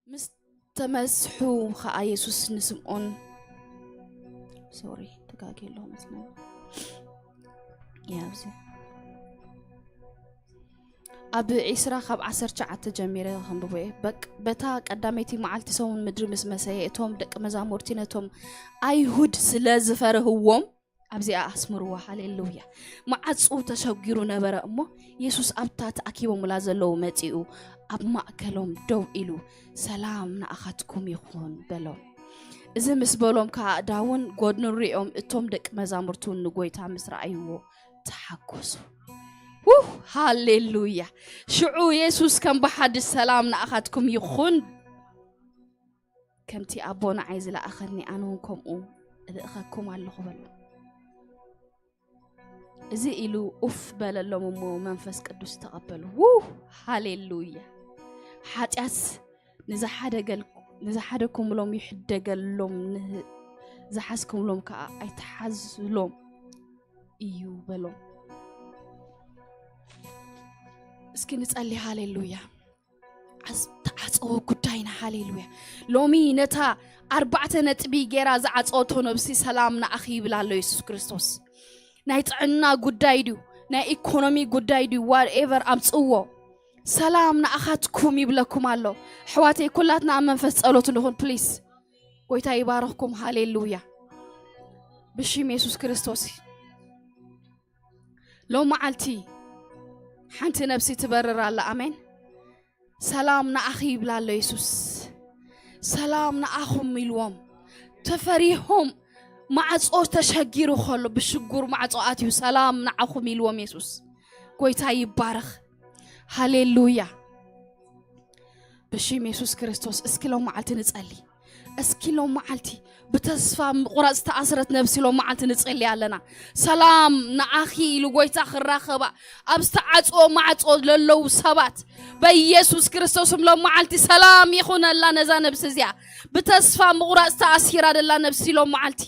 ምስ ተመስሑ ኸኣ የሱስ ንስምዖን፣ ሶሪ፣ ተጋግየ ኣለኹ መስለኒ። ያ፣ ኣብዚ ኣብ ዒስራ ካብ ዓሰርተ ትሽዓተ ጀሚረ ከንብቦ እየ። በቅ-፣ በታ ቀዳመይቲ መዓልቲ ሰሙን ምድሪ ምስ መሰየ፣ እቶም ደቂ መዛሙርቲ ነቶም ኣይሁድ ስለ ዝፈርህዎም፣ ኣብዚኣ ኣስምርዋ፣ ሃሌሉያ። መዓጹ ተሸጊሩ ነበረ እሞ፣ የሱስ ኣብታ ተኣኪቦምላ ዘለዉ መጺኡ፣ ኣብ ማእከሎም ደው ኢሉ፣ "ሰላም ንኣኻትኩም ይኹን" በሎም። እዚ ምስ በሎም ከኣ ኣእዳዉን ጐድኑን ሪኦም፣ እቶም ደቂ መዛሙርቱ ንጐይታ ምስ ረኣይዎ ተሓጐሱ። ውህ! ሃሌሉያ! ሽዑ የሱስ ከም ብሓድሽ "ሰላም ንኣኻትኩም ይኹን፣ ከምቲ ኣቦ ንዓይ ዝለኣኸኒ ኣነ እውን ከምኡ እልእኸኩም ኣለኹ" በሎም። እዚ ኢሉ ኡፍ በለሎም እሞ መንፈስ ቅዱስ ተቐበሉ። ውህ! ሃሌሉያ! ሓጢኣት ንዝሓደገል-፣ ንዝሓደኩምሎም ይሕደገሎም፣ ንህ-፣ ዝሓዝኩምሎም ከኣ ኣይትሓዝሎም እዩ በሎም። እስኪ ንጸሊ። ሃሌሉያ! ዓስ-፣ ተዓጸወ ጉዳይና። ሃሌሉያ! ሎሚ ነታ ኣርባዕተ ነጥቢ ጌራ ዝዓጸወቶ ነብሲ ሰላም ንኣኺ ይብል ኣሎ የሱስ ክርስቶስ። ናይ ጥዕና ጉዳይ ድዩ፣ ናይ ኢኮኖሚ ጉዳይ ድዩ፣ ዋትኤቨር ኣምጽዎ፣ ሰላም ንኣኻትኩም ይብለኩም ኣሎ። ኣሕዋተይ፣ ኩላትና ኣብ መንፈስ ጸሎት ንኹን ፕሊስ። ጎይታ ይባርኽኩም። ሃሌሉያ! ብሽም የሱስ ክርስቶስ። ሎም መዓልቲ ሓንቲ ነብሲ ትበርር ኣላ። ኣሜን። ሰላም ንኣኺ ይብላ ኣሎ የሱስ። ሰላም ንኣኹም ኢልዎም። ተፈሪሆም ማዕጾ ተሸጊሩ ከሎ ብሽጉር ማዕጾ ኣትዩ ሰላም ንኣኹም ኢልዎም የሱስ። ጎይታ ይባረኽ። ሃሌሉያ። ብሽም የሱስ ክርስቶስ እስኪ ሎም መዓልቲ ንጸሊ። እስኪ ሎም መዓልቲ ብተስፋ ምቑራጽ ዝተኣስረት ነብሲ ሎም መዓልቲ ንጸሊ ኣለና። ሰላም ንኣኺ ኢሉ ጎይታ ክራኸባ ኣብ ዝተዓጽዎ ማዕጾ ለለዉ ሰባት በኢየሱስ ክርስቶስም ሎም መዓልቲ ሰላም ይኹነላ ነዛ ነብሲ እዚኣ። ብተስፋ ምቑራጽ ተኣሲራ ደላ ነብሲ ሎም መዓልቲ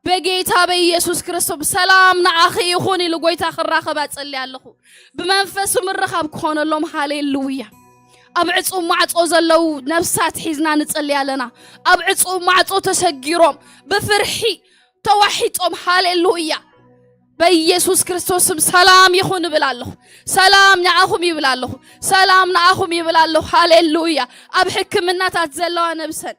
በጌታ በኢየሱስ ክርስቶስ ሰላም ንኣኺ ይኹን ኢሉ ጎይታ ክራኸባ ጸልየ ኣለኹ። ብመንፈሱ ምርኻብ ክኾነሎም። ሃሌሉያ። ኣብ ዕጹብ ማዕጾ ዘለዉ ነፍሳት ሒዝና ንጸሊ ኣለና። ኣብ ዕጹብ ማዕጾ ተሸጊሮም ብፍርሒ ተዋሒጦም። ሃሌሉያ። በኢየሱስ ክርስቶስ ስም ሰላም ይኹን እብል ኣለኹ። ሰላም ንኣኹም ይብል ኣለኹ። ሰላም ንኣኹም ይብል ኣለኹ። ሃሌሉያ። ኣብ ሕክምናታት ዘለዋ ነብሰን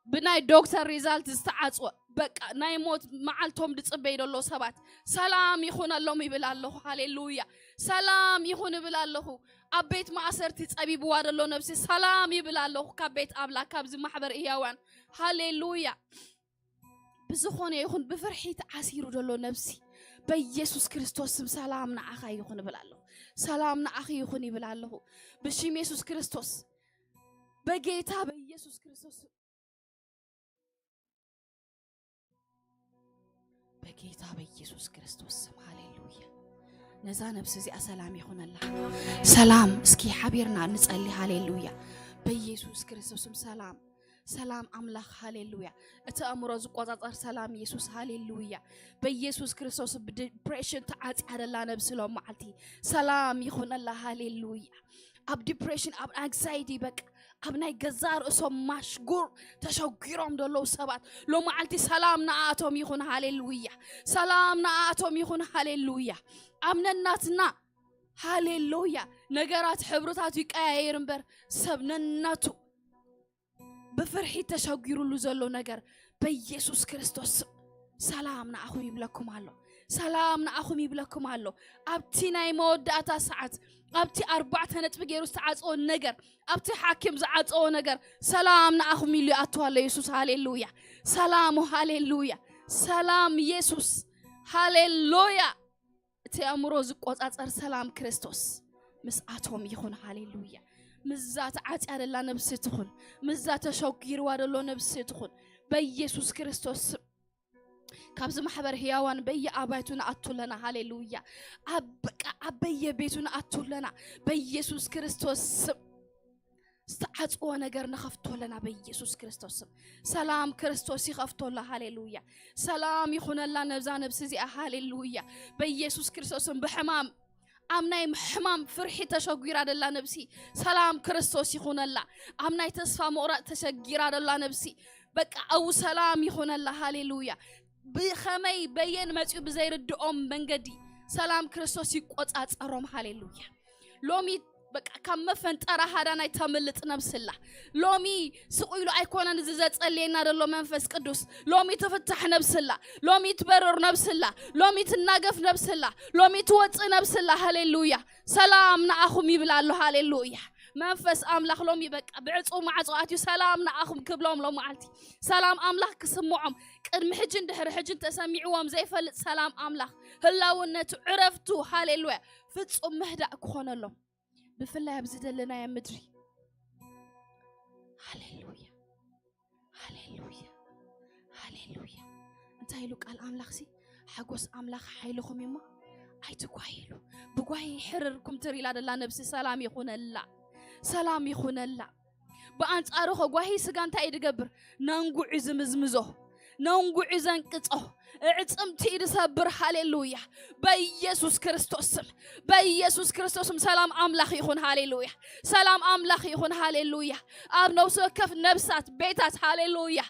ብናይ ዶክተር ሪዛልት ዝተዓጽወ በቃ ናይ ሞት መዓልቶም ዝጽበይ ዘሎ ሰባት ሰላም ይኹነሎም ይብል ኣለኹ። ሃሌሉያ። ሰላም ይኹን እብል ኣለኹ። ኣብ ቤት ማእሰርቲ ጸቢብዋ ዘሎ ነብሲ ሰላም ይብል ኣለኹ። ካብ ቤት ኣምላኽ ካብዚ ማሕበር እያዋን። ሃሌሉያ። ብዝኾነ ይኹን ብፍርሒ ተዓሲሩ ዘሎ ነብሲ በኢየሱስ ክርስቶስ ስም ሰላም ንዓኻ ይኹን እብል ኣለኹ። ሰላም ንዓኺ ይኹን ይብል ኣለኹ። ብሽም የሱስ ክርስቶስ፣ በጌታ በኢየሱስ ክርስቶስ፣ በጌታ በኢየሱስ ክርስቶስ ስም። ሃሌሉያ። ነዛ ነብሲ እዚኣ ሰላም ይኹነላ። ሰላም፣ እስኪ ሓቢርና ንጸሊ። ሃሌሉያ። በኢየሱስ ክርስቶስ ስም ሰላም፣ ሰላም ኣምላኽ። ሃሌሉያ። እቲ ኣእምሮ ዝቆጻጸር ሰላም የሱስ። ሃሌሉያ። በኢየሱስ ክርስቶስ ብዲፕሬሽን ተዓጽያ ደላ ነብሲ ሎም መዓልቲ ሰላም ይኹነላ። ሃሌሉያ። ኣብ ዲፕሬሽን፣ ኣብ ኣንክሳይቲ፣ በቃ ኣብ ናይ ገዛ ርእሶም ማሽጉር ተሸጊሮም ዘለዉ ሰባት ሎም መዓልቲ ሰላም ንኣቶም ይኹን። ሃሌሉያ። ሰላም ንኣቶም ይኹን። ሃሌሉያ። ኣብ ነናትና፣ ሃሌሉያ፣ ነገራት ሕብርታት ይቀያየር እምበር ሰብ ነናቱ ብፍርሒ ተሸጊሩሉ ዘሎ ነገር በኢየሱስ ክርስቶስ ስም ሰላም ንኣኹም ይብለኩም ኣሎ። ሰላም ንኣኹም ይብለኩም ኣሎ። ኣብቲ ናይ መወዳእታ ሰዓት፣ ኣብቲ ኣርባዕተ ነጥቢ ገይሩ ዝተዓጸወ ነገር፣ ኣብቲ ሓኪም ዝዓጸወ ነገር ሰላም ንኣኹም ኢሉ ይኣቱ ኣሎ የሱስ። ሃሌሉያ። ሰላሙ፣ ሃሌሉያ። ሰላም የሱስ። ሃሌሉያ። እቲ ኣእምሮ ዝቆጻጸር ሰላም ክርስቶስ ምስኣቶም ይኹን። ሃሌሉያ። ምስዛ ተዓጽያ ደላ ነብሲ ትኹን፣ ምስዛ ተሸጊርዋ ደሎ ነብሲ ትኹን፣ በኢየሱስ ክርስቶስ ስም ካብዚ ማሕበር ህያዋን በየኣባይቱ ንኣቱ ኣለና። ሃሌሉያ። ኣብ፣ በቃ ኣብ በየቤቱ ንኣቱ ኣለና በኢየሱስ ክርስቶስ ስም። ዝተዓጽዎ ነገር ንኸፍቶ ኣለና በኢየሱስ ክርስቶስ ስም። ሰላም ክርስቶስ ይኸፍቶ ኣሎ። ሃሌሉያ። ሰላም ይኹነላ ነብዛ ነብሲ እዚኣ። ሃሌሉያ። በኢየሱስ ክርስቶስ ስም ብሕማም ኣብ ናይ ሕማም ፍርሒ ተሸጒራ ደላ ነብሲ ሰላም ክርስቶስ ይኹነላ። ኣብ ናይ ተስፋ ምቑራጽ ተሸጊራ ደላ ነብሲ በቃ ኣው ሰላም ይኹነላ። ሃሌሉያ። ብኸመይ በየን መጺኡ ብዘይርድኦም መንገዲ ሰላም ክርስቶስ ይቆጻጸሮም። ሃሌሉያ። ሎሚ በቃ ካብ መፈንጠራ ሃዳናይ ተምልጥ ነብስላ። ሎሚ ስቕ ኢሉ ኣይኮነን እዚ ዘጸልየና ዘሎ መንፈስ ቅዱስ። ሎሚ ትፍታሕ ነብስላ። ሎሚ ትበርር ነብስላ። ሎሚ ትናገፍ ነብስላ። ሎሚ ትወጽእ ነብስላ። ሃሌሉያ። ሰላም ንኣኹም ይብል ኣሎ። ሃሌሉያ። መንፈስ ኣምላኽ ሎሚ በቃ ብዕጹው ማዕጾ ኣትዩ ሰላም ንኣኹም ክብሎም ሎም መዓልቲ ሰላም ኣምላኽ ክስምዖም ቅድሚ ሕጅን ድሕሪ ሕጅን ተሰሚዕዎም ዘይፈልጥ ሰላም ኣምላኽ ህላውነቱ ዕረፍቱ ሃሌሉያ ፍጹም ምህዳእ ክኾነሎም ብፍላይ ኣብዚ ዘለናዮ ምድሪ ሃሌሉያ ሃሌሉያ ሃሌሉያ እንታይ ኢሉ ቃል ኣምላኽሲ ሓጎስ ኣምላኽ ሓይልኹም እዩሞ ኣይትጓይሉ ብጓይ ሕርርኩም ትር ኢላ ደላ ነብሲ ሰላም ይኹነላ ሰላም ይኹነላ ብኣንጻሩ ኸጓሂ ስጋ እንታይ እዩ ዝገብር ነንጉዑ ዝምዝምዞ ነንጉዑ ዘንቅጾ እዕጽምቲ እዩ ዝሰብር ሃሌሉያ በኢየሱስ ክርስቶስ ስም በኢየሱስ ክርስቶስም ሰላም ኣምላኽ ይኹን ሃሌሉያ ሰላም ኣምላኽ ይኹን ሃሌሉያ ኣብ ነፍሲ ወከፍ ነብሳት ቤታት ሃሌሉያ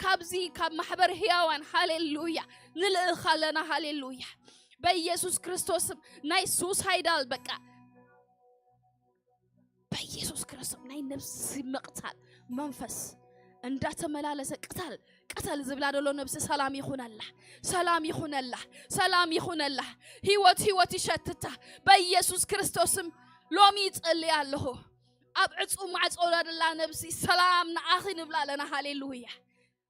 ካብዚ ካብ ማሕበር ህያዋን ሃሌሉያ ንልእኽ ኣለና ሃሌሉያ በኢየሱስ ክርስቶስም ናይ ሱሳይዳል በቃ በኢየሱስ ክርስቶስ ናይ ነብሲ ምቕታል መንፈስ እንዳተመላለሰ ቅታል ቅተል ዝብላ ደሎ ነብሲ ሰላም ይኹነላ ሰላም ይኹነላ ሰላም ይኹነላ ህይወት ህይወት ይሸትታ በኢየሱስ ክርስቶስም ሎሚ ይጸልይ ኣለኹ ኣብ ዕጹ ማዕጾ ደላ ነብሲ ሰላም ንኣኺ ንብላ ኣለና ሃሌሉያ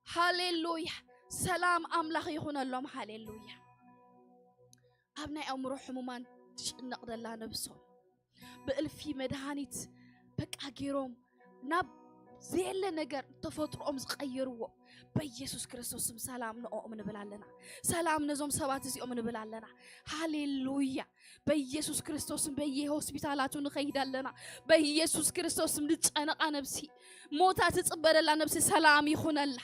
ሃሌሉያ ሰላም ኣምላኽ ይኹነሎም ሃሌሉያ ኣብ ናይ ኣእምሮ ሕሙማን ትጭነቕ ደላ ነብሶም ብእልፊ መድሃኒት በቃ ገይሮም ናብ ዘየለ ነገር ተፈጥሮኦም ዝቀየርዎ በኢየሱስ ክርስቶስም ሰላም ንኦም ንብል ኣለና ሰላም ነዞም ሰባት እዚኦም ንብል ኣለና ሃሌሉያ በኢየሱስ ክርስቶስም በየ ሆስፒታላቱ ንኸይድ ኣለና በኢየሱስ ክርስቶስም ንጨነቃ ነብሲ ሞታ ትጽበደላ ነብሲ ሰላም ይኹነላ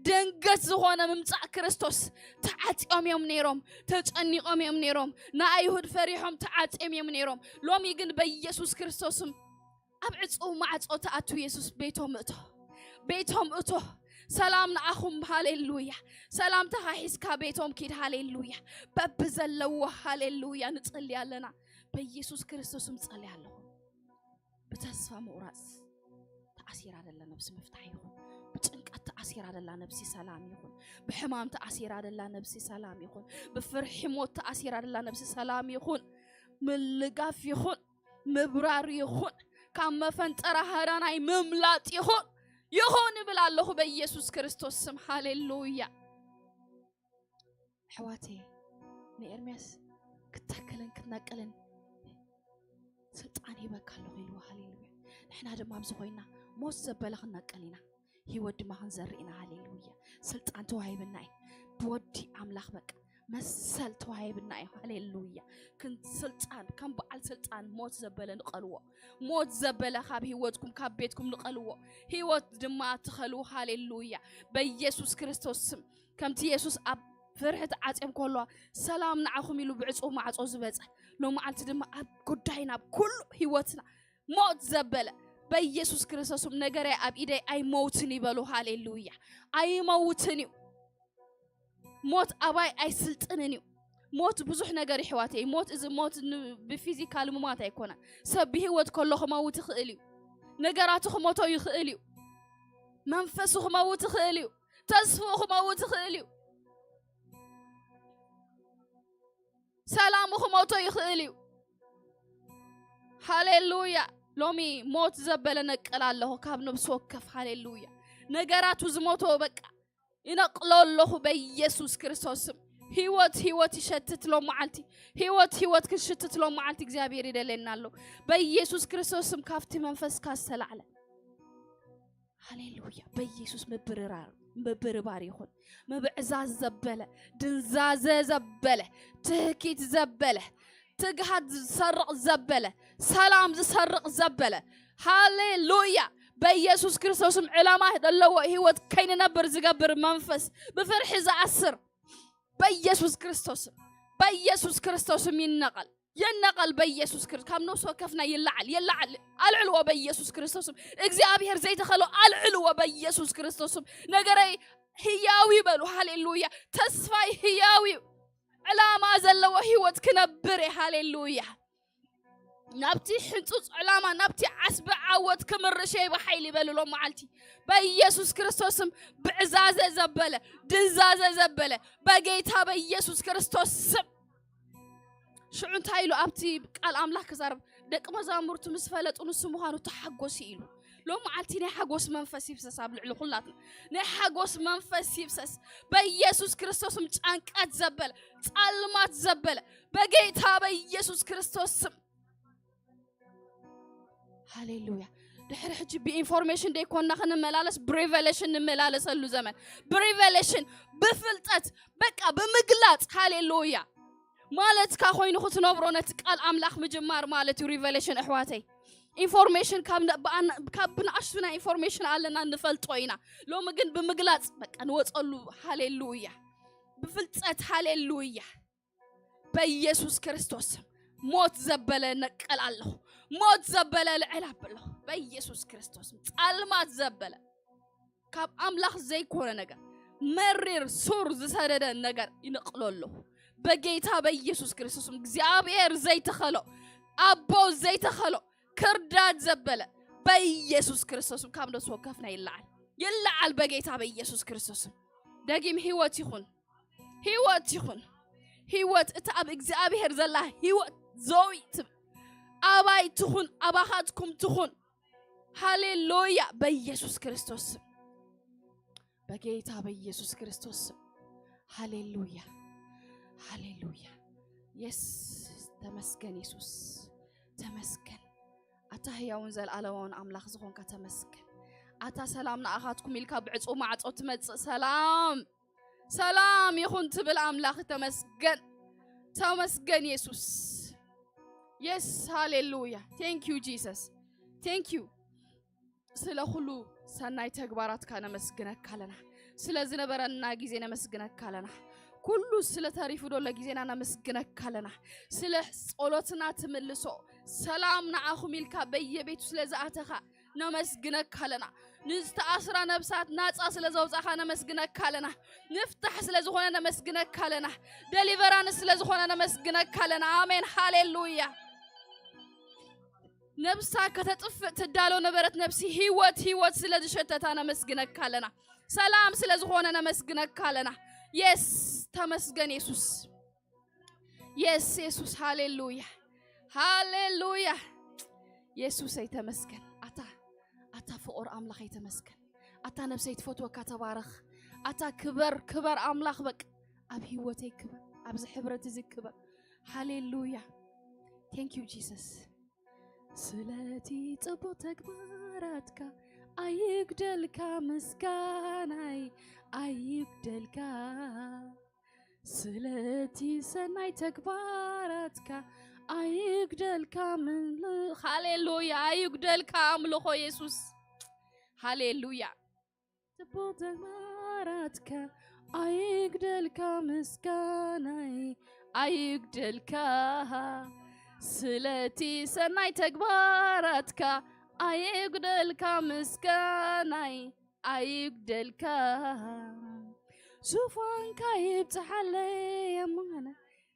ድንገት ዝኾነ ምምጻእ ክርስቶስ ተዓጺኦም እዮም ነይሮም ተጨኒቖም እዮም ነይሮም ንኣይሁድ ፈሪሖም ተዓጺኦም እዮም ነይሮም ሎሚ ግን በኢየሱስ ክርስቶስም ኣብ ዕጹው ማዕጾ ተኣቱ የሱስ ቤቶም እቶ ቤቶም እቶ ሰላም ንኣኹም ሃሌሉያ ሰላምታኻ ሒዝካ ቤቶም ኪድ ሃሌሉያ በቢ ዘለዎ ሃሌሉያ ንጽሊ ኣለና በኢየሱስ ክርስቶስም ጸሊ ኣለኹ ብተስፋ ምቑራጽ ተኣሲራ ደላ ነብሲ ምፍታሕ ይኹን ብጭንቀት ተኣሲራ ደላ ነብሲ ሰላም ይኹን ብሕማም ተኣሲራ ደላ ነብሲ ሰላም ይኹን ብፍርሒ ሞት ተኣሲራ ደላ ነብሲ ሰላም ይኹን ምልጋፍ ይኹን ምብራር ይኹን ካብ መፈንጠራ ሃዳናይ ምምላጥ ይኹን ይኹን ይብል ኣለኹ በኢየሱስ ክርስቶስ ስም ሃሌሉያ ኣሕዋተየ ንኤርምያስ ክትተክልን ክትነቅልን ስልጣን ሂበካ ኣለኹ ኢልዎ ሃሌሉያ ንሕና ድማ ኣብዚ ኮይና ሞት ዘበለ ክንነቅል ኢና ህይወት ድማ ክንዘርእ ኢና ሃሌሉያ ስልጣን ተዋሂብና እዩ ብወዲ ኣምላኽ በቃ መሰል ተዋሂብና እዩ ሃሌሉያ ስልጣን ከም በዓል ስልጣን ሞት ዘበለ ንቐልዎ ሞት ዘበለ ካብ ህይወትኩም ካብ ቤትኩም ንቐልዎ ህይወት ድማ ትኸልዎ ሃሌሉያ በኢየሱስ ክርስቶስ ስም ከምቲ የሱስ ኣብ ፍርሒ ተዓጽዮም ከለዋ ሰላም ንዓኹም ኢሉ ብዕጹው ማዕጾ ዝበጸ ሎመዓልቲ ድማ ኣብ ጉዳይና ኣብ ኩሉ ህይወትና ሞት ዘበለ በኢየሱስ ክርስቶስም ነገረይ ኣብ ኢደይ ኣይመውትን ይበሉ ሃሌሉያ ኣይመውትን እዩ ሞት ኣባይ ኣይስልጥንን እዩ ሞት ብዙሕ ነገር ይሕዋተይ ሞት እዚ ሞት ብፊዚካል ምማት ኣይኮነን ሰብ ብህይወት ከሎ ክመውት ይኽእል እዩ ነገራቱ ክሞቶ ይኽእል እዩ መንፈሱ ክመውት ይኽእል እዩ ተስፍኡ ክመውት ይኽእል እዩ ሰላሙ ክመውቶ ይኽእል እዩ ሃሌሉያ ሎሚ ሞት ዘበለ ነቅል ኣለኹ ካብ ነብሲ ወከፍ ሃሌሉያ ነገራቱ ዝሞቶ በቃ ይነቅሎ ኣለኹ በኢየሱስ ክርስቶስም ህይወት ህይወት ይሸትት ሎም መዓልቲ ህይወት ህይወት ክሽትት ሎም መዓልቲ እግዚኣብሔር ይደለየና ኣሎ በኢየሱስ ክርስቶስም ካብቲ መንፈስካ ዝተላዕለ ሃሌሉያ በኢየሱስ ምብርራር ምብርባር ይኹን ምብዕዛዝ ዘበለ ድንዛዘ ዘበለ ትህኪት ዘበለ ትግሃት ዝሰርቕ ዘበለ ሰላም ዝሰርቕ ዘበለ ሃሌሉያ በኢየሱስ ክርስቶስም ዕላማ ዘለዎ ህይወት ከይንነብር ዝገብር መንፈስ ብፍርሒ ዝኣስር በኢየሱስ ክርስቶስም በኢየሱስ ክርስቶስም ይነቐል የነቐል በኢየሱስ ክርስቶስ። ካብ ነፍሲ ወከፍና ይለዓል፣ ይለዓል። ኣልዕልዎ በኢየሱስ ክርስቶስም። እግዚኣብሔር ዘይተኸሎ ኣልዕልዎ በኢየሱስ ክርስቶስም። ነገረይ ህያዊ በሉ። ሃሌሉያ። ተስፋይ ህያዊ እዩ። ዕላማ ዘለዎ ህይወት ክነብር እየ። ሃሌሉያ። ናብቲ ሕንጹጽ ዕላማ፣ ናብቲ ዓስቢ ዓወት ክምርሸይ ብሓይሊ በሉ ሎም መዓልቲ። በኢየሱስ ክርስቶስም። ብዕዛዘ ዘበለ፣ ድንዛዘ ዘበለ፣ በጌታ በኢየሱስ ክርስቶስ ስም። ሽዑ እንታይ ኢሉ ኣብቲ ቃል ኣምላኽ ክዛረብ፣ ደቂ መዛሙርቱ ምስ ፈለጡ ንሱ ምዃኑ ተሓጎሱ ኢሉ። ሎም መዓልቲ ናይ ሓጎስ መንፈስ ይፍሰስ ኣብ ልዕሊ ኩላትና። ናይ ሓጎስ መንፈስ ይፍሰስ በኢየሱስ ክርስቶስም። ጫንቃት ዘበለ፣ ጸልማት ዘበለ በጌታ በኢየሱስ ክርስቶስ ስም። ሃሌሉያ። ድሕሪ ሕጂ ብኢንፎርሜሽን ደይኮንና ክንመላለስ፣ ብሪቨሌሽን ንመላለሰሉ ዘመን። ብሪቨሌሽን፣ ብፍልጠት፣ በቃ ብምግላጽ። ሃሌሉያ። ማለትካ ኮይኑ ክትነብሮ ነቲ ቃል ኣምላኽ ምጅማር ማለት እዩ። ሪቨሌሽን ኣሕዋተይ፣ ኢንፎርሜሽን ካብ ነ- ብኣና- ካብ ብንኣሽቱና ኢንፎርሜሽን ኣለና፣ ንፈልጦ ኢና። ሎሚ ግን ብምግላጽ በቃ ንወጸሉ። ሃሌሉያ። ብፍልጠት። ሃሌሉያ። በኢየሱስ ክርስቶስ ሞት ዘበለ ነቀል ኣለኹ። ሞት ዘበለ ልዕል ኣብለኹ። በኢየሱስ ክርስቶስ ጻልማት ዘበለ ካብ ኣምላኽ ዘይኮነ ነገር፣ መሪር ሱር ዝሰደደ ነገር ይነቕሎ ኣለኹ በጌታ በኢየሱስ ክርስቶስም። እግዚኣብሔር ዘይተኸሎ፣ ኣቦ ዘይተኸሎ ክርዳድ ዘበለ በኢየሱስ ክርስቶስም ካብ ነፍሲ ወከፍና ይለዓል፣ ይለዓል በጌታ በኢየሱስ ክርስቶስም። ደጊም ህይወት ይኹን፣ ህይወት ይኹን፣ ህይወት እታ ኣብ እግዚኣብሔር ዘላ ህይወት ዘዊት ኣባይ ትኹን፣ ኣባኻትኩም ትኹን። ሃሌሉያ። በኢየሱስ ክርስቶስ ስም፣ በጌታ በኢየሱስ ክርስቶስ ስም። ሃሌሉያ፣ ሃሌሉያ። የስ፣ ተመስገን የሱስ፣ ተመስገን። ኣታ ህያውን ዘለኣለማውን ኣምላኽ ዝኾንካ ተመስገን። ኣታ ሰላም ንኣኻትኩም ኢልካ ብዕጹው ማዕጾ ትመጽእ ሰላም፣ ሰላም ይኹን ትብል ኣምላኽ ተመስገን፣ ተመስገን የሱስ። የስ፣ ሃሌሉያ። Thank you Jesus, thank you። ስለ ኩሉ ሰናይ ተግባራትካ ነመስግነካ ኣለና። ስለ ዝነበረና ግዜ ነመስግነካ ኣለና። ኩሉ ስለ ተሪፉ ዶሎ ግዜና ነመስግነካ ኣለና። ስለ ጸሎትና ትምልሶ፣ ሰላም ንዓኹም ኢልካ በየቤቱ ስለ ዝኣተኻ ነመስግነካ ኣለና። ንዝተኣስራ ነብሳት ናጻ ስለ ዘውጻኻ ነመስግነካ ኣለና። ንፍታሕ ስለ ዝኾነ ነመስግነካ ኣለና። ደሊቨራንስ ስለ ዝኾነ ነመስግነካ ኣለና። ኣሜን፣ ሃሌሉያ። ነብሳ ከተጥፍእ ትዳሎ ነበረት ነብሲ ህይወት፣ ህይወት ስለ ዝሸተታ ነመስግነካ ኣለና። ሰላም ስለ ዝኾነ ነመስግነካ ኣለና። የስ፣ ተመስገን የሱስ። የስ፣ የሱስ፣ ሃሌሉያ፣ ሃሌሉያ። የሱሰይ ተመስገን። ኣታ፣ ኣታ ፍቑር ኣምላኸይ ተመስገን። ኣታ ነብሰይ ትፈትወካ ተባረኽ። ኣታ ክበር፣ ክበር ኣምላኽ በቃ። ኣብ ህይወተይ ክበር፣ ኣብዚ ሕብረት እዚ ክበር። ሃሌሉያ። Thank you Jesus። ስለቲ ጽቡቕ ተግባራትካ ኣይጉደልካ፣ ምስጋናይ ኣይጉደልካ። ስለቲ ሰናይ ተግባራትካ ኣይጉደልካ፣ ምል-፣ ሃሌሉያ፣ ኣይጉደልካ ኣምልኾ የሱስ። ሃሌሉያ። ጽቡቕ ተግባራትካ ኣይጉደልካ፣ ምስጋናይ ኣይጉደልካ። ስለቲ ሰናይ ተግባራትካ ኣይጉደልካ፣ ምስጋናይ ኣይጉደልካ። ዙፋንካ ይብጽሓለይ ኣማና፣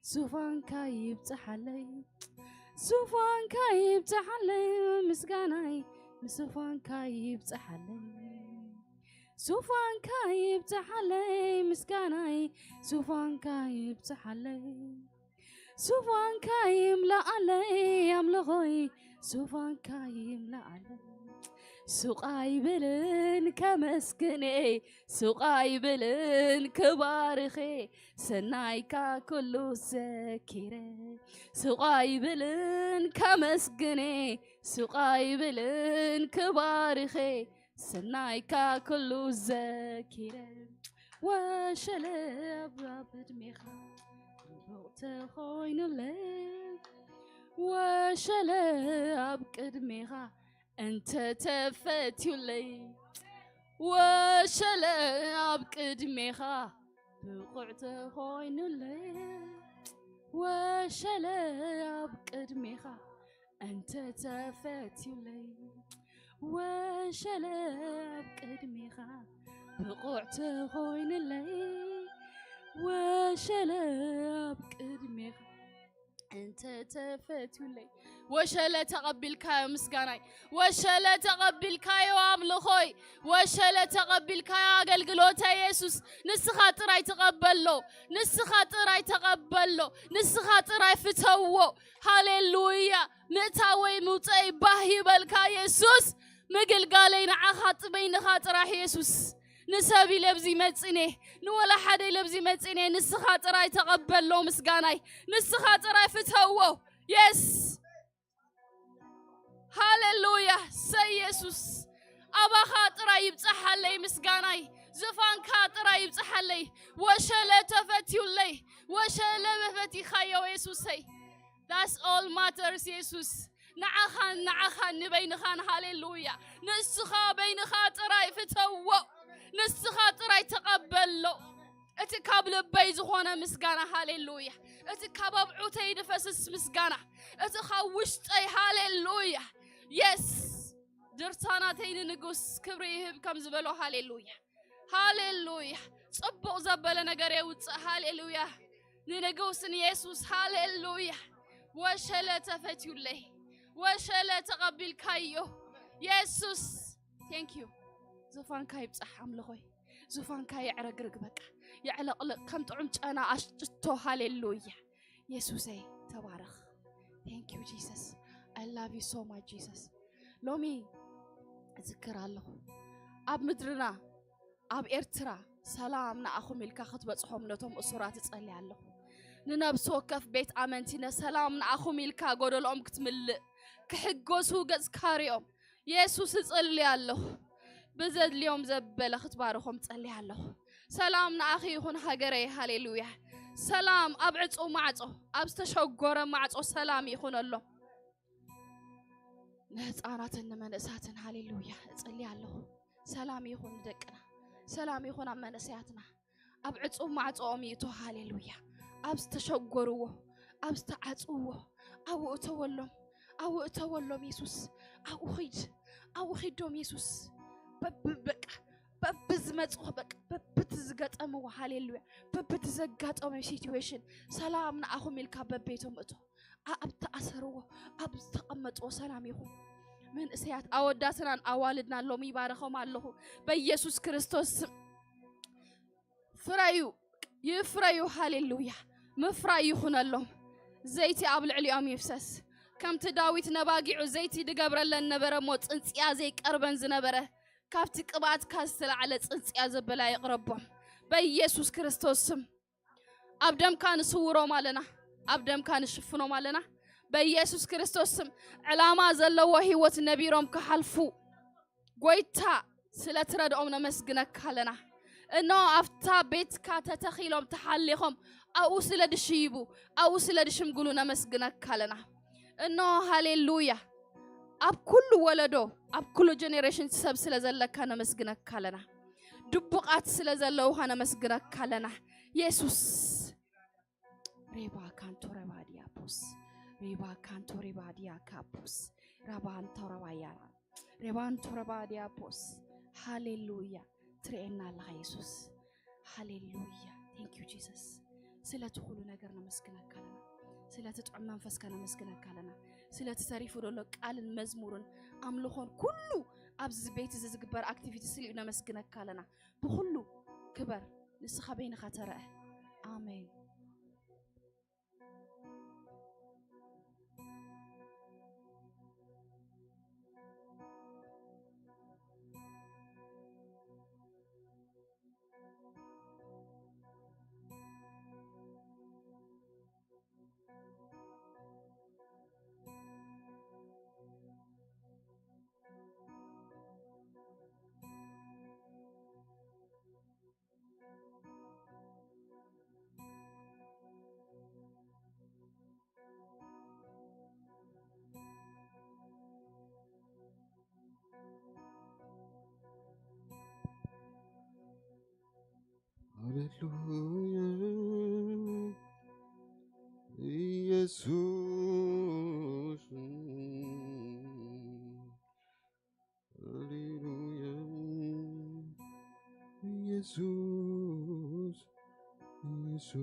ዙፋንካ ይብጽሓለይ፣ ዙፋንካ ይብጽሓለይ፣ ምስጋናይ ዙፋንካ ይብጽሓለይ፣ ዙፋንካ ይብጽሓለይ፣ ምስጋናይ ዙፋንካ ይብጽሓለይ፣ ዙፋንካ ይምልኣለይ ኣምልኾይ፣ ዙፋንካ ይምልኣለይ። ሱቕ ኣይብልን ከመስግኔ፣ ሱቕ ኣይብልን ክባርኼ፣ ሰናይካ ኩሉ ዘኪረ። ሱቕ ኣይብልን ከመስግኔ፣ ሱቕ ኣይብልን ክባርኼ፣ ሰናይካ ኩሉ ዘኪረ። ወሸለ ኣብ ቅድሜኻ ጽቡቕ ተኾይኑለይ፣ ወሸለ ኣብ ቅድሜኻ እንተ ተፈትዩለይ፣ ወሸለ ኣብ ቅድሜኻ ብቑዕ ተኾይኑለይ። ወሸለ ኣብ ቅድሜኻ እንተ ተፈትዩለይ፣ ወሸለ ኣብ ቅድሜኻ ብቑዕ ተኾይንለይ፣ ወሸለ ኣብ ቅድሜኻ እንተ ተፈትዩለይ። ወሸለ ተቐቢልካዮ ምስጋናይ፣ ወሸለ ተቐቢልካዮ ኣምልኾይ፣ ወሸለ ተቐቢልካዮ ኣገልግሎተይ። የሱስ፣ ንስኻ ጥራይ ተቐበሎ፣ ንስኻ ጥራይ ተቐበሎ፣ ንስኻ ጥራይ ፍተዎ። ሃሌሉያ። ምእታወይ ምውፀይ ባህ ይበልካ የሱስ። ምግልጋለይ ንዓኻ ጥበይንኻ ጥራሕ የሱስ። ንሰብ ኢለ ኣብዚ መፂኔ፣ ንወላ ሓደ ኢለ ኣብዚ መፂኔ። ንስኻ ጥራይ ተቐበሎ ምስጋናይ፣ ንስኻ ጥራይ ፍተዎ። የስ፣ ሃሌሉያ። ሰይ የሱስ፣ ኣባኻ ጥራይ ይብፅሓለይ ምስጋናይ፣ ዝፋንካ ጥራይ ይብፅሓለይ። ወሸለ ተፈትዩለይ፣ ወሸለ መፈቲኻዮ የሱሰይ። That's all matters የሱስ። ንዓኻን ንዓኻን ንበይንኻን። ሃሌሉያ። ንስኻ በይንኻ ጥራይ ፍተዎ፣ ንስኻ ጥራይ ተቐበሎ። እቲ ካብ ልበይ ዝኾነ ምስጋና። ሃሌሉያ። እቲ ካብ ኣብዑተይ ዝፈስስ ምስጋና፣ እቲ ካብ ውሽጠይ። ሃሌሉያ። የስ፣ ድርሳናተይ ንንጉስ ክብሪ ይህብ ከም ዝበሎ። ሃሌሉያ፣ ሃሌሉያ። ጽቡቕ ዘበለ ነገር የውጽእ። ሃሌሉያ። ንንጉስ ንየሱስ። ሃሌሉያ። ወሸለ ተፈትዩለይ፣ ወሸለ ተቐቢልካዮ የሱስ። Thank you። ዙፋንካ ይብጻሕ ኣምልኾይ፣ ዙፋንካ የዕረግርግ። በቃ የዕለቕልቕ ከም ጥዑም ጨና ኣሽትቶ። ሃሌሉያ። የሱሰይ ተባረኽ። Thank you Jesus. I love you so much Jesus. ሎሚ እዝክር ኣለኹ፣ ኣብ ምድርና፣ ኣብ ኤርትራ ሰላም ንኣኹም ኢልካ ክትበጽሖም ነቶም እሱራት እጸሊ ኣለኹ። ንነብሲ ወከፍ ቤት ኣመንቲ ነሰላም ንኣኹም ኢልካ ጎደልኦም ክትምልእ፣ ክሕጎሱ ገጽካ ሪኦም የሱስ እጸሊ ኣለኹ። ብዘድልዮም ዘበለ ክትባርኾም ጸሊ ኣለኹ። ሰላም ንኣኺ ይኹን ሃገረይ። ሃሌሉያ። ሰላም ኣብ ዕጹው ማዕጾ፣ ኣብ ዝተሸጎረ ማዕጾ ሰላም ይኹነሎም። ንህፃናትን ንመንእሳትን። ሃሌሉያ። እጸሊ ኣለኹ። ሰላም ይኹን ንደቅና፣ ሰላም ይኹን ኣብ መንእሰያትና። ኣብ ዕጹው ማዕጾኦም ይእቶ። ሃሌሉያ። ኣብ ዝተሸጎርዎ፣ ኣብ ዝተዓጽውዎ፣ ኣብኡ እተወሎም፣ ኣብኡ እተወሎም የሱስ። ኣብኡ ኺድ፣ ኣብኡ ኺዶም የሱስ። በብ-፣ በቃ በብዝመጽዎ፣ በቃ በብቲ ዝገጠምዎ። ሃሌሉያ። በብቲ ዘጋጠመ ሲትዌሽን ሰላም ንኣኹም ኢልካ በቤቶም እቶ። ኣ-፣ ኣብ ተኣሰርዎ፣ ኣብ ዝተቐመጥዎ ሰላም ይኹን። መንእሰያት ኣወዳትናን ኣዋልድናን ሎሚ ይባረኾም ኣለኹ በኢየሱስ ክርስቶስ ስም። ፍረዩ፣ ይፍረዩ። ሃሌሉያ። ምፍራይ ይኹነሎም። ዘይቲ ኣብ ልዕሊኦም ይፍሰስ። ከምቲ ዳዊት ነባጊዑ ዘይቲ ድገብረለን ነበረ እሞ ጽንጽያ ዘይቀርበን ዝነበረ፣ ካብቲ ቅብኣትካ ዝተላዕለ ጽንጽያ ዘበላ ይቕረቦም። በኢየሱስ ክርስቶስ ስም ኣብ ደምካ ንስውሮም ኣለና። ኣብ ደምካ ንሽፍኖም ኣለና። በኢየሱስ ክርስቶስ ስም ዕላማ ዘለዎ ህይወት ነቢሮም ክሓልፉ ጎይታ ስለ ትረድኦም ነመስግነካ ኣለና። እነሆ ኣብታ ቤትካ ተተኺሎም ተሓሊኾም ኣብኡ ስለ ድሽይቡ፣ ኣብኡ ስለ ድሽምግሉ ነመስግነካ ኣለና። እነሆ ሃሌሉያ። ኣብ ኩሉ ወለዶ፣ ኣብ ኩሉ ጀኔሬሽን ሰብ ስለ ዘለካ ነመስግነካ ኣለና። ድቡቓት ስለ ዘለውኻ ነመስግነካ ኣለና። የሱስ። ሬባ ካንቶ ረባ ዲያፖስ፣ ሬባ ካንቶ ሬባ ዲያ ካፖስ፣ ራባ አንቶ ረባ ያራ፣ ሬባ አንቶ ረባ ዲያፖስ። ሃሌሉያ። ትርእየና ኣለኻ የሱስ። ሃሌሉያ። Thank you Jesus። ስለቲ ኩሉ ነገር ነመስግነካ ኣለና። ስለቲ ጥዑም መንፈስካ ነመስግነካ ኣለና። ስለቲ ተሪፉ ዘሎ ቃልን መዝሙርን ኣምልኾን ኩሉ ኣብዚ ቤት እዚ ዝግበር ኣክቲቪቲ ስሊኡ ነመስግነካ ኣለና። ብኹሉ ክበር፣ ንስኻ በይንኻ ተረአ። ኣሜን። ሃሌሉያ። ኢየሱስ፣ ሃሌሉያ፣ ኢየሱስ፣ ኢየሱስ፣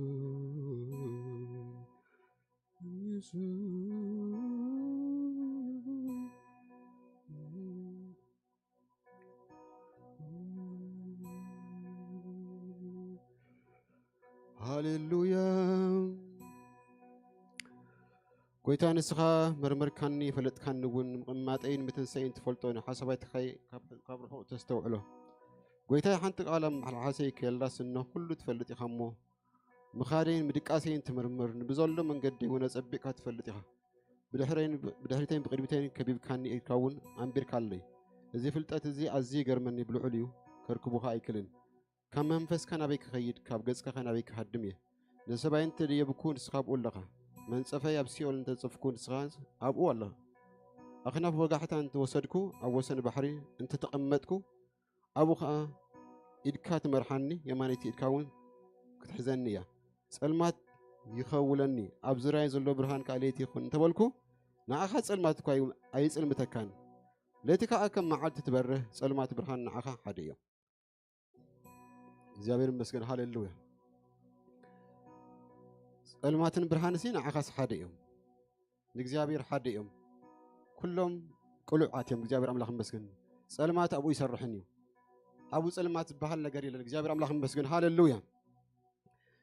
ኢየሱስ። ሃሌሉያ። ጎይታ፣ ንስኻ መርመርካኒ፣ ፈለጥካኒ እውን፣ ምቕማጠይን ምትንሳኤይን ትፈልጦ፣ ንሓሳባይ ትኻይ ካብ፣ ካብ ርሑቕ ተስተውዕሎ። ጎይታ፣ ሓንቲ ቃል ኣብ መሓልሓሰይ ከየላስ እኖ ኩሉ ትፈልጥ ኢኻ እሞ፣ ምኻደይን ምድቃሰይን ትምርምር፣ ንብዘሎ መንገደይ እውን ኣጸቢቕካ ትፈልጥ ኢኻ። ብድሕረይን፣ ብድሕሪተይን ብቕድሚተይን ከቢብካኒ ኢልካ እውን ኣንቢርካለይ። እዚ ፍልጠት እዚ ኣዝዩ ይገርመኒ፣ ብልዑል እዩ፣ ከርክቦ ኸኣ ኣይክልን። ካብ መንፈስካ ናበይ ክኸይድ፣ ካብ ገጽካ ኸ ናበይ ክሃድም እየ? ንሰብኣይ እንተ ደየብኩ፣ ንስኻ ኣብኡ ኣለኻ። መንጸፈይ ኣብ ሲኦል እንተ ጸፍኩ፣ ንስኻ ኣብኡ ኣለኻ። ኣኽናፍ ወጋሕታ እንተ ወሰድኩ፣ ኣብ ወሰን ባሕሪ እንተ ተቐመጥኩ፣ ኣብኡ ኸኣ ኢድካ ትመርሓኒ፣ የማነይቲ ኢድካ እውን ክትሕዘኒ እያ። ጸልማት ይኸውለኒ፣ ኣብ ዙርያይ ዘሎ ብርሃን ከኣ ለይቲ ይኹን እንተበልኩ፣ ንዓኻ ጸልማት እኳ ኣይ-፣ ኣይጽልምተካን። ለይቲ ከኣ ከም መዓልቲ ትበርህ፣ ጸልማት ብርሃን ንዓኻ ሓደ እዮም። እግዚኣብሔር ይመስገን፣ ሃሌሉያ። ጸልማትን ብርሃንሲ ንዓኻስ ሓደ እዮም። ንእግዚኣብሔር ሓደ እዮም። ኩሎም ቅሉዓት እዮም። እግዚኣብሔር ኣምላኽ ይመስገን። ጸልማት ኣብኡ ይሰርሕን እዩ። ኣብኡ ጸልማት ዝበሃል ነገር የለን። እግዚኣብሔር ኣምላኽ ይመስገን፣ ሃሌሉያ።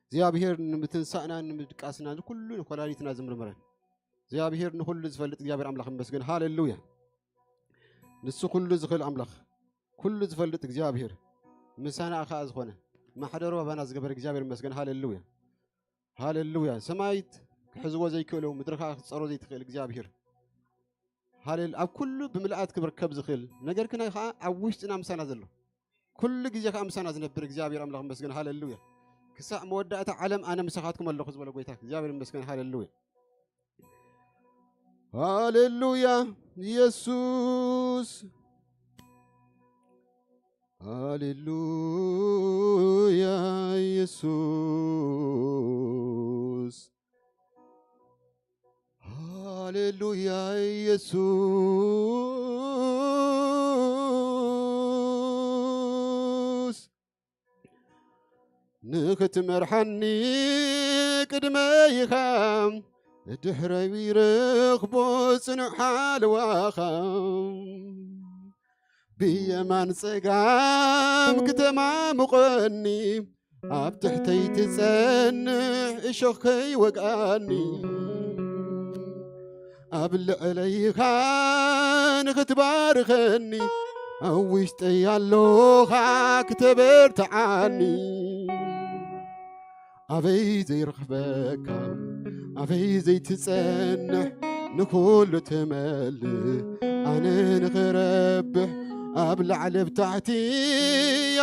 እግዚኣብሔር ንምትንሳእና፣ ንምድቃስና፣ ንኩሉ ንኮላሊትና ዝምርምረን እግዚኣብሔር ንኹሉ ዝፈልጥ እግዚኣብሔር ኣምላኽ ይመስገን፣ ሃሌሉያ። ንሱ ኩሉ ዝኽእል ኣምላኽ፣ ኩሉ ዝፈልጥ እግዚኣብሔር፣ ምሳና ኸኣ ዝኾነ፣ ማሕደሩ ኣባና ዝገበረ እግዚኣብሔር ይመስገን፣ ሃሌሉያ። ሃሌሉያ። ሰማይት ክሕዝዎ ዘይክእሉ፣ ምድሪ ኸኣ ክትጸሮ ዘይትኽእል እግዚኣብሔር። ሃሌሉ-፣ ኣብ ኩሉ ብምልኣት ክርከብ ዝኽእል፣ ነገር ግና ኸኣ ኣብ ውሽጥና ምሳና ዘሎ፣ ኩሉ ግዜ ኸኣ ምሳና ዝነብር እግዚኣብሔር ኣምላኽ ይመስገን፣ ሃሌሉያ። ክሳዕ መወዳእታ ዓለም ኣነ ምሳኻትኩም ኣለኹ ዝበለ ጎይታ እግዚኣብሔር ይመስገን፣ ሃሌሉያ። ሃሌሉያ ኢየሱስ፣ ሃሌሉያ ኢየሱስ፣ ሃሌሉያ ኢየሱስ። ንኽትመርሓኒ ቅድመይኻ፣ ድሕረይ ይረኽቦ ጽኑዕ ሓለዋኻ። ብየማን ጸጋም ክተማሙቐኒ፣ ኣብ ትሕተይ ትጸንሕ እሾኽ ከይወግኣኒ። ኣብ ልዕለይኻ ንኽትባርኸኒ፣ ኣብ ውሽጠይ ኣሎኻ ክተበርትዓኒ። ኣበይ ዘይረኽበካ፣ ኣበይ ዘይትጸንሕ፣ ንኹሉ ትመልእ ኣነ ንኽረብሕ፣ ኣብ ላዕሊ ኣብ ታሕቲ፣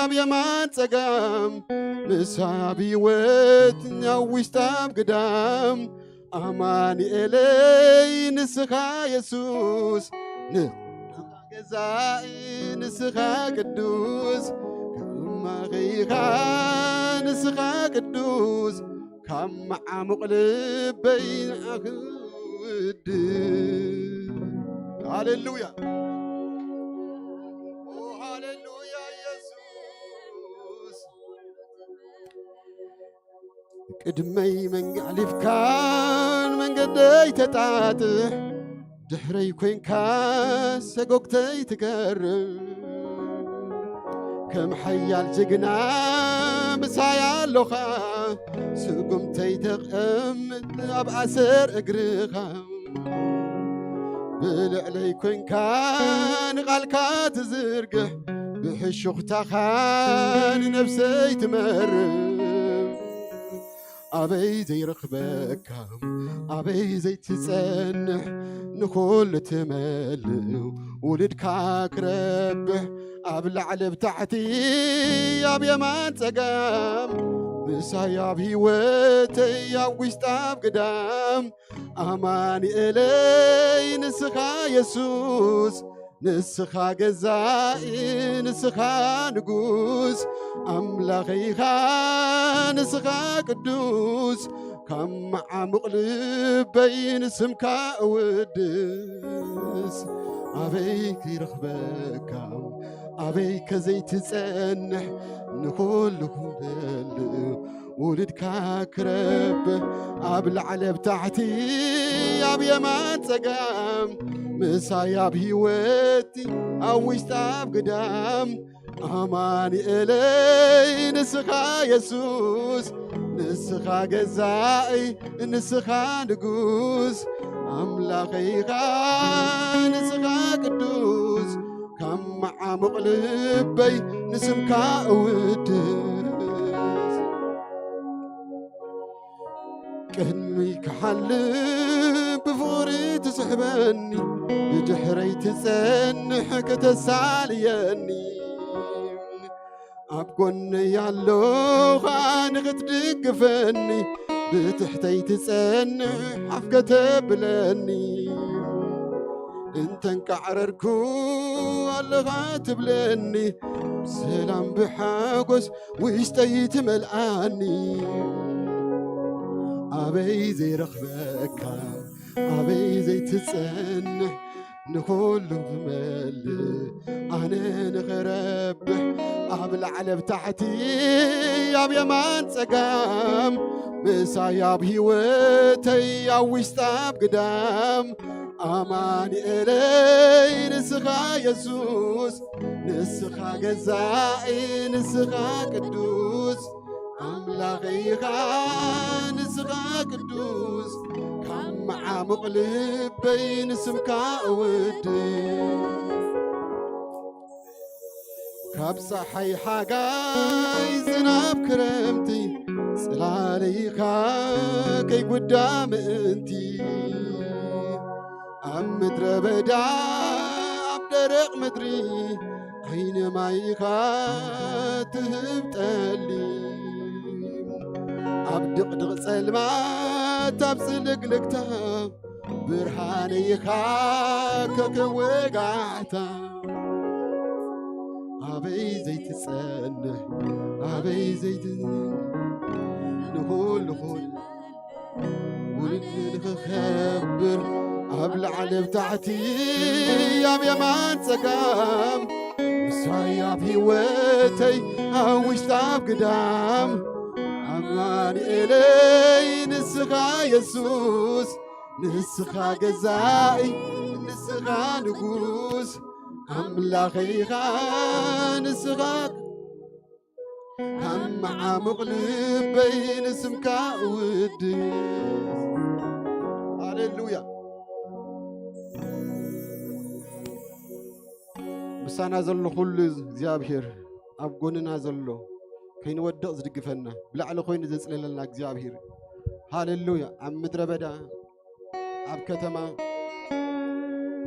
ኣብ የማን ጸጋም፣ ምሳይ ኣብ ህይወት፣ ኣብ ውሽጢ ኣብ ግዳም፣ ኣማኑኤለይ ንስኻ የሱስ፣ ንስኻ ገዛኢ፣ ንስኻ ቅዱስ፣ ከማኻ ኢኻ፣ ንስኻ ቅዱስ፣ ካብ መዓሙቕ ልበይ ንዓኺ ክውድስ። ሃሌሉያ፣ ኦ፣ ሃሌሉያ፣ ኢየሱስ። ቅድመይ መንገ-፣ ኣሕሊፍካን መንገደይ ተጣጥሕ፣ ድሕረይ ኮይንካ ሰጎግተይ ትገርም። ከም ሓያል ጅግና ምሳይ ኣሎኻ፣ ስጉምተይ ተቐምጥ ኣብ ኣሰር እግርኻ። ብልዕለይ ኮይንካ ንቓልካ ትዝርግሕ፣ ብሕሹኽታኻ ንነፍሰይ ትመርሕ። ኣበይ ዘይረኽበካ፣ ኣበይ ዘይትጸንሕ፣ ንኹሉ ትመልእ ውሉድካ ክረብሕ፣ ኣብ ላዕሊ ኣብ ታሕቲ፣ ኣብ የማን ጸጋም፣ ምሳይ ኣብ ህይወተይ፣ ኣብ ውሽጢ ኣብ ግዳም፣ ኣማኑኤለይ ንስኻ የሱስ፣ ንስኻ ገዛኢ፣ ንስኻ ንጉስ፣ ኣምላኸይ ኢኻ፣ ንስኻ ቅዱስ፣ ካብ መዓሙቕ ልበይ ንስምካ እውድስ። ኣበይ ከይረኽበካ፣ ኣበይ ከዘይትጸንሕ፣ ንኹሉ ክደልእ ውሉድካ ክረብሕ፣ ኣብ ላዕሊ ኣብ ታሕቲ፣ ኣብ የማን ጸጋም፣ ምሳይ ኣብ ህይወቲ፣ ኣብ ውሽጢ ኣብ ግዳም፣ ኣማኑኤለይ ንስኻ የሱስ፣ ንስኻ ገዛኢ፣ ንስኻ ንጉስ፣ ኣምላኸይ ኢኻ ንስኻ ቅዱስ፣ ካብ መዓሙቕ ልበይ ንስምካ እውድስ። ቅድሚ ክሓልፍ ብፍቕሪ ትስሕበኒ፣ ብድሕረይ ትጸንሕ ከተሳልየኒ። ኣብ ጎነይ ኣለኻ ንኽትድግፈኒ፣ ብትሕተይ ትጸንሕ ሓፍ ከተብለኒ። እንተንቃዕረርኩ ኣለኻ ትብለኒ፣ ብሰላም ብሓጎስ ውሽጠይ ትመልኣኒ። ኣበይ ዘይረኽበካ፣ ኣበይ ዘይትጸንሕ፣ ንኹሉ ትመልእ ኣነ ንኽረብሕ፣ ኣብ ላዕሊ ኣብ ታሕቲ፣ ኣብ የማን ጸጋም፣ ምሳይ ኣብ ህይወተይ፣ ኣብ ውሽጢ ኣብ ግዳም፣ ኣማኑኤለይ ንስኻ የሱስ፣ ንስኻ ገዛኢ፣ ንስኻ ቅዱስ፣ ኣምላኸይ ኢኻ ንስኻ ቅዱስ፣ ካብ መዓሙቕ ልበይ ንስምካ እውድስ። ካብ ጸሓይ ሓጋይ ዝናብ ክረምቲ፣ ጽላለይኻ ከይጉዳ ምእንቲ፣ ኣብ ምድረ በዳ ኣብ ደረቕ ምድሪ፣ ዓይኒ ማይኻ ትህብ ጠሊ፣ ኣብ ድቕድቕ ጸልማት ኣብ ጽልግልግታ፣ ብርሃነይኻ ከከወጋሕታ። ኣበይ ዘይትጸንሕ፣ ኣበይ ዘይት-፣ ንኹሉ ኹል ውልድ ንኽኸብር፣ ኣብ ላዕሊ ኣብ ታሕቲ፣ ኣብ የማን ጸጋም፣ ምሳይ ኣብ ህይወተይ፣ ኣብ ውሽጢ ኣብ ግዳም፣ ኣማኑኤለይ ንስኻ የሱስ፣ ንስኻ ገዛኢ፣ ንስኻ ንጉስ፣ ኣምላኸይ ኢኻ ንስኻ፣ ካብ መዓሙቕ ልበይ ንስምካ እውድስ። ሃሌሉያ። ምሳና ዘሎ ኩሉ እግዚኣብሔር፣ ኣብ ጎንና ዘሎ፣ ከይንወድቕ ዝድግፈና፣ ብላዕሊ ኮይኑ ዘጽለለና እግዚኣብሔር። ሃሌሉያ። ኣብ ምድረ በዳ፣ ኣብ ከተማ፣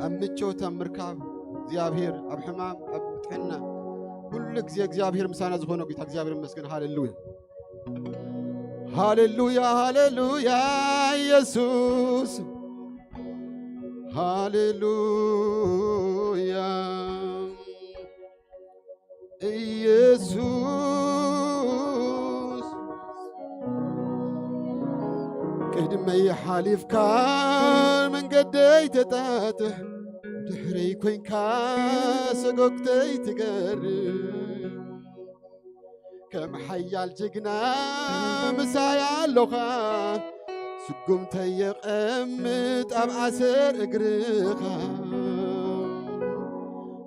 ኣብ ምቾት፣ ኣብ ምርካብ እግዚኣብሔር፣ ኣብ ሕማም፣ ኣብ ጥዕና፣ ኩሉ ግዜ እግዚኣብሔር ምሳና ዝኾነ ጌታ እግዚኣብሔር ይመስገን። ሃሌሉያ፣ ሃሌሉያ፣ ሃሌሉያ። ኢየሱስ፣ ሃሌሉያ። ኢየሱስ፣ ቅድመይ ሓሊፍካ፣ መንገደይ ተጣጥሕ፣ ድሕረይ ኮይንካ፣ ሰጎግተይ ትገርም። ከም ሓያል ጅግና ምሳይ ኣሎኻ፣ ስጉምተይ የቐምጥ ኣብ ኣሰር እግርኻ።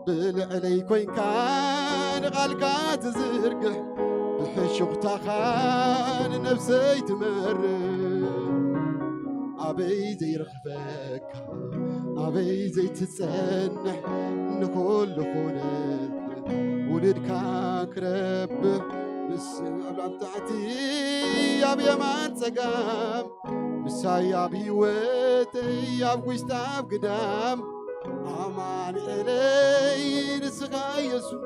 ብልዕለይ ኮይንካ፣ ንቓልካ ትዝርግሕ፣ ብሕሹኽታኻ ንነፍሰይ ትመርሕ። ኣበይ ዘይረኽበካ፣ ኣበይ ዘይትጸንሕ፣ ንኹሉ ኩነብ ውሉድካ ክረብሕ፣ ምስ ኣብ ላዕሊ ታሕቲ፣ ኣብ የማን ጸጋም፣ ምሳይ ኣብ ህይወተይ፣ ኣብ ውሽጢ ኣብ ግዳም፣ ኣማኑኤለይ ንስኻ ኢየሱስ፣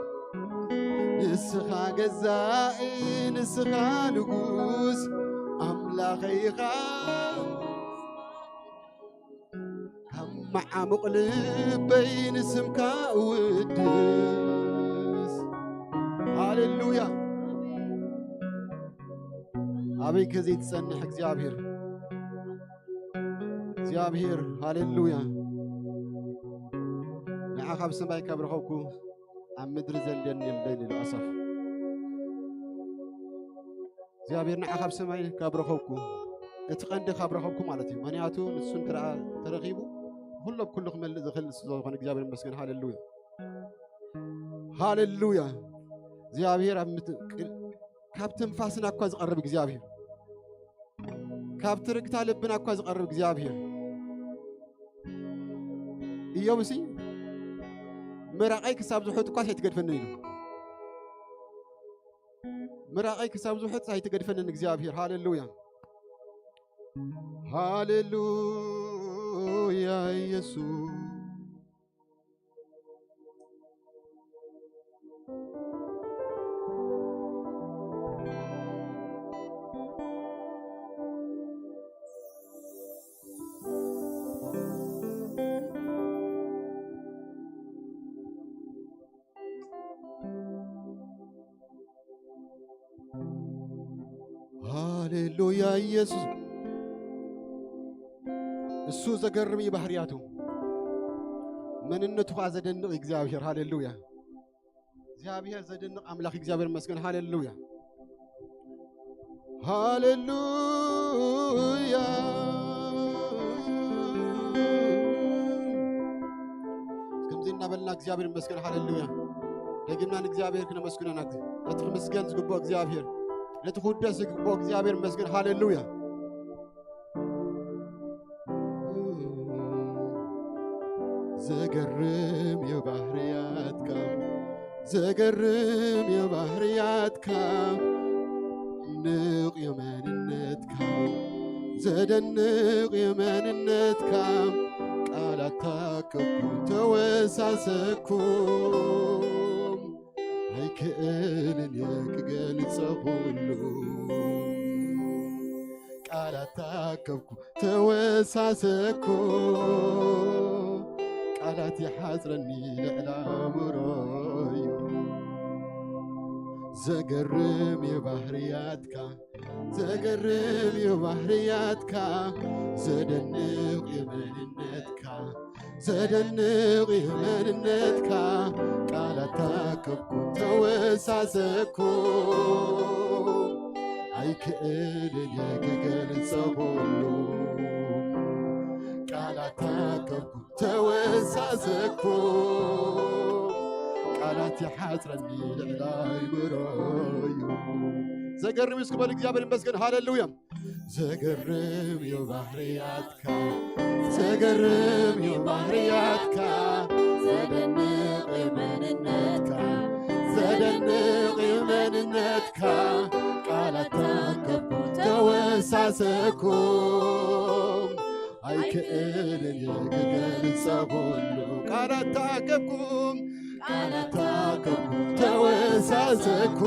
ንስኻ ገዛኢ፣ ንስኻ ንጉስ፣ ኣምላኸይ ኢኻ። ካብ መዓሙቕ ልበይ ንስምካ እውድስ። ሃሌሉያ። ኣበይ ከዘይትጸንሕ እግዚኣብሔር፣ እግዚኣብሔር፣ ሃሌሉያ። ንዓኻ ኣብ ሰማይ ካብ ረኸብኩ ኣብ ምድሪ ዘልየኒ የለን ኢሉ ኣሳፍ። እግዚኣብሔር ንዓኻ ኣብ ሰማይ ካብ ረኸብኩ፣ እቲ ቀንዲ ካብ ረኸብኩ ማለት እዩ። ምኽንያቱ ንሱ እንተ ደኣ ተረኺቡ፣ ኩሎ ብኩሉ ክመልእ ዝኽእል ንሱ ዝኾነ እግዚኣብሔር ይመስገን። ሃሌሉያ። ሃሌሉያ። እግዚኣብሔር ኣብ ምት-፣ ቅል-፣ ካብ ትንፋስና እኳ ዝቐርብ እግዚኣብሔር፣ ካብ ትርግታ ልብና እኳ ዝቐርብ እግዚኣብሔር። ኢዮብሲ ምራቐይ ክሳብ ዝሑጥ እኳ ኣይትገድፈንን ኢሉ። ምራቐይ ክሳብ ዝሑጥ ኣይትገድፈንን እግዚኣብሔር። ሃሌሉያ። ሃሌሉያ ኢየሱስ። ሃሌሉያ ኢየሱስ። እሱ ዘገርም እዩ ባህርያቱ፣ መንነቱ ኸዓ ዘደንቕ እዩ እግዚኣብሔር። ሃሌሉያ። እግዚኣብሔር ዘደንቕ ኣምላኽ፣ እግዚኣብሔር ይመስገን። ሃሌሉያ። ሃሌሉያ። ከምዚ እናበልና እግዚኣብሔር ይመስገን። ሃሌሉያ። ደጊምና ንእግዚኣብሔር ክነመስግኖ ኢና። ነቲ ክምስገን ዝግብኦ እግዚኣብሔር፣ ነቲ ክውደስ ዝግብኦ እግዚኣብሔር ይመስገን። ሃሌሉያ። ዘገርም እዩ ባህርያትካ፣ ዘገርም እዩ ባህርያትካ፣ ንቕ እዩ መንነትካ፣ ዘደንቕ እዩ መንነትካ። ቃላት ታከብኩ ተወሳሰኩ፣ ኣይክእልን እየ ክገልጸ ኩሉ። ቃላት ታከብኩ ተወሳሰኩ፣ ቃላት ይሓጽረኒ ልዕሊ ኣእምሮይ። ዘገርም እዩ ባህርያትካ፣ ዘገርም እዩ ባህርያትካ፣ ዘደንቕ እዩ መንነትካ፣ ዘደንቕ እዩ መንነትካ። ቃላት ታከብኩ ተወሳሰኩ፣ ኣይክእልን እየ ክገልጸ ኩሉ። ቃላት ታከብኩ ተወሳሰኩ፣ ቃላት ይሓጽረኒ ልዕሊ ኣእምሮይ። ዘገርም እዩ እስኪ በሉ፣ እግዚኣብሔር ይመስገን። ሃሌሉያ። ዘገርም እዩ ባህርያትካ፣ ዘገርም እዩ ባህርያትካ፣ ዘደንቕ እዩ መንነትካ፣ ዘደንቕ እዩ መንነትካ። ቃላት ታከብኩ ተወሳሰኩ፣ ኣይክእልን እየ ክገልጸ ኩሉ። ቃላት ታከብኩ፣ ቃላት ታከብኩ ተወሳሰኩ፣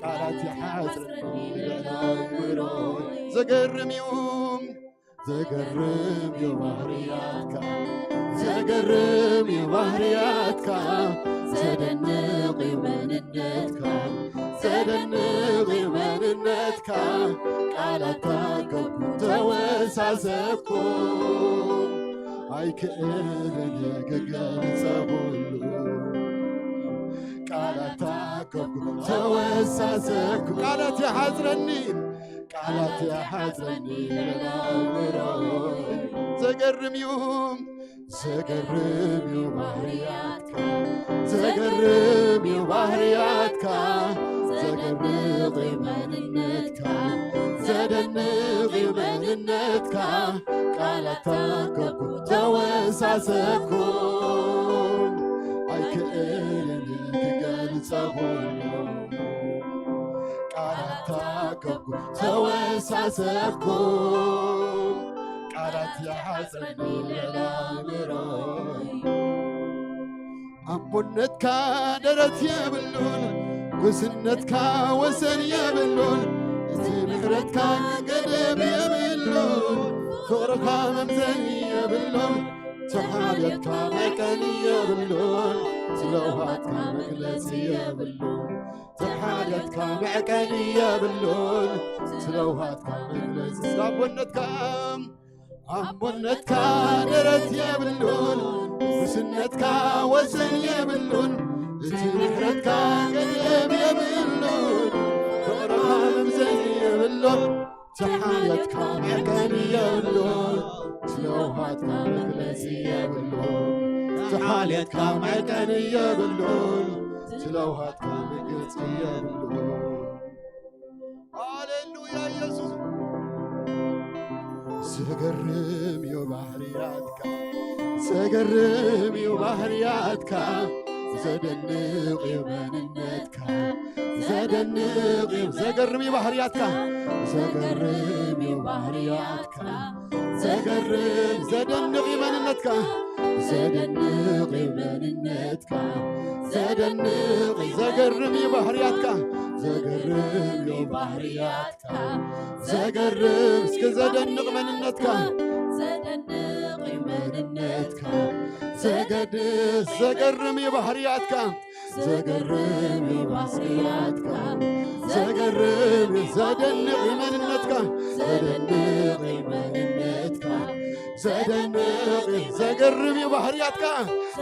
ቃላት ይሓጽረኒ ልዕሊ ኣእምሮይ። ዘገርም እዩ፣ ዘገርም እዩ ባህርያትካ፣ ዘገርም እዩ ባህርያትካ፣ ዘደንቕ እዩ መንነትካ፣ ዘደንቕ እዩ መንነትካ። ቃላት ታከብኩ ተወሳሰኩ፣ ኣይክእልን እየ ክገልጸ ኩሉ። ቃላት ታከብኩ ተወሳሰኩ፣ ቃላት ይሓጽረኒ፣ ቃላት ይሓጽረኒ ልዕሊ ኣእምሮይ። ዘገርም እዩ፣ ዘገርም እዩ ባህርያትካ፣ ዘገርም እዩ ባህርያትካ፣ ዘደንቕ እዩ መንነትካ፣ ዘደንቕ እዩ መንነትካ። ቃላት ታከብኩ ተወሳሰኩ፣ ኣይክእልን ክገልጸ ኩሉ። ቃላት ታከብኩ ተወሳሰኩ፣ ቃላት ይሓጽረኒ ልዕሊ ኣእምሮይ። ኣቦነትካ ደረት የብሉን፣ ጉስነትካ ወሰን የብሉን፣ እቲ ምሕረትካ ገደብ የብሉን፣ ፍቕርኻ መምዘኒ የብሉን፣ ተሓልየትካ መቀኒ የብሉን። ስለውሃትካ መግለጺ የብሉን። ተሓደትካ መዕቀኒ የብሉን። ስለውሃትካ መግለጺ ኣቦነትካ ኣቦነትካ ደረት የብሉን። ንስነትካ ወሰን የብሉን። እቲ ምሕረትካ ገደብ የብሉን። ፍቕርኻ መምዘኒ የብሉን። ተሓደትካ መዕቀኒ የብሉን። ስለውሃትካ መግለጺ የብሉን። ተሓደትካ መዕቀኒ የብሉን። ስለውሃትካ መግለጺ የብሉን። ሃሌሉያ ኢየሱስ። ዘገርም እዩ ባህርያትካ። ዘገርም እዩ ባህርያትካ። ዘደንቕ እዩ መንነትካ። ዘደንቕ እዩ። ዘገርም እዩ ባህርያትካ። ዘገርም እዩ ባህርያትካ። ዘገርም ዘደንቕ እዩ መንነትካ። ዘደንቕ እዩ መንነትካ። ዘደንቕ እዩ። ዘገርም እዩ ባህርያትካ። ዘገርም እዩ ባህርያትካ። ዘገርም እስኪ ዘደንቕ መንነትካ። ዘደንቕ እዩ መንነትካ። ዘገድስ ዘገርም እዩ ባህርያትካ። ዘገርም እዩ ባህርያትካ። ዘገርም እዩ ዘደንቕ እዩ መንነትካ። ዘደንቕ እዩ መንነትካ። ዘደንቕ እዩ ዘገርም እዩ ባህርያትካ።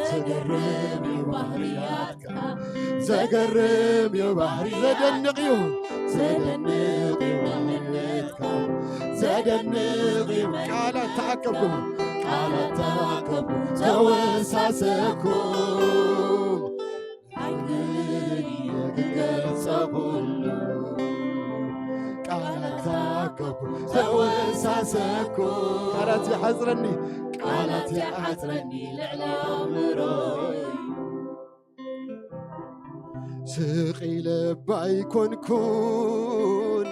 ዘገርም እዩ ባህርያትካ። ዘገርም እዩ ባህሪ ዘደንቕ እዩ። ዘደንቕ እዩ መንነትካ። ዘደንቕ እዩ ቃላት ተኣከብኩም። ቃላት ተኣከብኩም ተወሳሰብኩም። ኣይክእልን እየ ክገልጸ ኩሉ። ቃላት ተኣከብኩም ተወሳሰብኩም። ቃላት ይሓጽረኒ። ቃላት ይሓጽረኒ ልዕሊ ኣእምሮይ። ስቕ ኢለ እባ ኣይኮንኩን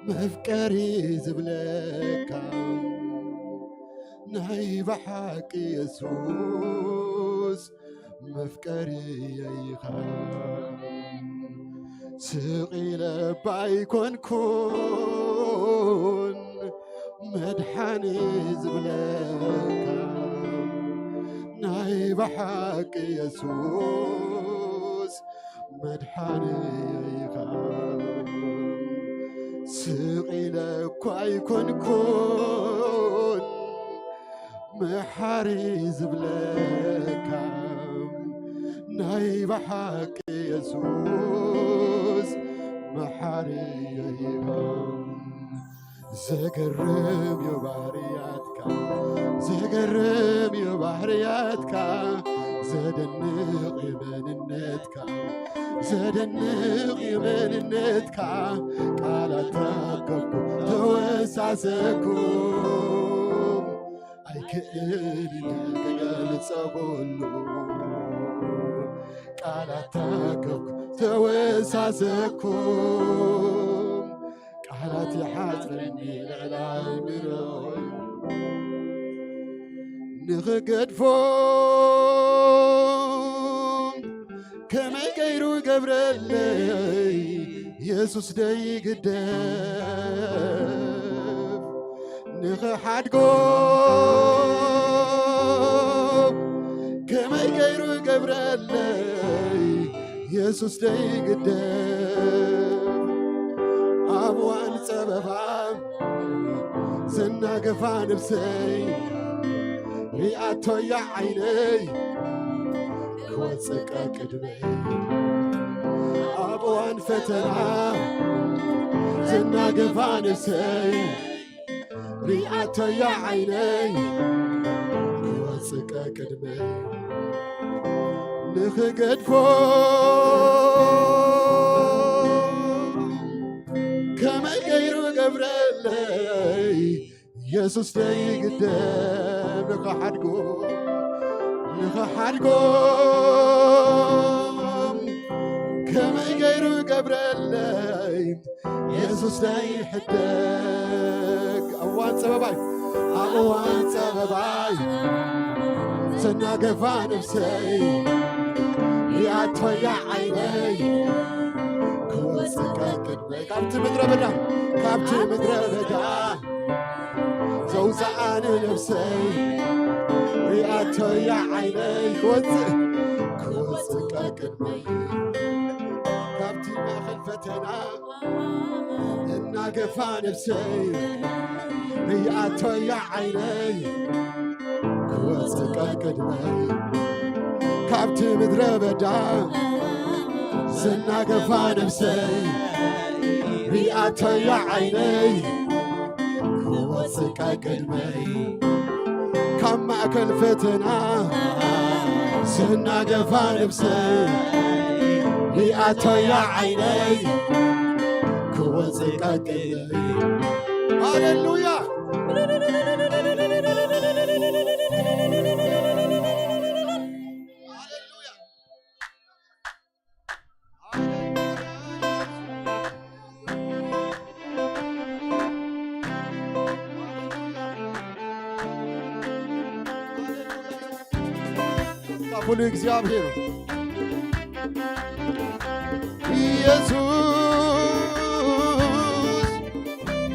መፍቀሪ ዝብለካ፣ ናይ ብሓቂ የሱስ መፍቀሪ ኢኻ። ስቕ ኢለ እባ ኣይኮንኩን መድሓኒ ዝብለካ፣ ናይ ብሓቂ የሱስ መድሓኒ ኢኻ። ስቕ ኢለ እኳ ኣይኮንኩን መሓሪ ዝብለካ፣ ናይ ብሓቂ የሱስ መሓሪ ኢኻ። ዘገርም እዩ ባህርያትካ። ዘገርም እዩ ባህርያትካ። ዘደንቕ እዩ መንነትካ። ዘደንቕ እዩ መንነትካ። ቃላት ተኣከብኩ ተወሳሰብኩ። ኣይክእልን ክገልጸ ኩሉ። ቃላት ተኣከብኩ ተወሳሰብኩ። ቃላት ይሓጽረኒ ልዕሊ ኣእምሮይ። ንኽገድፎ ከመይ ገይሩ ገብረለይ የሱስ ደይግደፍ። ንኽሓድጎ ከመይ ገይሩ ገብረለይ የሱስ ደይግደፍ። ኣብ እዋን ጸበባ ዘናገፋ ነብሰይ ሪኣቶያ ዓይነይ ክወጽእ ቅድመይ። ኣብ እዋን ፈተና ዘናገፋ ነብሰይ ሪኣቶያ ዓይነይ ክወጽእ ቅድመይ። ንኽገድፎ ከመይ ገይሩ ገብረለይ የሱስ ደይግደፍ። ንኽሓድጎ ንኽሓድጎም ከመይ ገይሩ ገብረለይ የሱስ ደይሕደግ። እዋን ጸበባይ ኣብ እዋን ጸበባይ ዘናገፋ ነብሰይ ይኣቶያ ዓይነይ ክወጽእ ቅድመይ። ካብቲ ምድረ በዳ ካብቲ ምድረ በዳ ዘውፅኣኒ ነብሰይ ሪኣቶያ ዓይነይ ክወፅእ ክወፅእ ቅድመይ ካብቲ ማእከል ፈተና እናገፋ ነፍሰይ ርኣቶያ ዓይነይ ክወፅእ ቅድመይ ካብቲ ምድረ በዳ ዝናገፋ ነፍሰይ ርኣቶያ ዓይነይ ክወፅእ ቅድመይ ካብ ማእከል ፈተና ዝናገፋ ነፍሰይ ርኣቶያ ዓይነይ ክወፅእ ቅድመይ ሃሌሉያ ካፍሉ እግዚኣብሔር ኢየሱስ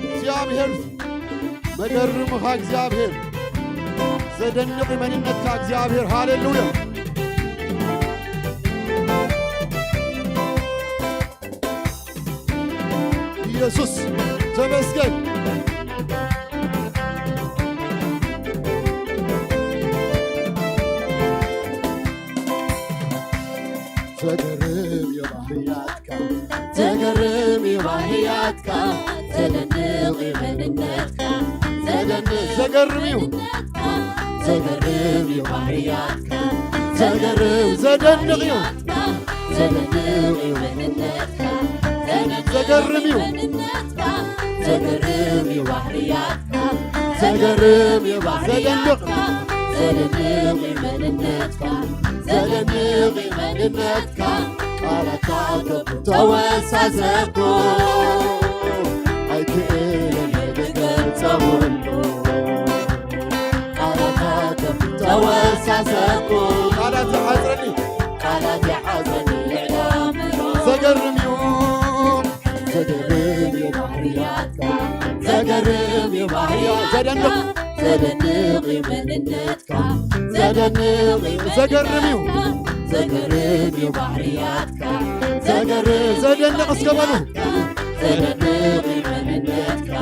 እግዚኣብሔር መገርምኻ እግዚኣብሔር ዘደንቕ መንነትካ እግዚኣብሔር ሃሌሉያ ኢየሱስ ተመስገን ዘገርም የባህርያትካ ዘገርም የባህርያትካ ዘደንቕ መንነትካ ዘደንቕ ዘገርም እዩ ዘገርም የባህርያትካ ዘገርም ዘደንቕ እዩ ዘደንቕ መንነትካ ዘገርም እዩ ዘገርም የባህርያትካ ዘገርም የባህርያትካ ዘደንቕ መንነትካ ዘደንቕ መንነትካ ቃላትካ ተወሳሰብኩ ኣይክእልን ክገልጸ ሁሉ ቃላትካ ተወሳሰብኩ ቃላት ይሓጽረኒ ቃላት ይሓጽረኒ ልዕሊ ኣእምሮ ዘገርም እዩ ዘገርም እዩ ባህርያትካ ዘገርም እዩ ባህርያት ዘደንቕ ዘደንቕ እዩ መንነትካ ዘደንቕ ዘገርም እዩ ዘገርም እዩ ባህርያትካ ዘገርም ዘደንቕ እስከ በሉ ዘደንቕ እዩ መንነትካ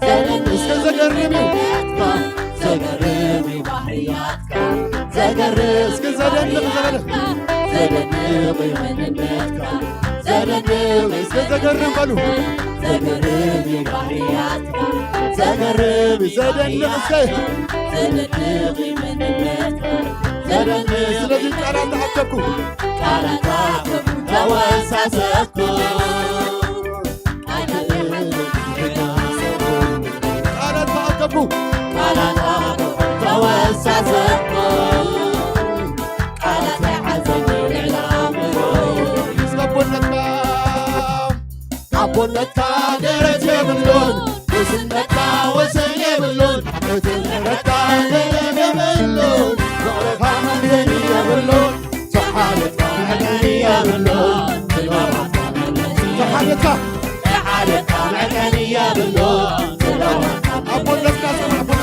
ዘደንቕ እስከ ዘገርም እዩ ዘገርም እዩ ባህርያትካ ዘገርም እስከ ዘደንቕ ዘበለ ዘደንቕ እዩ መንነትካ ዘደንቕ እስከ ዘገርም በሉ ዘገርም እዩ ባህርያትካ ዘገርም ዘደንቕ እስከ ዘደንቕ እዩ መንነትካ ዘደንቕ ስለዚ ቃላት ተኣከብኩ ቃላት ተኣከብኩ ተወሳሰብኩ ቃላት ተኣከብኩ ቃላት ተኣከብኩ ተወሳሰብኩ ቃላት ተሓዘኒ ልዕሊ ኣእምሮ እስከ ኣቦነትካ ኣቦነትካ ደረት የብሉን ንስነትካ ወሰን የብሉን እቲ ምሕረትካ ገደብ የብሉን ፍቕርኻ መምዘኒ የብሉን ተሓለትካ መዕቀኒ የብሉን ተሓለትካ ተሓለትካ መዕቀኒ የብሉን ኣቦነትካ ሰማዕኩና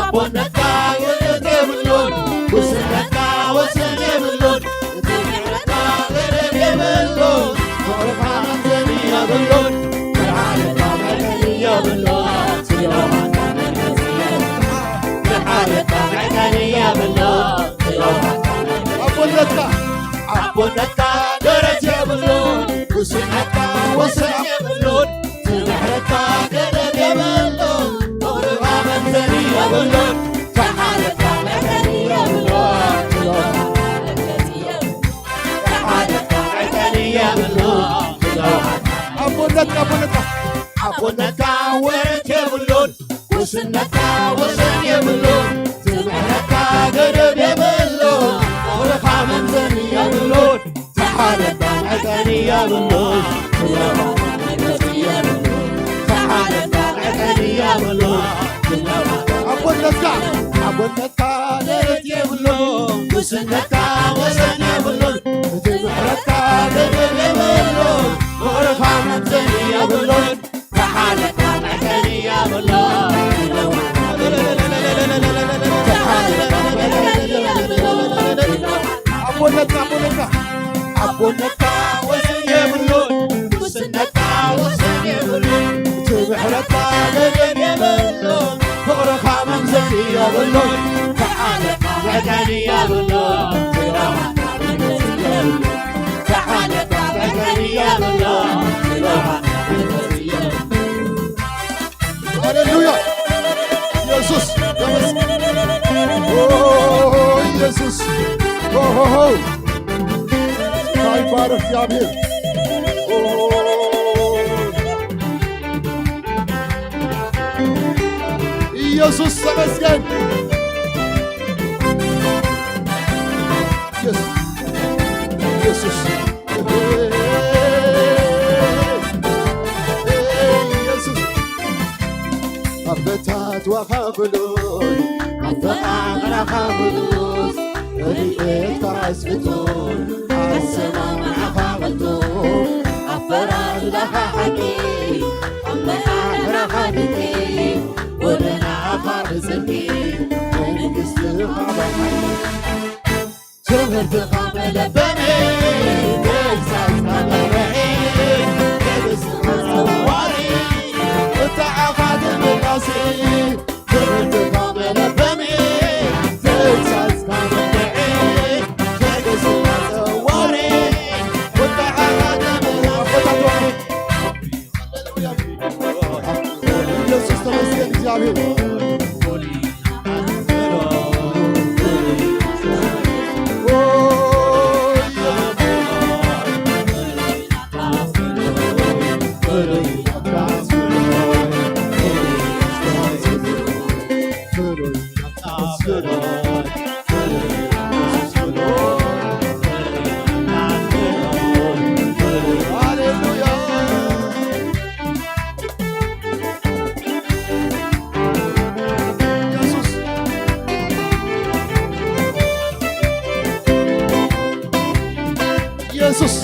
ኣቦነትካ ወሰን የብሉን ጉስነትካ ወሰን የብሉን እቲ ምሕረትካ ገደብ የብሉን ፍቕርኻ መምዘኒ የብሉን ብርሃንካ መዕቀኒ የብሉን ብርሃንካ መዕቀኒ የብሉን ኣቦነትካ ኣቦነትካ ደረት የብሉን ጉስነትካ ወሰን የብሉን ምሕረትካ ገደብ የብሉን ፍቕርኻ መምዘኒ የብሉን ተሓለካ መዕቀኒ የብሉን ተሓለካ መዕቀኒ የብሉን ኣቦነትካ ኣቦነትካ ኣቦነትካ ወረት የብሉን ጉስነትካ ወሰን የብሉን ምሕረትካ ገደብ የብሉን ፍቕርኻ መምዘኒ የብሉን ተሓለካ መዕቀኒ የብሉን ተሓለካ መዕቀኒ የብሉን ኣቦነትካ ኣቦነትካ ደረት የብሉን ጉስነትካ ወሰን የብሉን እቲ ምሕረትካ ገደብ የብሉን ፍቕርኻ መምዘኒ የብሉን ተሓለካ መዕቀኒ የብሉን ኣቦነትካ ኣቦነትካ ጎነካ ወሰን የብሉን፣ ውስነካ ወሰን የብሉን። እቲ ምሕረትካ ገደብ የብሉን፣ ፍቕርኻ መምዘኒ የብሉን። ተዓለካ መዕቀኒ የብሉን፣ ተዓለካ መዕቀኒ የብሉን። ሃሌሉያ። ኢየሱስ ተመስገን። ኦ ኢየሱስ። ኦ ሆ ሆ። ይባረክ እግዚአብሔር። ኦ ኢየሱስ ተመስገን። ኢየሱስ። ኢየሱስ። ኢየሱስ። ኣፈታትዋኻ ብሉይ፣ ኣፈቓቕራኻ ብሉስ፣ ረድኤትካ ኣስፍቱን፣ ኣሰማምዓኻ ቅልጡፍ፣ ኣፈራርዳኻ ሓቂ፣ ኣመሓድራኻ ድንቂ፣ ጎደናኻ ብጽድቂ፣ መንግስትኻ ብሓይሊ። ትምህርትኻ መለበሚ፣ ተግሳጽካ መምርሒ፣ ትዕግስትኻ ዘዋሪ፣ ቁጣዓኻ ተመላሲ። ትምህርትኻ መለበሚ፣ ተግሳጽካ መምርሒ፣ ትዕግስትኻ ዘዋሪ፣ ቁጣዓኻ ተመላሲ። ሃሌሉያ። ኢየሱስ ተመስገን እግዚኣብሔር። ኢየሱስ።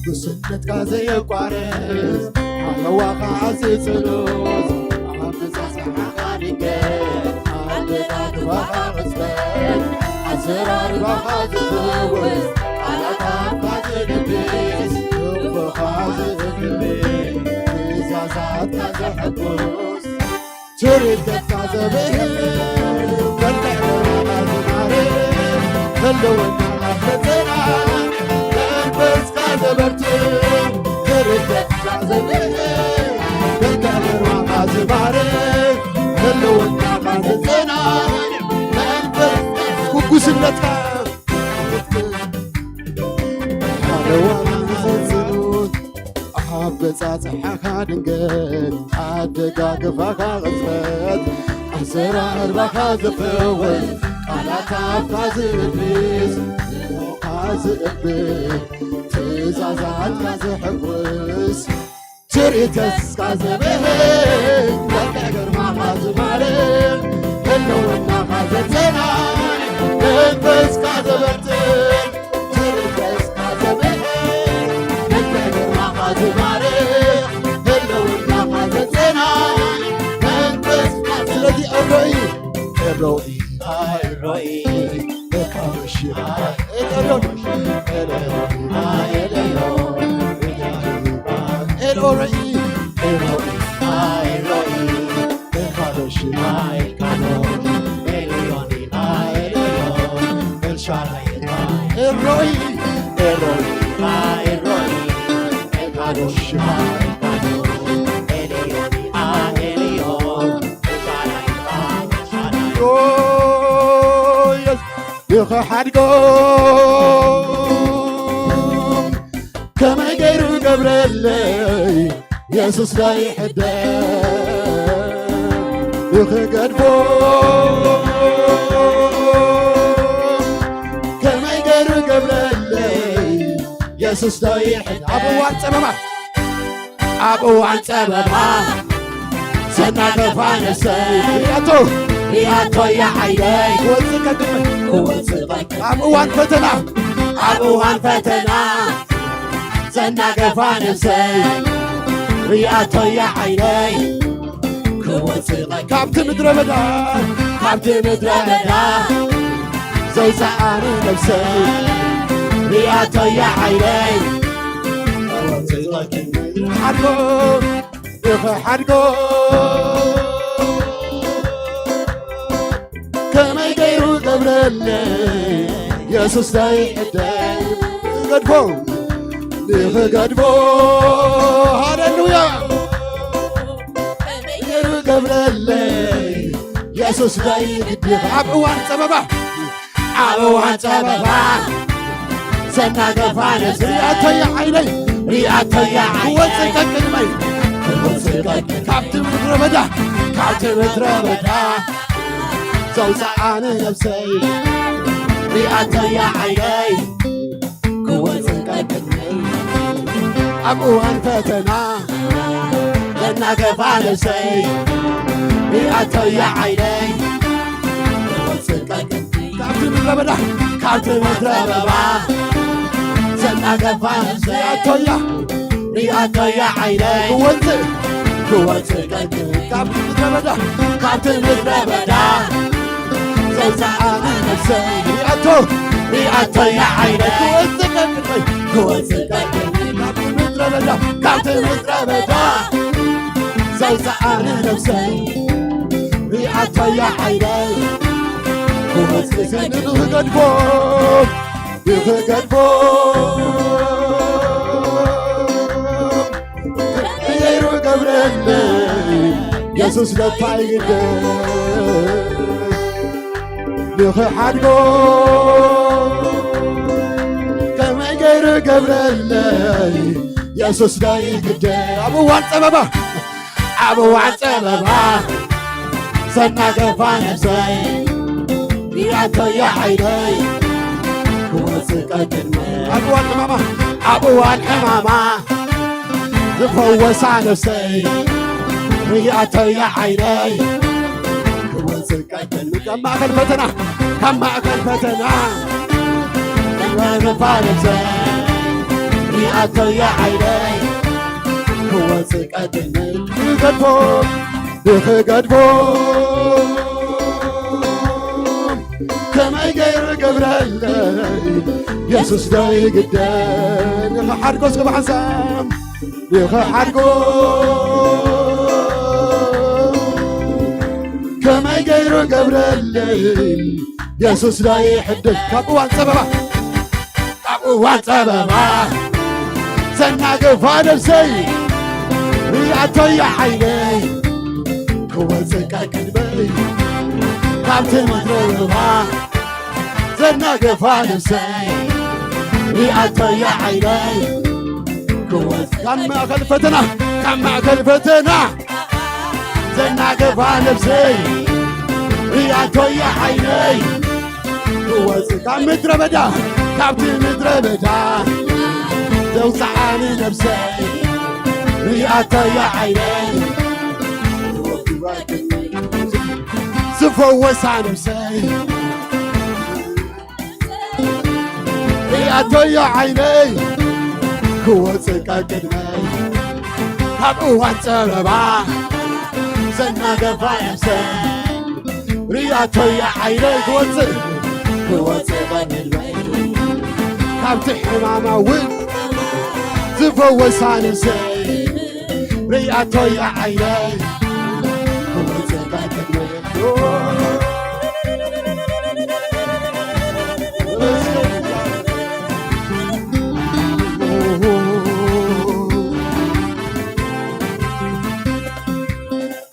ጉስነትካ ዘየቋርጽ፣ ሓለዋኻ ዝጽሉስ፣ ኣብ ምጻጽሓኻ ድንገት፣ ኣደራርባኻ ቅጽበት፣ ኣዘራርባኻ ዝፍውስ፣ ቃላት ኣፍካ ዝድብስ፣ ልብኻ ዝእግብ፣ ትእዛዛትካ ዘሐጉስ፣ ትርኢት ገጽካ ዘብህር፣ መልክዕ ገጽካ ዝማርኽ፣ ህልውናኻ ዘጸናንዕ፣ መንፈስካ ዘበርትዕ፣ ትርኢት ገጽካ ዘብህር፣ መልክዕ ግርማኻ ዝማርኽ፣ ህልውናኻ ዘጸናንዕ፣ መንፈስካ ጉጉስነትካ ሓለዋ ዝጽኑት፣ ኣበጻጽሓኻ ድንገት፣ ኣደጋግፋኻ ቅጽበት፣ ኣዘራርባኻ ዝፍውስ፣ ቃላት ኣፍካ ዝእብስ፣ ልቦኻ ዝእብስ፣ ትእዛዛትካ ዘሐጉስ፣ ትርኢት ገጽካ ዘብህግ፣ መልክዕ ግርማኻ ዝማርኽ፣ ህልውናኻ ዘጸናንዕ፣ መንፈስካ ዘበርትዕ፣ ትርኢት ገጽካ ዘብህግ፣ መልክዕ ግርማኻ ዝማርኽ፣ ህልውናኻ ዘጸናንዕ፣ መንፈስካ ስለዚ እሮኢ፣ እሮኢ፣ ኣይ እሮኢ፣ እሮኢ፣ ኤል ኦረኢ፣ ኤል ኦረኢ፣ ኤል ካዶሽ፣ ኤል ካዶሽ፣ ኤል ዮኒ፣ ኤል ዮኒ፣ ኤል ሻዳይ፣ ኤል ሮኢ፣ ኤል ሮኢ፣ ኤል ሮኢ፣ ኤል ካዶሽ፣ ኤል ካዶሽ፣ ኤል ዮኒ፣ ኤል ዮኒ፣ ኤል ሻዳይ፣ ኤል ሻዳይ። ኦ፣ የስ-፣ ይኽሓድጎም ከመይ ገይሩ ገብረለይ የሱስ ዶ ይሕደግ ይኽገድፎ ከመይ ገይሩ ገብረለይ የሱስ ዶ ይሕደግ ኣብ እዋን ጸበባ ኣብ እዋን ጸበባ ዘናገፋ ነፍሰይ ሪኣቶ ሪኣቶ እያ ዓይነይ ክወጽእ ከድምዕ ክወጽእ ከድምዕ ኣብ እዋን ፈተና ኣብ እዋን ፈተና ዘናገፋ ነፍሰይ ሪኣቶ እያ ዓይነይ ካብቲ ምድረ በዳ፣ ካብቲ ምድረ በዳ ዘውፅኣኒ ነብሰይ ርያቶያ ዓይነይ። ሓድጎ፣ ይኸ ሓድጎ ከመይ ገይሩ ገብረለይ የሱስ ናይ ዕደይ። ንገድፎ፣ ንኽገድፎ፣ ሃሌሉያ። ገይሩ ገብረለይ የሱስ ናይ ግዲ። ኣብ እዋን ጸበባ፣ ኣብ እዋን ጸበባ ዘናገፋ ነብሰይ ርያቶያ ዓይነይ፣ ርያቶያ ክወጽእ ቀቅድመይ፣ ክወጽእ ቀቅድ ካብቲ ምድረ በዳ፣ ካብቲ ምድረ በዳ ዘውፅኣኒ ነብሰይ ርያቶያ ዓይነይ። ክወፅእ ቀቅድመይ ኣብ እዋን ፈተና ዘናገፋ ነብሰይ ርያቶያ ዓይነይ። ክወፅእ ቀቅድመይ ካብቲ ምድረ በዳ፣ ካብቲ ምድረ በዳ ዘናገፋ ነብሰይ ርያቶያ ርያቶያ ዓይነይ። ክወፅእ፣ ክወፅእ ቀቅድመይ ካብቲ ምድረ በዳ፣ ካብቲ ምድረ በዳ ዘውፅኣኒ ነብሰይ ርያቶ፣ ርያቶያ ዓይነይ። ክወፅእ ቀቅድመይ፣ ክወፅእ ቀቅድመይ ካብቲ ምድረ በዳ፣ ካብቲ ምድረ በዳ ዘውፅኣኒ ነብሰይ ርያቶያ ዓይነይ። ክወፅእ ዘንዱ ክገድፎ፣ ክገድፎ ገይሩ ገብረለይ የሱስ ለባይ ግደ ንኽሓድጎ ከመይ ገይሩ ገብረለይ የሱስ ናይ ግደ። ኣብ እዋን ጸበባ፣ ኣብ እዋን ጸበባ ዘናገፋ ነብሰይ ርያቶያ ዓይነይ። ክወፅእ ቀቅድመይ ኣብ እዋን ሕማማ፣ ኣብ እዋን ሕማማ ዝፈወሳ ነብሰይ ርያቶያ ዓይነይ። ክወፅእ ቀቅድመይ ካብ ማእከል ፈተና፣ ካብ ማእከል ፈተና ዘናገፋ ነብሰይ ርያቶያ ዓይነይ። ክወፅእ ቀቅድመይ ክገድፎ፣ ንኽገድፎ ከመይ ገይሩ ገብረለይ የሱስ ዶ ይግደ። ንኽሓድጎ እስከ ብሓንሳብ ንኽሓድጎ ከመይ ገይሩ ገብረለይ የሱስ ዶ ይሕድግ። ካብ እዋን ጸበባ፣ ኣብ እዋን ጸበባ ዘናገፋ ነብሰይ ርያቶያ ዓይነይ። ክወፅእ ቀቅድመይ ካብቲ ምድረ በዳ ዘናገፋ ነብሰይ ርያቶያ ዓይነይ። ክወፅእ ካብ ማእከል ፈተና፣ ካብ ማእከል ፈተና ዘናገፋ ነብሰይ ርያቶያ ዓይነይ። ክወፅእ ካብ ምድረ በዳ፣ ካብቲ ምድረ በዳ ዘውፅኣኒ ነብሰይ ርያቶያ ዓይነይ። ዝፈወሳ ነብሰይ ርያቶያ ዓይነይ። ክወፅእ ቀቅድመይ ካብ እዋን ጸበባ ዘናገፋ ነብሰይ ርያቶያ ዓይነይ። ክወፅእ፣ ክወፅእ ቀቅድመይ ካብቲ ሕማማ እውን ዝፈወሳ ነብሰይ ርያቶያ ዓይነይ። ክወፅእ ቀቅድመይ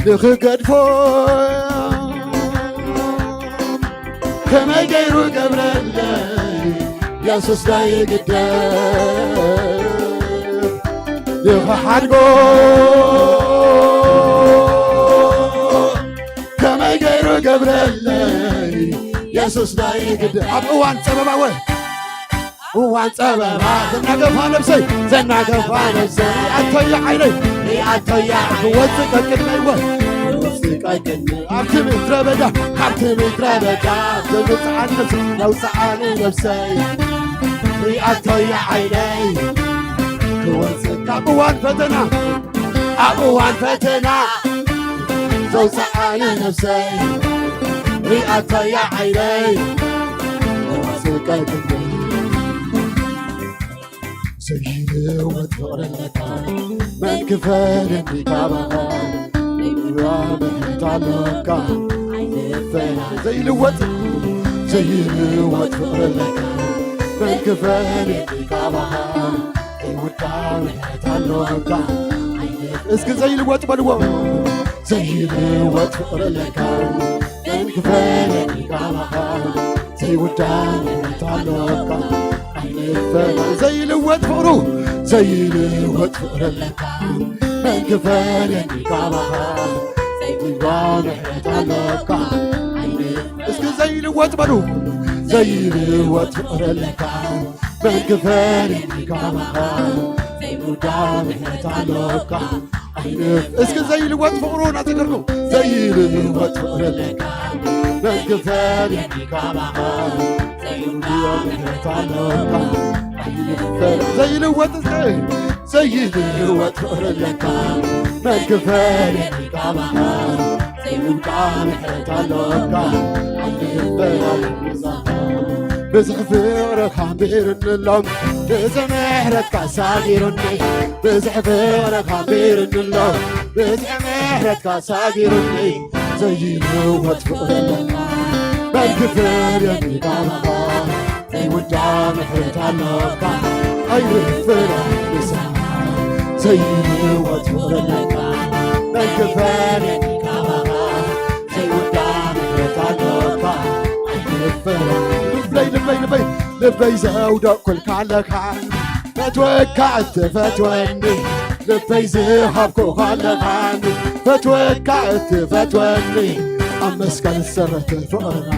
ንኽገድፎ ከመይ ገይሩ ገብረለይ የሱስ ዶ ይግደ። ንኽሓድጎ ከመይ ገይሩ ገብረለይ የሱስ ዶ ይግደ። ኣብ እዋን ጸበባ ወ እዋን ጸበባ ዘናገፋ ነብሰይ ዘናገፋ ነብሰይ ርያቶያ ዓይነይ ርያቶያ ክወፅእ ቀቅድመይ ወ ክወፅእ ቀቅድመይ ኣብቲ ምድረ በዳ ካብቲ ምድረ በዳ ዘውፅኣኒ ነብሰይ ዘውፅኣኒ ነብሰይ ርያቶያ ዓይነይ ክወፅእ ካብ እዋን ፈተና ኣብ እዋን ፈተና ዘውፅኣኒ ነብሰይ ሪኣቶያ ዓይነይ ስቀልኩ ዘይልወጥ ፍቕሪ ኣለካ መን ክፈልየኒ ካባኻ ዘይብራ ምሕረት ኣለካ ኣይንፈላ ዘይልወጥ ዘይልወጥ ፍቕሪ ኣለካ መን ክፈልየኒ ካባኻ ዘይውዳ ምሕረት ኣለካ እስኪ ዘይልወጥ በልዎ ዘይልወጥ ፍቕሪ ኣለካ መን ክፈልየኒ ካባኻ ዘይውዳ ምሕረት ኣለካ ኣይንፈላ ዘይልወጥ ፍቕሩ ዘይልወጥ ፍቕሪ ኣለካ መን ክፈልየኒ ካባኻ ዘይውዳ ምሕረት ኣለካ እስኪ ዘይልወጥ በሉ ዘይልወጥ ፍቕሪ ኣለካ መን ክፈልየኒ ካባኻ ዘይውዳ ምሕረት ኣለካ እስኪ ዘይልወጥ ፍቕሩ እናዘከርኩ ዘይልወጥ ፍቕሪ ኣለካ መን ክፈልየኒ ካባኻ ዘይውዳ ምሕረት ኣለካ ዘይልወጥ እስኪ ዘይልወጥ ፍቕሪ ኣለካ መን ክፈልየኒ ካባኻ ዘይውዳ ምሕረት ኣለካ ኣይንፈላ ብዝሕ ፍቕርኻ ኣንቢርኒ ኣሎ ብዝሕ ምሕረትካ ኣሳጊሩኒ ብዝሕ ፍቕርኻ ኣንቢርኒ ኣሎ ብዝሕ ምሕረትካ ኣሳጊሩኒ ዘይልወጥ ፍቕሪ ኣለካ መን ክፈልየኒ ካባኻ ዘይውዳ ምሕረት ኣለካ ኣይንፈላ ንሳ ዘይልወጥ ፍቕሪ ኣለካ መን ክፈልየኒ ካባኻ ዘይውዳ ምሕረት ኣለካ ኣይንፈላ ልበይ ልበይ ልበይ ልበይ ዘውደቕኩልካ ኣለኻ ፈትወካ እትፈትወኒ ልበይ ዝሃብኩኻ ኣለኻኒ ፈትወካ እትፈትወኒ ኣብ መስቀል ዝሰረተ ፍቕርና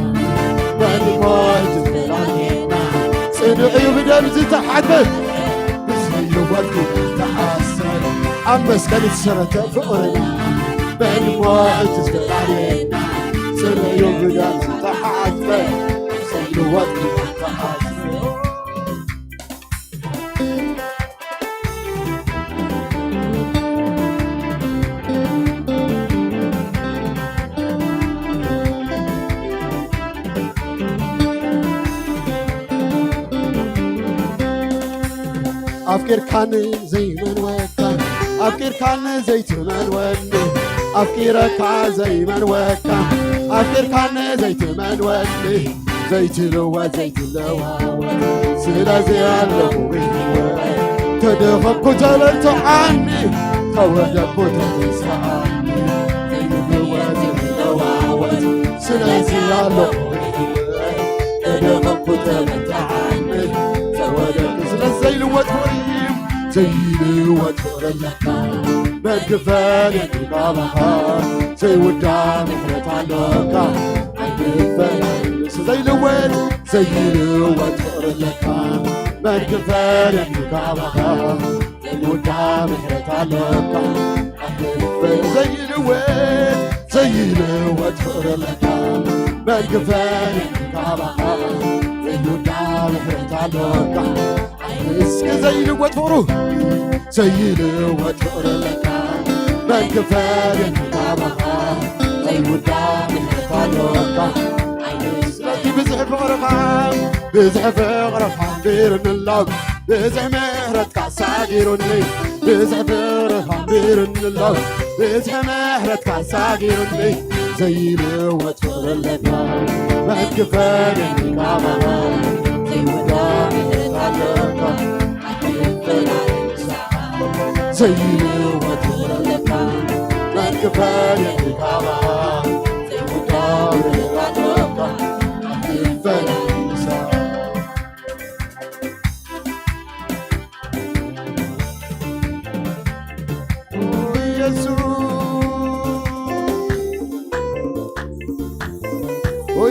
መን እሞ እቲ ዝፈላልየና ጽኑዕ እዩ ብደም ዝተሓተ ብዘይልወጥኩ ተኣሰረ ኣብ መስቀል ዝሰረተ ፍቕርና መን እሞ እቲ ዝፈላልየና ጽኑዕ እዩ ብደም ዝተሓተ ብዘይልወጥኩ ተኣሰረ ኣፍቂርካኒ ዘይመንወካ ኣፍቂርካኒ ዘይትመንወኒ ኣፍቂረካ ዘይመንወካ ኣፍቂርካኒ ዘይትመንወኒ ዘይትልወጥ ዘይትለዋወጥ ስለዚ ኣለኹ ብህይወት ተደኸምኩ ተበርትዓኒ ተወደቅኩ ተነስኣኒ ዘይትልወጥ ዘይትለዋወጥ ስለዚ ኣለኹ ብህይወት ተደኸምኩ ተበርትዓኒ ተወደቅኩ ስለዚ ዘይልወጥ ፍቕሪ ዘይልወጥ ፍቕሪ ኣለካ መን ክፈልየኒ ካባኻ ዘይውዳ ምሕረት ኣለካ ኣይንፈላ ንሱ ዘይልወጥ ዘይልወጥ ፍቕሪ ኣለካ መን ክፈልየኒ ካባኻ ዘይውዳ ምሕረት ኣለካ ኣይንፈላ ዘይልወጥ ዘይልወጥ ፍቕሪ ኣለካ መን ክፈልየኒ ካባኻ ዘይውዳ ምሕረት ኣለካ እስኪ ዘይልወጥ ፍቕሩ ዘይልወጥ ፍቕሪ ኣለካ መን ክፈልየኒ ካባኻ ዘይውዳ ምሕረት ኣለካ ስለቲ ብዝሒ ፍቕርኻ ብዝሒ ፍቕርኻ ኣንቢርኒ ኣሎ ብዝሒ ምሕረትካ ኣሳጊሩኒ ብዝሒ ፍቕርኻ ኣንቢርኒ ኣሎ ብዝሒ ምሕረትካ ኣሳጊሩኒ ዘይልወጥ ፍቕሪ ኣለካ መን ክፈልየኒ ካባኻ ዘይውዳ ምሕረት ኣለካ ዘይልወጥ ፍቕሪ ኣለካ መን ክፈልየኒ ካባኻ ዘይውዳ ምሕረት ኣለካ ኣይንፈላልሳ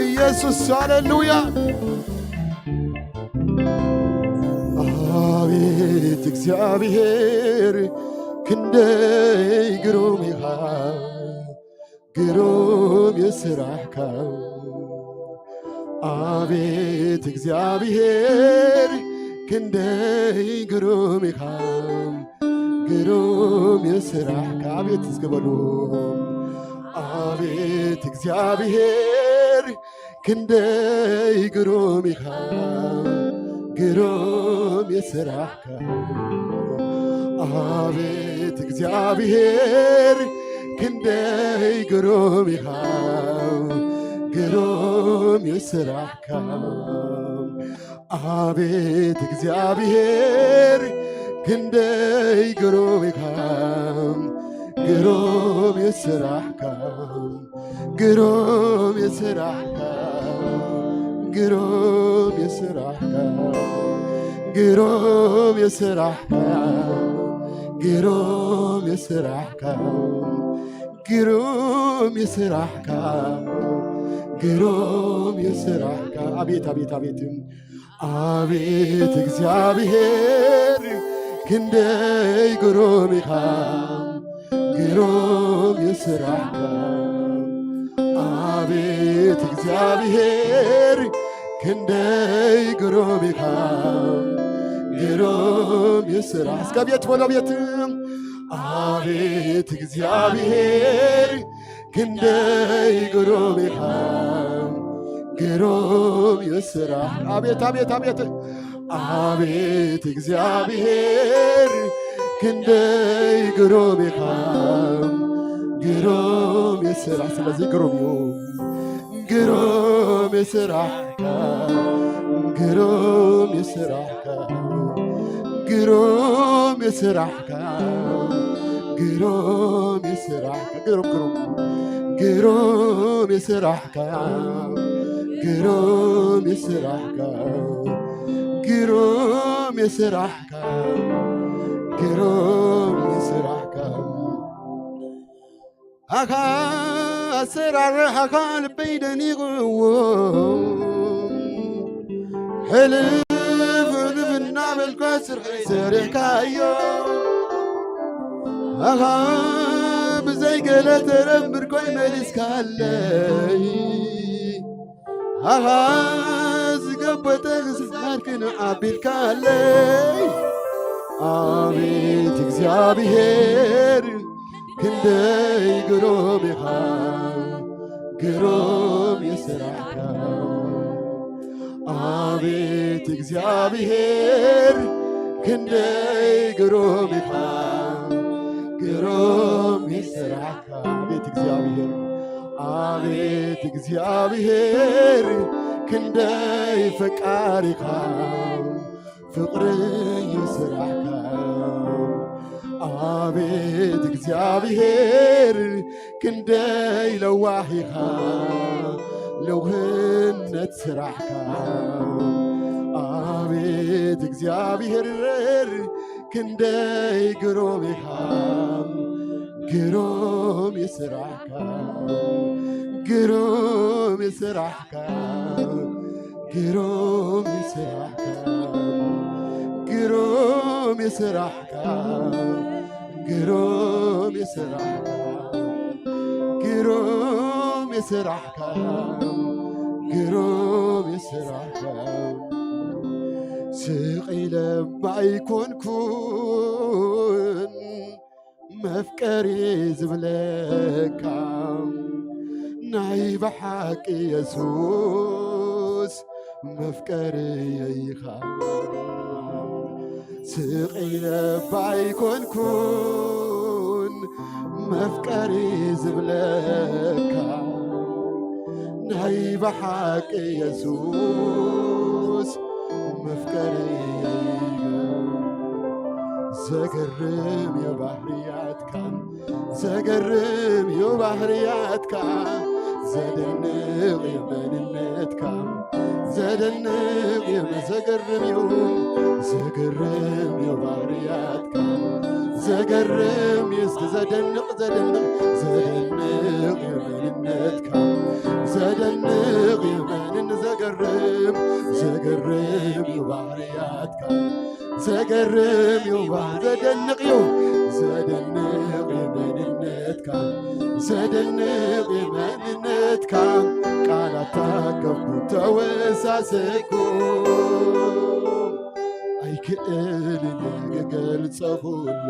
ኢየሱስ ሃሌሉያ። አቤት እግዚኣብሔር ክንደይ ግሩም ኢኻ፣ ግሩም የስራሕካ። አቤት እግዚኣብሔር ክንደይ ግሩም ኢኻ፣ ግሩም የስራሕካ። አቤት እስኪ በሉ። ኣቤት እግዚኣብሔር ክንደይ ግሩም ኢኻ፣ ግሩም የስራሕካ። ኣቤት እግዚኣብሔር ክንደይ ግሩም ኢኻ፣ ግሩም የስራሕካ። ኣቤት እግዚኣብሔር ክንደይ ግሩም ኢኻ፣ ግሩም የስራሕካ፣ ግሩም የስራሕካ፣ ግሩም የስራሕካ፣ ግሩም የስራሕካ፣ ግሩም የስራሕካ፣ ግሩም የስራሕካ፣ ግሩም የስራሕካ። ኣቤት ኣቤት ኣቤት ኣቤት እግዚኣብሔር ክንደይ ግሩም ኢኻ፣ ግሩም የስራሕካ። ኣቤት እግዚኣብሔር ክንደይ ግሩም ኢኻ፣ ግሩም የስራሕ። እስከ ቤት በሎ ቤት። ኣቤት እግዚኣብሔር ክንደይ ግሩም ኢኻ፣ ግሩም የስራሕ። ኣቤት ኣቤት ኣቤት ኣቤት እግዚኣብሔር ክንደይ ግሩም ኢኻ፣ ግሩም የስራሕ። ስለዚ ግሩም እዩ፣ ግሩም የስራሕካ፣ ግሩም የስራሕካ፣ ግሩም የስራሕካ፣ ግሩም የስራሕካ፣ ግሩም ግሩም ግሩም የስራሕካ፣ ግሩም የስራሕካ፣ ግሩም የስራሕካ፣ ግሩም የስራሕካ። ኣኻ ኣሰራርሓኻ ልበይ ደኒቕዎ፣ ሕልፍ ሕልፍ እናበልካ ስርሐይ ሰሪሕካዮ። ኣኻ ብዘይ ገለ ተረምርኮይ መሊስካለይ። ኣኻ ዝገበተ ክስሓርክን ኣቢልካለይ። ኣቤት እግዚኣብሔር ክንደይ ግሩም ኢኻ፣ ግሩም የስራሕካ። ኣቤት እግዚኣብሔር ክንደይ ግሩም ኢኻ፣ ግሩም የስራሕካ። ኣቤት እግዚኣብሔር፣ ኣቤት እግዚኣብሔር ክንደይ ፈቃር ኢኻ፣ ፍቕሪ እዩ ስራሕካ። ኣቤት እግዚኣብሔር ክንደይ ለዋህ ኢኻ፣ ለውህነት ስራሕካ። ኣቤት እግዚኣብሔር ክንደይ ግሩም ኢኻ፣ ግሩም እዩ ስራሕካ፣ ግሩም እዩ ስራሕካ። ግሩም ይስራሕካ፣ ግሩም ይስራሕካ፣ ግሩም ይስራሕካ፣ ግሩም ይስራሕካ፣ ግሩም ይስራሕካ። ስቕ ኢለ እባ ኣይኮንኩን መፍቀሪ ዝብለካ፣ ናይ ብሓቂ የሱስ መፍቀሪ ኢኻ። ስቕ ኢለ እባ ኣይኮንኩን መፍቀሪ ዝብለካ፣ ናይ ብሓቂ የሱስ መፍቀሪ ኢኻ። ዘገርም እዩ ባህርያትካ፣ ዘገርም እዩ ባህርያትካ፣ ዘደንቕ እዩ መንነትካ፣ ዘደንቕ እዩ መ-፣ ዘገርም እዩ፣ ዘገርም እዩ ባህርያትካ፣ ዘገርም እዩ እስኪ ዘደንቕ፣ ዘደንቕ፣ ዘደንቕ እዩ መንነትካ፣ ዘደንቕ እዩ መንን-፣ ዘገርም፣ ዘገርም እዩ ባህርያትካ። ዘገርም እዩ ባህር-፣ ዘደንቕ እዩ፣ ዘደንቕ እዩ መንነትካ፣ ዘደንቕ እዩ መንነትካ። ቃላት ታከብኩ ተወሳሰኩ፣ ኣይክእልን ክገልጸ ኩሉ።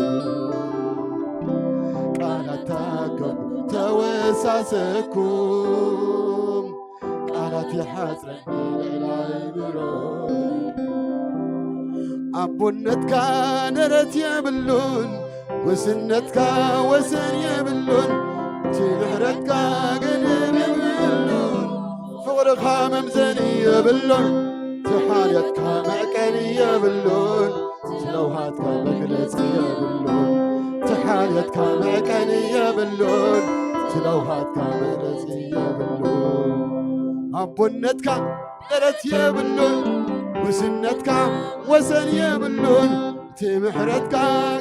ቃላት ታከብኩ ተወሳ ኣሰኩም ቃላት ይሓጽረኒ ልዕሊ ኣይምሮ። ኣቦነትካ ደረት የብሉን፣ ውስነትካ ወሰን የብሉን፣ እቲ ምሕረትካ ገደብ የብሉን፣ ፍቕርኻ መምዘኒ የብሉን፣ እቲ ሓልዮትካ መዕቀኒ የብሉን፣ እቲ ለውሃትካ መግለጺ የብሉን፣ እቲ ሓልዮትካ መዕቀኒ የብሉን፣ እቲ ለውሃትካ መግለጺ የብሉን። ኣቦነትካ ደረት የብሉን፣ ውስነትካ ወሰን የብሉን፣ እቲ ምሕረትካ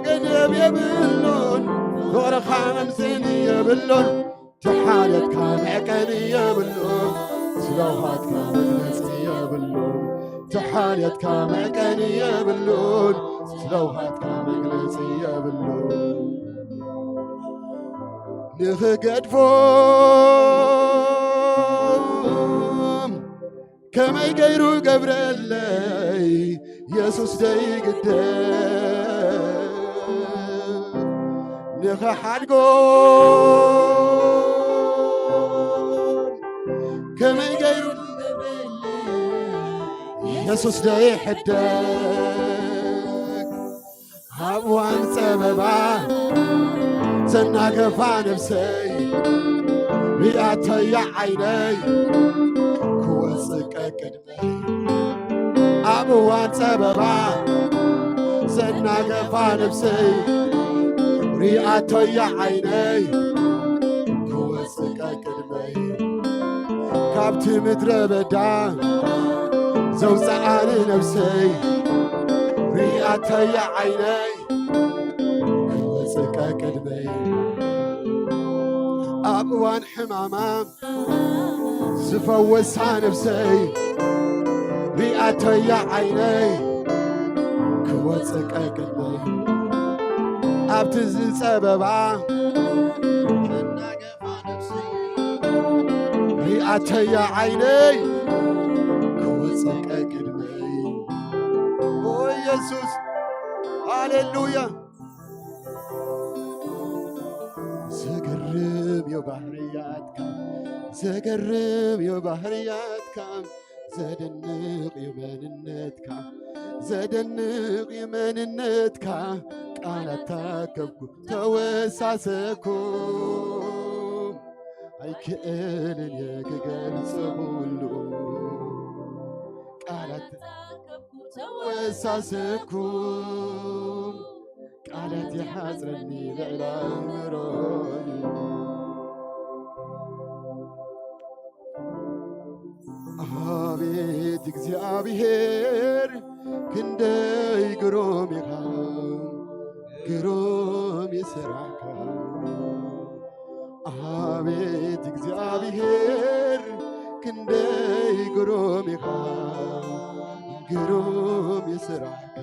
ገደብ የብሉን፣ ፍቕርኻ መምዘኒ የብሉን፣ እቲ ሓልዮትካ መዕቀኒ የብሉን፣ እቲ ለውሃትካ መግለጺ የብሉን፣ እቲ ሓልዮትካ መዕቀኒ የብሉን፣ እቲ ለውሃትካ መግለጺ የብሉን። ንኽገድፎም ከመይ ገይሩ ገብረለይ የሱስ ደይግደፍ ንኽሓድጎም ከመይ ገይሩ የሱስ ደይሕደግ ኣብ እዋን ጸበባ ዘናገፋ ነፍሰይ ሪኣቶያ ዓይነይ ክወጽእ ቀቅድመይ ኣብ እዋን ጸበባ ዘናገፋ ነፍሰይ ሪኣቶያ ዓይነይ ክወጽእ ቀቅድመይ ካብቲ ምድረ በዳ ዘውፅኣኒ ነፍሰይ ሪኣተያ ዓይነይ ክወፅእ ቀቅድመይ ኣብ እዋን ሕማማ ዝፈወሳ ነፍሰይ ሪኣተያ ዓይነይ ክወፅእ ቀቅድመይ ኣብቲ ዝፀበባ ሪኣተያ ዓይነይ ክወፅእ ቀቅድመይ ኦ ኢየሱስ ሃሌሉያ። ዘገርም እዩ ባህርያትካ፣ ዘገርም እዩ ባህርያትካ፣ ዘደንቕ እዩ መንነትካ፣ ዘደንቕ እዩ መንነትካ። ቃላት ታከብኩ ተወሳሰኩ ኣይክእልን እየ ክገልጽ ኩሉ ቃላት ተወሳሰኩ ቃላት ይሓጽረኒ ልዕሊ ኣእምሮይ። ኣቤት እግዚኣብሔር ክንደይ ግሩም ኢኻ፣ ግሩም እዩ ስራሕካ። ኣቤት እግዚኣብሔር ክንደይ ግሩም ኢኻ፣ ግሩም እዩ ስራሕካ።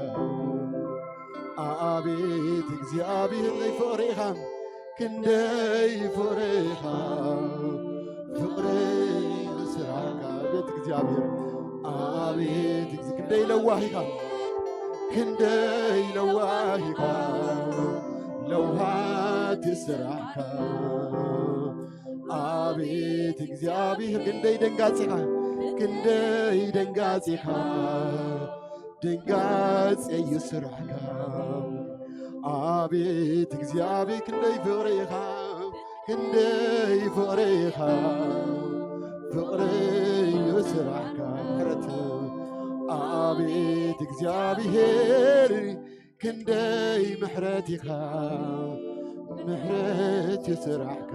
ኣቤት እግዚኣብሔር ናይ ፍቕሪ ኢኻ፣ ክንደይ ፍቕሪ ኢኻ፣ ፍቕሪ እዩ ስራሕካ። ኣቤት እግዚኣብሔር፣ ኣቤት እግዚ-፣ ክንደይ ለዋህ ኢኻ፣ ክንደይ ለዋህ ኢኻ፣ ለውሃት ስራሕካ። ኣቤት እግዚኣብሔር፣ ክንደይ ደንጋጺኻ፣ ክንደይ ደንጋጺኻ፣ ደንጋጺ እዩ ስራሕካ። ኣቤት እግዚኣብሔር፣ ክንደይ ፍቕሪ ኢኻ፣ ክንደይ ፍቕሪ ኢኻ፣ ፍቕሪ እዩ ስራሕካ። ምሕረት፣ ኣቤት እግዚኣብሔር፣ ክንደይ ምሕረት ኢኻ፣ ምሕረት እዩ ስራሕካ።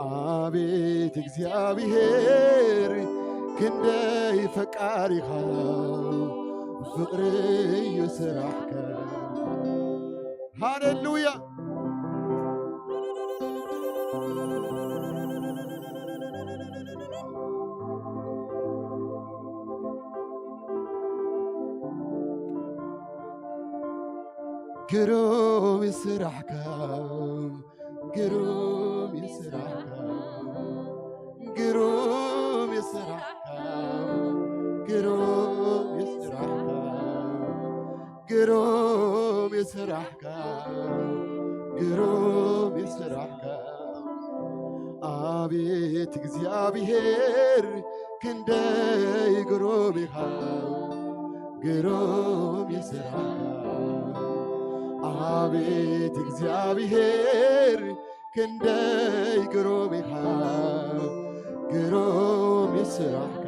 ኣቤት እግዚኣብሔር፣ ክንደይ ፈቃር ኢኻ፣ ፍቕሪ እዩ ስራሕካ። ሃሌሉያ። ግሩም ስራሕካ፣ ግሩም ስራሕካ፣ ግሩም ስራሕካ፣ ግሩም ስራሕካ፣ ግሩም ስራሕካ፣ ግሩም ስራሕካ። ቤት እግዚኣብሔር ክንደይ ግሩም ኢኻ፣ ግሩም ይስራሕካ። ኣቤት እግዚኣብሔር ክንደይ ግሩም ኢኻ፣ ግሩም ይስራሕካ።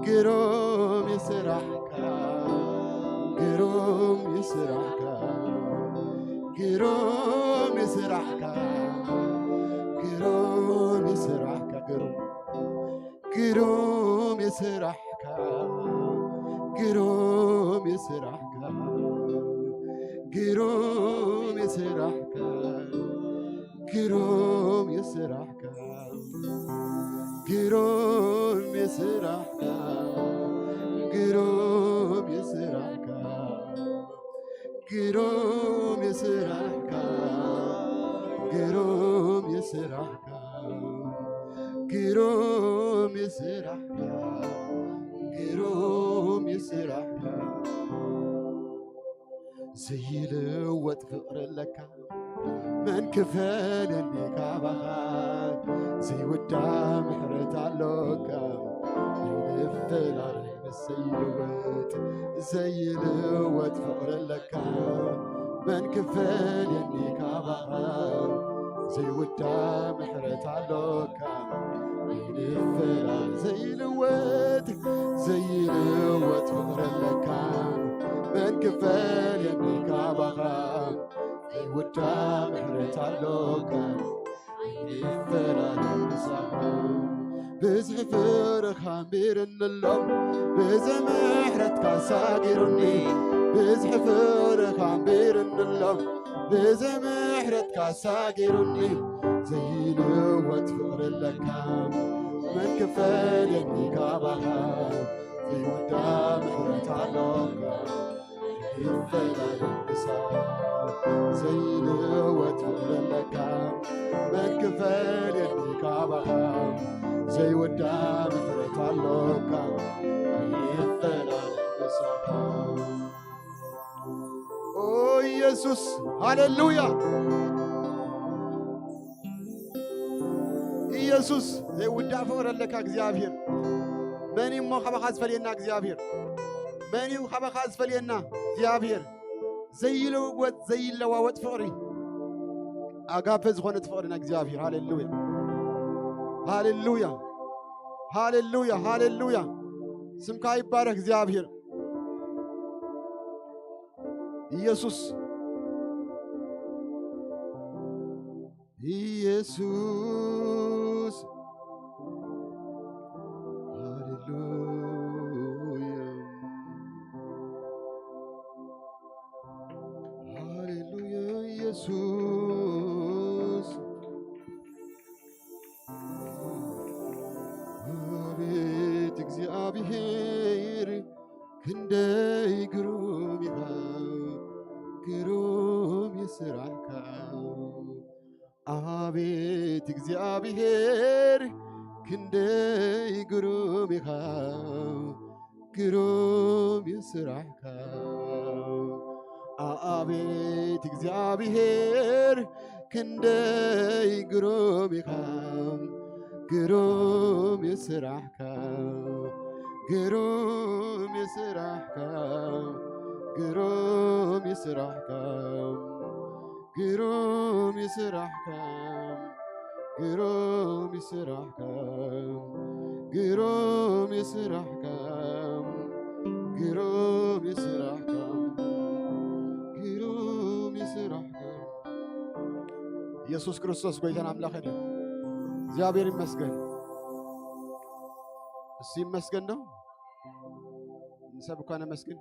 ግሩም ይስራሕካ፣ ግሩም ይስራሕካ፣ ግሩም ይስራሕካ፣ ግሩም ይስራሕካ፣ ግሩም፣ ግሩም ይስራሕካ፣ ግሩም ይስራሕካ፣ ግሩም ይስራሕካ፣ ግሩም ይስራሕካ። ግሩም ይስራሕካ፣ ግሩም ይስራሕካ፣ ግሩም ይስራሕካ፣ ግሩም ይስራሕካ፣ ግሩም ይስራሕካ፣ ግሩም ይስራሕካ። ዘይልወጥ ፍቕሪ ኣለካ፣ መን ክፈልየኒ ካባኻ? ዘይውዳ ምሕረት ኣሎካ፣ ዘይፍላለ ዘይልወጥ፣ ዘይልወጥ ፍቕሪ ኣለካ፣ መን ክፈልየኒ ካባኻ? ዘይውዳ ምሕረት ኣሎካ፣ ዘይልወጥ፣ ዘይልወጥ ፍቕሪ ኣለካ፣ መን ክፈልየኒ ካባኻ? ዘይውዳ ምሕረት ኣሎካ፣ ኣይንፈላለ ምሳኻ። ብዝሒ ፍቕርኻ ኣንቢርኒ ኣሎ፣ ብዝሒ ምሕረትካ ሳጊሩኒ። ብዝሒ ፍቕርኻ ኣንቢርኒ ኣሎ፣ ብዝሒ ምሕረትካ ሳጊሩኒ። ዘይልወጥ ፍቕሪ ኣለካ፣ መን ክፈልየኒ ካባኻ? ዘይውዳ ምሕረት ኣሎካ፣ ይፈላለ ምሳኻ። ዘይልወጥ ፍቕሪ ኣለካ፣ መን ክፈልየኒ ካባኻ? ዘይውዳ ምሕረት ኣሎካ፣ ይፈላለ ምሳኻ። ኦ ኢየሱስ፣ ሃሌሉያ። ኢየሱስ፣ ዘይውዳእ ፍቕሪ ኣለካ እግዚኣብሔር። መን እዩ እሞ ካባኻ ዝፈልየና እግዚኣብሔር? መን እዩ ካባኻ ዝፈልየና እግዚኣብሔር? ዘይልወጥ ዘይለዋወጥ ፍቕሪ፣ ኣጋፔ ዝኾነት ፍቕሪ ናይ እግዚኣብሔር። ሃሌሉያ፣ ሃሌሉያ፣ ሃሌሉያ፣ ሃሌሉያ። ስምካ ይባረክ እግዚኣብሔር። ኢየሱስ፣ ኢየሱስ፣ ሃሌሉያ፣ ሃሌሉያ፣ ኢየሱስ። ኣቤት እግዚኣብሔር ክንደይ ግሩም ኢኻ፣ ግሩም ይስራሕካ። ኣቤት እግዚኣብሔር ክንደይ ግሩም ኢኻ፣ ግሩም ይስራሕካ። ኣቤት እግዚኣብሔር ክንደይ ግሩም ኢኻ፣ ግሩም ይስራሕካ፣ ግሩም ይስራሕካ፣ ግሩም ይስራሕካ። ግሩም ይስራሕካ፣ ግሩም ይስራሕካ፣ ግሩም ይስራሕካ፣ ግሩም ይስራሕካ፣ ግሩም ይስራሕካ። ኢየሱስ ክርስቶስ ጎይታን ኣምላኽን እዩ። እግዚኣብሔር ይመስገን። እሱ ይመስገን ነው። ንሰብ እኳ ነመስግን።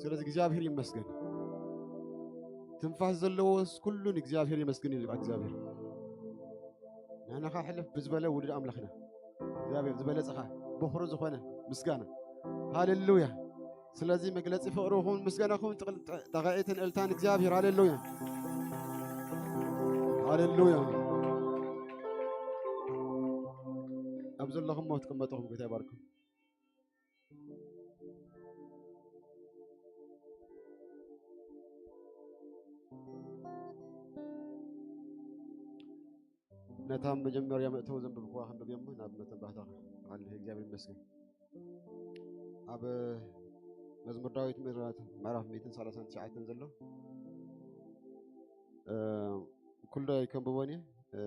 ስለዚ እግዚኣብሔር ይመስገን። ትንፋስ ዘለዎስ ኩሉ ንእግዚኣብሔር የመስግን ይብል እግዚኣብሔር። ንሕና ኸዓ ሕልፍ ብዝበለ ውሉድ ኣምላኽና እግዚኣብሔር ዝበለጸኻ በኹሩ ዝኾነ ምስጋና። ሃሌሉያ። ስለዚ መግለጺ ፍቕርኹም ምስጋናኹም ጥቕል-፣ ጥ-፣ ጠቓዒትን እልልታን እግዚኣብሔር። ሃሌሉያ። ሃሌሉያ። ኣብ ዘለኹም ትቅመጡ ኹም ጎይታ ይባርኩም። ነታ መጀመርያ መእተዊ ዘንበብኩዋ ከንብብ እየ እሞ ናብ መተንባህታ ክሓልፍ። እግዚኣብሔር ይመስገን። ኣብ መዝሙር ዳዊት ምዕራፍ፣ ምዕራፍ ሚእትን ሰላሳን ትሽዓተን ዘሎ፣ እ፣ ኩሉ ኣይከንብቦን እየ። እ፣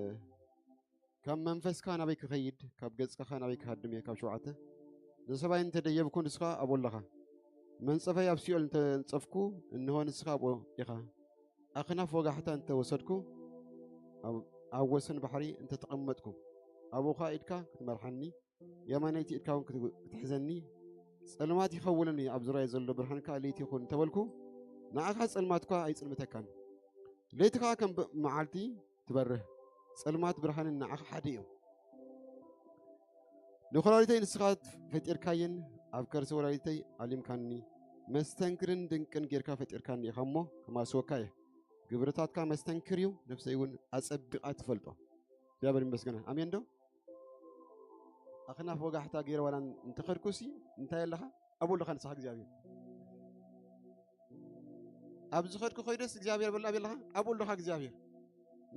ካብ መንፈስካ ናበይ ክኸይድ፣ ካብ ገጽካ ናበይ ክሃድም እየ? ካብ ሸውዓተ፣ ንሰማይ እንተ ደየብኩ፣ ንስኻ ኣብኡ ኣለኻ። መንጸፈይ ኣብ ሲኦል እንተ ኣንጸፍኩ፣ እንሆ፣ ንስኻ ኣብኡ ኢኻ። ኣኽናፍ ወጋሕታ እንተ ወሰድኩ፣ ኣብ፣ ኣብ ወሰን ባሕሪ እንተ ተቐመጥኩ፣ ኣብኡ ኸኣ ኢድካ ክትመርሓኒ፣ የማነይቲ ኢድካ እውን ክት-፣ ክትሕዘኒ፣ ጸልማት ይኸውለኒ፣ ኣብ ዙርያይ ዘሎ ብርሃን ከኣ ለይቲ ይኹን እንተበልኩ፣ ንዓኻ ጸልማት እኳ ኣይጽልምተካን። ለይቲ ከኣ ከም ብ-፣ መዓልቲ ትበርህ፣ ጸልማት ብርሃንን ንዓኻ ሓደ እዮም። ንኮላሊተይ ንስኻ ፈጢርካየን፣ ኣብ ከርሲ ወላዲተይ ኣሊምካኒ፣ መስተንክርን ድንቅን ጌርካ ፈጢርካኒ ኢኻ እሞ፣ ከማስወካ እየ። ግብርታትካ መስተንክር እዩ፣ ነፍሰይ እውን ኣጸቢቓ ትፈልጦ። እግዚኣብሔር ይመስገን። ኣሜን ዶ? ኣኽናፍ ወጋሕታ ገይረ ዋላ እንተኸድኩሲ፣ እንታይ ኣለኻ? ኣብኡ ኣለኻ ንስኻ እግዚኣብሔር። ኣብ ዝኸድኩ ኮይደስ እግዚኣብሔር በላ ቤለኻ፣ ኣብኡ ኣለኻ እግዚኣብሔር።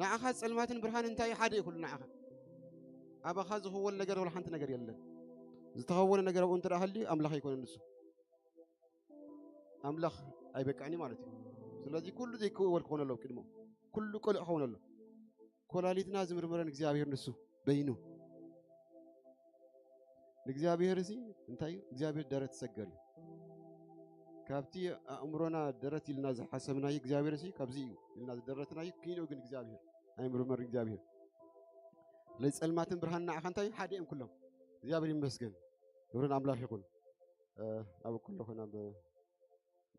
ንዓኻ ጸልማትን ብርሃን እንታይ እዩ? ሓደ እዩ ኩሉ ንዓኻ። ኣባኻ ዝኽወል ነገር ወላ ሓንቲ ነገር የለን። ዝተኸወለ ነገር ኣብኡ እንተ ደኣ ሃልዩ፣ ኣምላኽ ኣይኮነን ንሱ። ኣምላኽ ኣይበቅዕን እዩ ማለት እዩ። ስለዚ ኩሉ ዘይክወል ክኾን ኣለዎ ቅድሞ። ኩሉ ቅሉዕ ክኸውን ኣሎ። ኮላሊትና ዝምርምረን እግዚኣብሔር ንሱ በይኑ። ንእግዚኣብሔር እዚ እንታይ እዩ? እግዚኣብሔር ደረት ሰገር እዩ። ካብቲ ኣእምሮና ደረት ኢልና ዝሓሰብናዮ እግዚኣብሔር እዚ ካብዚ እዩ ኢልና ዝደረትናዮ ኪኖ ግን እግዚኣብሔር ኣይምርመርን እግዚኣብሔር። ስለዚ ጸልማትን ብርሃን ንዓኻ እንታይ እዩ? ሓደ እዮም ኩሎም። እግዚኣብሔር ይመስገን። ክብሪ ንኣምላኽ ይኹን። እ፣ ኣብ ኩሉ ኾና ብ-፣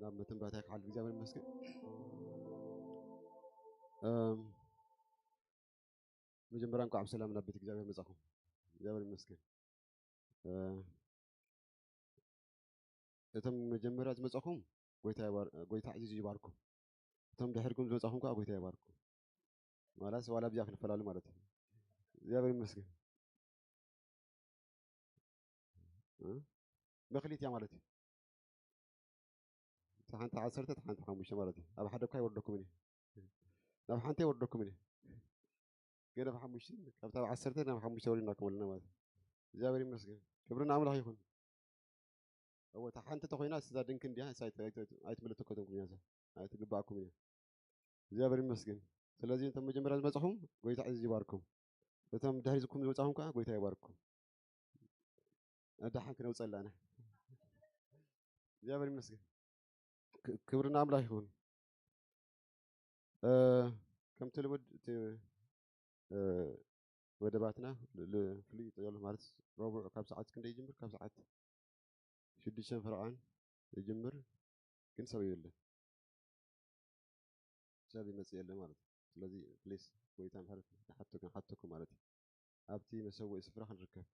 ናብ መተንባታይ ክሓልፍ እግዚኣብሔር ይመስገን። እም፣ መጀመርያ እንኳዕ ብሰላም ናብ ቤት እግዚኣብሔር መጻኹም። እግዚኣብሔር ይመስገን። እ፣ እቶም መጀመርያ ዝመጻኹም ጎይታ ይባር-፣ ጎይታ ዕዚዝ ይባርኩም። እቶም ድሕርኩም ዝመጻኹም ከዓ ጎይታ ይባርኩም። ማለት ዋላ ብዚኣ ክንፈላለ ማለት እዩ። እግዚኣብሔር ይመስገን። እ? መክሊት እያ ማለት እዩ። እታ ሓንቲ ዓሰርተ፣ እታ ሓንቲ ሓሙሽተ ማለት እዩ። ኣብ ሓደ እኳ ይወርደኩምን እዩ። ናብ ሓንቲ ይወርደኩምን እዩ። ገለ ኣብ ሓሙሽተ፣ ካብታ ኣብ ዓሰርተ ናብ ሓሙሽተ ወሪድናኩም ኣለና ማለት እዩ። እግዚኣብሔር ይመስገን። ክብሪ ንኣምላኽ ይኹን። እወ፣ እታ ሓንቲ ተኾይና፣ እዛ ድንክ እንዲያ፣ እሳ ኣይት-፣ ኣይት-፣ ኣይትምልከተኩም እያ፣ እዛ ኣይትግባኣኩም እያ። እግዚኣብሔር ይመስገን። ስለዚ እቶም መጀመርያ ዝመጻኹም፣ ጎይታ ዕዝዝ ይባርኩም። እቶም ድሕሪዝኩም ዝመጻኹም ከኣ፣ ጎይታ ይባርኩም። ኣዳሓን ክነውጸላ ኣነ። እግዚኣብሔር ይመስገን። ክ-፣ ክብሪ ንኣምላኽ ይኹን። እ፣ ከምቲ ልሙድ እቲ፣ እ፣ መደባትና ል-፣ ል-፣ ፍሉይ ይጠየሉ ማለት ረቡዕ ካብ ሰዓት ክንደይ ይጅምር? ካብ ሰዓት ሽዱሽተ ፈረቓን ይጅምር፣ ግን ሰብ የለን። ሰብ ይመጽእ የለን ማለት እዩ። ስለዚ ፕሊስ ጎይታ ምሕረት ይሓተኩም፣ ይሓተኩም ማለት እዩ። ኣብቲ መሰውኢ ስፍራ ክንርከብ።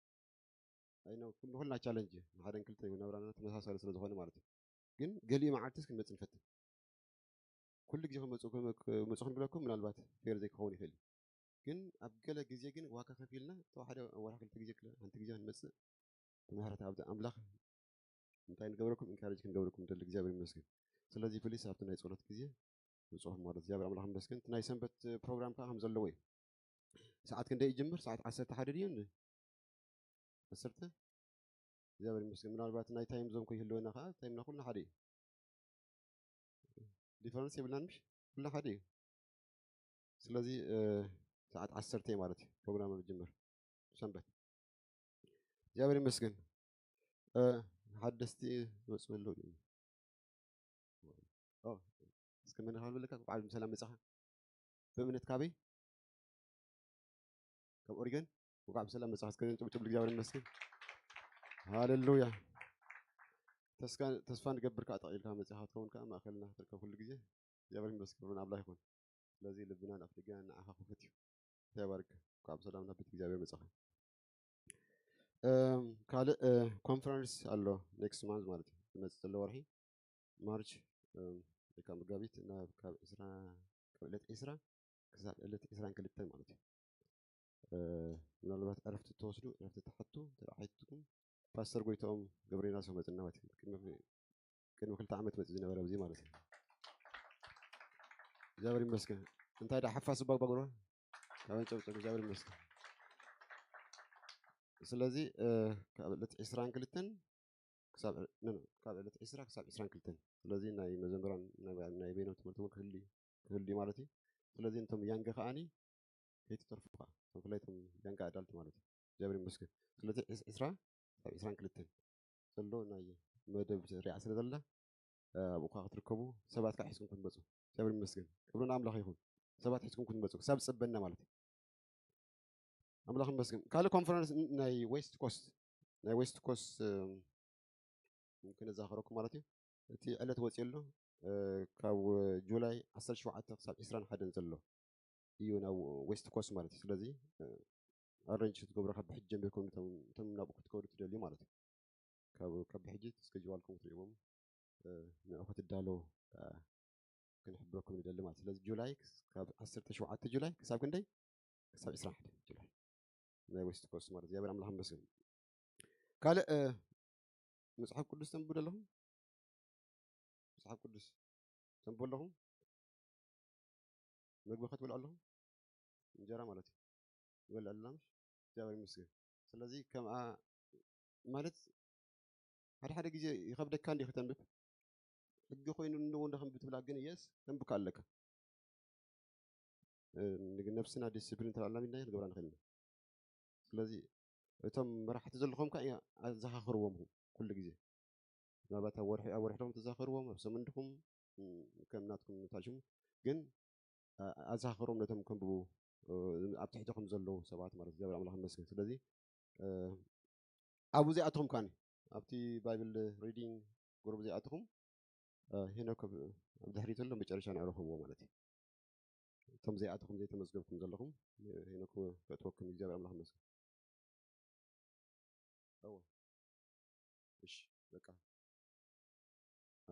ኣይ ነው፣ ንኹልና ቻለንጅ እዩ። ንሓደን ክልተ እዩ፣ ናብራና ተመሳሳሊ ስለ ዝኾነ ማለት እዩ። ግን ገሊኡ መዓልትስ ክንመጽእ ንፈትን። ኩሉ ግዜ ክመጹ፣ ክመ-፣ ክመጹ ክንብለኩም ምናልባት ፌር ዘይክኸውን ይኽእል እዩ። ግን ኣብ ገለ ግዜ ግን ዋጋ ከፊልና፣ እቶ ሓደ ወርሒ ክልተ ግዜ ክለ-፣ ሓንቲ ግዜ ክንመጽእ፣ ምሕረት ኣብ ኣምላኽ እንታይ ንገብረኩም? ኢንካሬጅ ክንገብረኩም ንደሊ። እግዚኣብሔር ይመስገን። ስለዚ ፕሊስ ኣብቲ ናይ ጸሎት ግዜ ብጽሑፍ ማለት እግዚኣብሔር ኣምላኽ ይመስገን። እቲ ናይ ሰንበት ፕሮግራም ከኣ ከም ዘለዎ እዩ። ሰዓት ክንደይ ይጅምር? ሰዓት ዓሰርተ ሓደ ድዩ እንዴ? ዓሰርተ? እግዚኣብሔር ይመስገን። ምናልባት ናይ ታይም ዞን ከይህልወና ከኣ ታይምና ኩልና ሓደ እዩ። ዲፈረንስ የብልናን ምሽ? ኩልና ሓደ እዩ። ስለዚ፣ እ፣ ሰዓት ዓሰርተ እዩ ማለት እዩ ፕሮግራም ዝጅምር ሰንበት። እግዚኣብሔር ይመስገን። እ፣ ሓደስቲ ዝመጹ ኣለዉ ድዮም? ኦ፣ እስከ መን ካብ ልብለካ፣ እንኳዕ ብሰላም መጻኻ። ብእምነት ካበይ? ካብ ኦሪገን። እንኳዕ ብሰላም መጻኻ። እስከ ጭብጭብ እግዚኣብሔር ይመስገን። ሃሌሉያ። ተስካ-፣ ተስፋ ንገብር ከኣ ጠቕሊልካ መጺኻ ክትከውን ከኣ ማእከልና ክትርከብ ኩሉ ግዜ። እግዚኣብሔር ይመስገን። ክብሪ ንኣምላኽ ይኹን። ስለዚ ልብናን ኣፍደገናን ንዓኻ ክፉት እዩ። ተባረክ። እንኳዕ ብሰላም ናብ ቤት እግዚኣብሔር መጻኻ። እም፣ ካልእ፣ እ፣ ኮንፈረንስ ኣሎ ኔክስት ማንዝ ማለት እዩ። ዝመጽእ ዘሎ ወርሒ ማርች፣ እም፣ ወይ ከዓ መጋቢት ናብ ካብ ዕስራ፣ ካብ ዕለት ዕስራ ክሳብ ዕለት ዕስራን ክልተን ማለት እዩ። እ፣ ምናልባት ዕረፍቲ እትወስዱ፣ ዕረፍቲ ትሓቱ፣ እንተ ደኣ ሓቲትኩም፣ ፓስተር ጎይትኦም ገብረዮናስ ክመጽእ ማለት እዩ። ቅድሚ፣ ቅድሚ ክልተ ዓመት መጽእ ዝነበረ ኣብዚ ማለት እዩ። እግዚኣብሔር ይመስገን። እንታይ ደኣ ሓፋስ እባ ባጉራ? ካብ እንጨብጨብ እግዚኣብሔር ይመስገን። ስለዚ ካብ ዕለት ዕስራን ክልተን ክሳብ ዕ- ኖ፣ ኖ፣ ካብ ዕለት ዕስራ ክሳብ ዕስራን ክልተን። ስለዚ ናይ መዘምራን ናይ ናይ በይኖም ትምህርቲ እውን ክህሉ ክህሉ እዩ ማለት እዩ። ስለዚ እንቶም ያንገ ከዓኒ ከይትተርፉ ከዓ እቶም ብፍላይ እቶም ያንገ ኣዳልት ማለት እዩ። እግዚኣብሔር ይመስገን። ስለዚ ዕስ- ዕስራ ክሳብ ዕስራን ክልተን ዘሎ ናይ መደብ ሪዓ ስለ ዘላ ኣብኡ ከዓ ክትርከቡ ሰባት ከዓ ሒዝኩም ክትመፁ እግዚኣብሔር ይመስገን። ክብሪ ንኣምላኽ ይኹን። ሰባት ሒዝኩም ክትመፁ ክሳብ ዝፅበና ማለት እዩ። ኣምላኽ ይመስገን። ካልእ ኮንፈረንስ ን- ናይ ዌስት ኮስት ናይ ዌስት ኮስት ክነዛኸረኩም ማለት እዩ። እቲ ዕለት ወፂኡ ኣሎ። ካብ ጁላይ ዓሰርተ ሸውዓተ ክሳብ ዕስራን ሓደን ዘሎ እዩ ናብ ዌስት ኮስት ማለት እዩ። ስለዚ ኣረንጅ ክትገብሩ ካብ ብሕጂ ጀሚርኩም እቶም ናብኡ ክትከዱ ትደልዩ ማለት እዩ። ካብ ካብ ብሕጂ ስኬጅዋልኩም ክትሪእዎም ንዑ ክትዳለዉ ክንሕብረኩም ንደሊ ማለት። ስለዚ ጁላይ ካብ ዓሰርተ ሸውዓተ ጁላይ ክሳብ ክንደይ? ክሳብ ዕስራን ሓደን ጁላይ ናይ ዌስት ኮስት ማለት እግዚኣብሔር ኣምላኽ ይመስገን። ካልእ መጽሓፍ ቅዱስ ተንብቡ ኣለኹም? መጽሓፍ ቅዱስ ተንብቡ ኣለኹም? ምግቢ ክትበልዑ ኣለኹም? እንጀራ ማለት እዩ። ንበልዕ ኣለና ምሽ? እግዚኣብሔር ይመስገን። ስለዚ ከምኣ ማለት ሓደ ሓደ ግዜ ይኸብደካ እንዲ ከተንብብ ሕጊ ኮይኑ እንዎ እንደ ከንብብ ትብላ ግን የስ ተንብካ ኣለካ። ነብስና ዲስፕሊን ተላላ ሚድና ክንገብራ ንኽእል ኢና። ስለዚ እቶም መራሕቲ ዘለኹም ከዓ ኣዘኻኽርዎም ኩሉ ግዜ። ምናልባት ኣብ ወርሒ ኣብ ወርሕኹም ተዘኻኽርዎም ኣብ ሰሙንድኹም ከም ናትኩም ታሽሙ ግን ኣዘኻኽሮም ነቶም ከንብቡ ኣብ ትሕትኹም ዘለዉ ሰባት ማለት እግዚኣብሔር ኣምላኽ ይመስገን። ስለዚ ኣብኡ ዘይኣትኹም ከዓኒ ኣብቲ ባይብል ሪዲንግ ግሩፕ ዘይኣትኹም ሄኖክ ኣብ ድሕሪት ኣሎ መጨረሻ ንዕረኽብዎ ማለት እዩ። እቶም ዘይኣትኹም ዘይተመዝገብኩም ዘለኹም ሄኖክ ከእትወኩም እግዚኣብሔር ኣምላኽ ይመስገን። እወ እሺ በቃ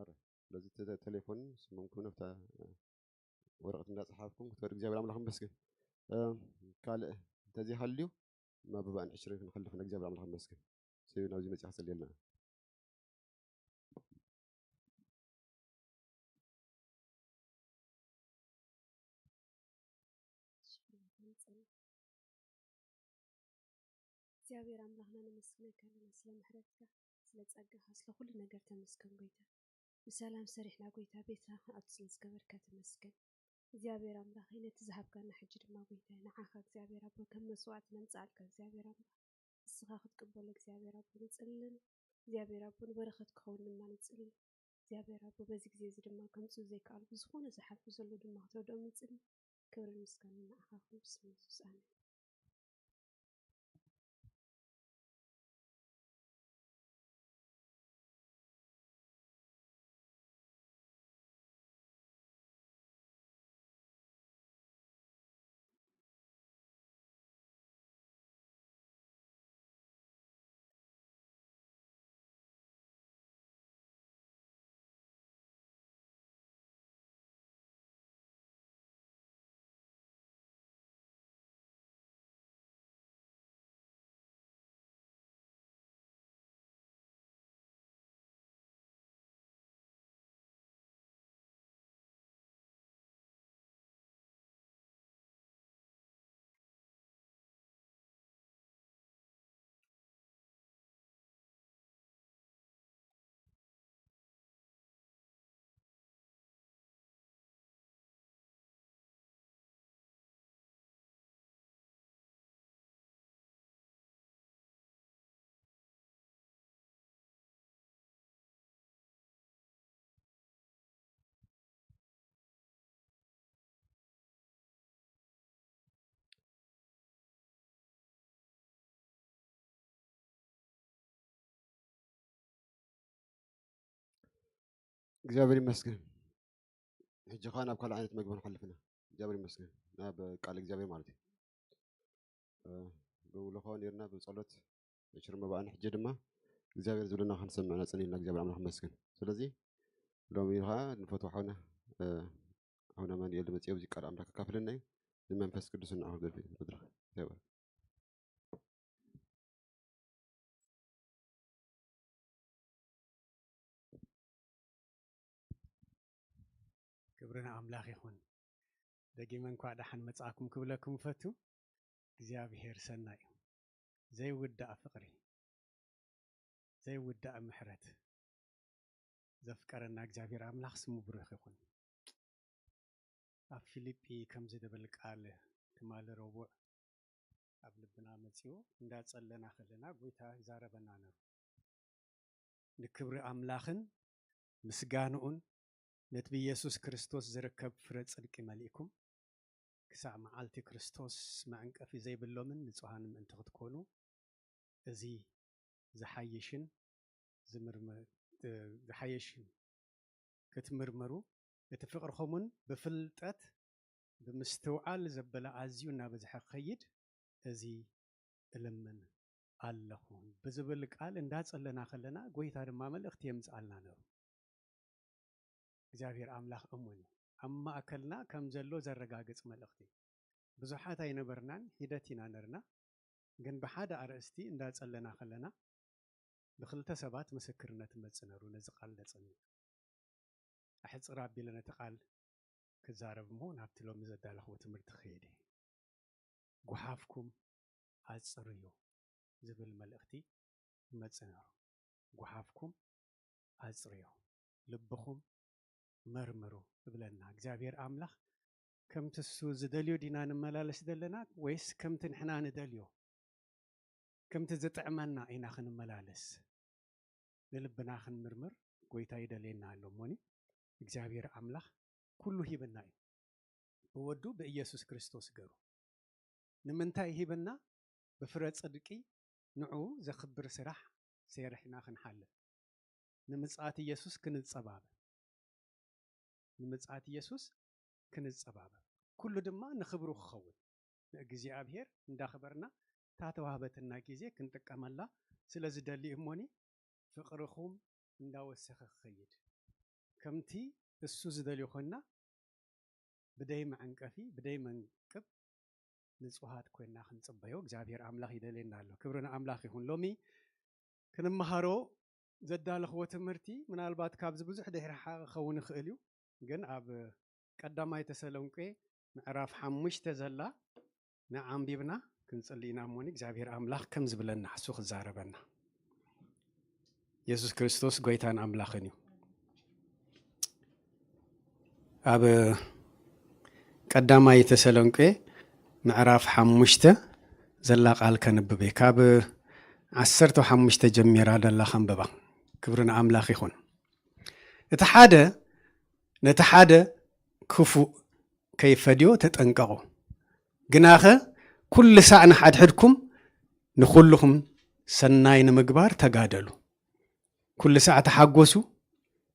ኣረ ስለዚ ቴሌፎን ስሞም ክብነ ብታ ወረቐት እንዳፀሓፍኩም ክትወድ እግዚኣብሔር ኣምላኽ ይመስገን። ካልእ እንተዘይሃልዩ ናብ ብባእን ዕሽርን ክንኸልፍ ንእግዚኣብሔር ኣምላኽ ይመስገን። ሰዩ ናብዚ መፅያ ክፅልየልና እግዚኣብሔር ኣምላኽና ነመስግነካ ኣለና ስለ ምሕረትካ ስለ ጸጋኻ ስለ ኩሉ ነገር ተመስገን ጎይታ። ብሰላም ሰሪሕና ጎይታ ቤትና ክንኣቱ ስለ ዝገበርካ ተመስገን። እግዚኣብሔር ኣምላኸይ ነቲ ዝሃብካና ሕጂ ድማ ጎይታ ንዓኻ እግዚኣብሔር ኣቦ ከም መስዋዕቲ ነምጽኣልካ እግዚኣብሔር ኣምላኽ ንስኻ ክትቅበሎ እግዚኣብሔር ኣቦ ንጽልን እግዚኣብሔር ኣቦ ንበረኸት ክኸውን ድማ ንጽልን እግዚኣብሔር ኣቦ በዚ ግዜ እዚ ድማ ከምጽኡ ዘይከኣሉ ብዝኾነ ዝሓልፉ ዘለዉ ድማ ክተወድኦም ንጽልን ክብርን ምስጋናን ንዓኻ ይኹን ብስም የሱስ ኣሜን። እግዚኣብሔር ይመስገን። ሕጂ ኸዓ ናብ ካልእ ዓይነት መግቢ ንሓልፍ ኢና። እግዚኣብሔር ይመስገን ናብ ቃል እግዚኣብሔር ማለት እዩ። ብውልኾ ነርና ብጸሎት ዕሽር መባእን ሕጂ ድማ እግዚኣብሔር ዝብለና ክንሰምዕ ነጽን ኢልና እግዚኣብሔር ኣምላኽ ይመስገን። ስለዚ ሎሚ ኸዓ ንፈትዎ ሓውና ኣቡነ ኣማኑኤል መጺኦ እዚ ቃል ኣምላኽ ከካፍለና እዩ። ንመንፈስ ቅዱስ ንዓኹም ዘርፊ መድረኽ ይባርክ። ክብሪ ንኣምላኽ ይኹን። ደጊመ እንኳዕ ደሓን መጻእኩም ክብለኩም እፈቱ። እግዚኣብሔር ሰናይ እዩ። ዘይውዳእ ፍቕሪ፣ ዘይውዳእ ምሕረት ዘፍቀረና እግዚኣብሔር ኣምላኽ ስሙ ብሩኽ ይኹን። ኣብ ፊልጲ ከምዚ ዝብል ቃል ትማሊ ረቡዕ ኣብ ልብና መጺኡ እንዳጸለና ከለና ጎይታ ይዛረበና ነሩ። ንክብሪ ኣምላኽን ምስጋንኡን ነቲ ብኢየሱስ ክርስቶስ ዝርከብ ፍረ ጽድቂ መሊእኩም ክሳዕ መዓልቲ ክርስቶስ መዕንቀፊ ዘይብሎምን ንጹሃን ምእንቲ ክትኮኑ እዚ ዝሓይሽን ዝምርመ-፣ እ፣ ዝሓየሽን ክትምርምሩ እቲ ፍቕርኹምን ብፍልጠት ብምስትውዓል ዘበለ ኣዝዩ እናበዝሐ ክኸይድ እዚ እልምን ኣለኹ ብዝብል ቃል እንዳጸለና ከለና ጎይታ ድማ መልእኽቲ የምጽኣልና ነሩ። እግዚኣብሔር ኣምላኽ እሙን እዩ። ኣብ ማእከልና ከም ዘሎ ዘረጋግጽ መልእኽቲ። ብዙሓት ኣይነበርናን፣ ሒደት ኢና ነርና። ግን ብሓደ ኣርእስቲ እንዳጸለና ከለና ብክልተ ሰባት ምስክርነት መጽእ ነሩ ነዚ ቃል ደጸኒ። ኣሕጽር ኣቢለ ነቲ ቃል ክዛረብ እሞ ናብቲ ሎሚ ዘዳለኽዎ ትምህርቲ ክኸይድ እየ። ጓሓፍኩም ኣጽርዩ ዝብል መልእኽቲ ይመጽእ ነሩ። ጓሓፍኩም ኣጽርዩ፣ ልብኹም መርምሩ እብለና። እግዚኣብሔር ኣምላኽ ከምቲ እሱ ዝደልዮ ዲና ንመላለስ ዘለና ወይስ ከምቲ ንሕና ንደልዮ፣ ከምቲ ዝጥዕመና ኢና ክንመላለስ? ንልብና ክንምርምር ጎይታ ይደልየና ኣሎ። እሞኒ እግዚኣብሔር ኣምላኽ ኩሉ ሂብና እዩ፣ ብወዱ ብኢየሱስ ክርስቶስ ገሩ። ንምንታይ ሂብና? ብፍረ ጽድቂ ንዑ ዘኽብር ስራሕ ሴርሕና ክንሓልፍ፣ ንምጽኣት ኢየሱስ ክንጸባበ፣ ንምጽኣት ኢየሱስ ክንጸባበ፣ ኩሉ ድማ ንኽብሩ ክኸውን፣ ንእግዚኣብሔር እንዳኽበርና እታ ተዋህበትና ግዜ ክንጥቀመላ ስለ ዝደሊ እሞኒ፣ ፍቕርኹም እንዳወሰኸ ክኸይድ፣ ከምቲ እሱ ዝደልዮ ኾንና ብደይ መዐንቀፊ፣ ብደይ መንቅብ ንጹሃት ኮይንና ክንጽበዮ እግዚኣብሔር ኣምላኽ ይደልየና ኣሎ። ክብሪ ንኣምላኽ ይኹን። ሎሚ ክንመሃሮ ዘዳለኽዎ ትምህርቲ ምናልባት ካብዚ ብዙሕ ድሕሪ ሓ-፣ ክኸውን ይኽእል እዩ። ግን ኣብ ቀዳማይ ተሰሎንቄ ምዕራፍ ሓሙሽተ ዘላ ንዓንቢብና ክንጽሊ ኢና እሞኒ እግዚኣብሔር ኣምላኽ ከም ዝብለና እሱ ክዛረበና። የሱስ ክርስቶስ ጎይታን ኣምላኽን እዩ። ኣብ ቀዳማይ ተሰሎንቄ ምዕራፍ ሓሙሽተ ዘላ ቃል ከንብብ እየ። ካብ ዓሰርተ ሓሙሽተ ጀሚራ ዘላ ከንብባ። ክብሪ ንኣምላኽ ይኹን። እቲ ሓደ ነቲ ሓደ ክፉእ ከይፈድዮ ተጠንቀቑ። ግናኸ ኩሉ ሳዕ ንሓድሕድኩም ንኹልኹም ሰናይ ንምግባር ተጋደሉ። ኩሉ ሳዕ ተሓጎሱ፣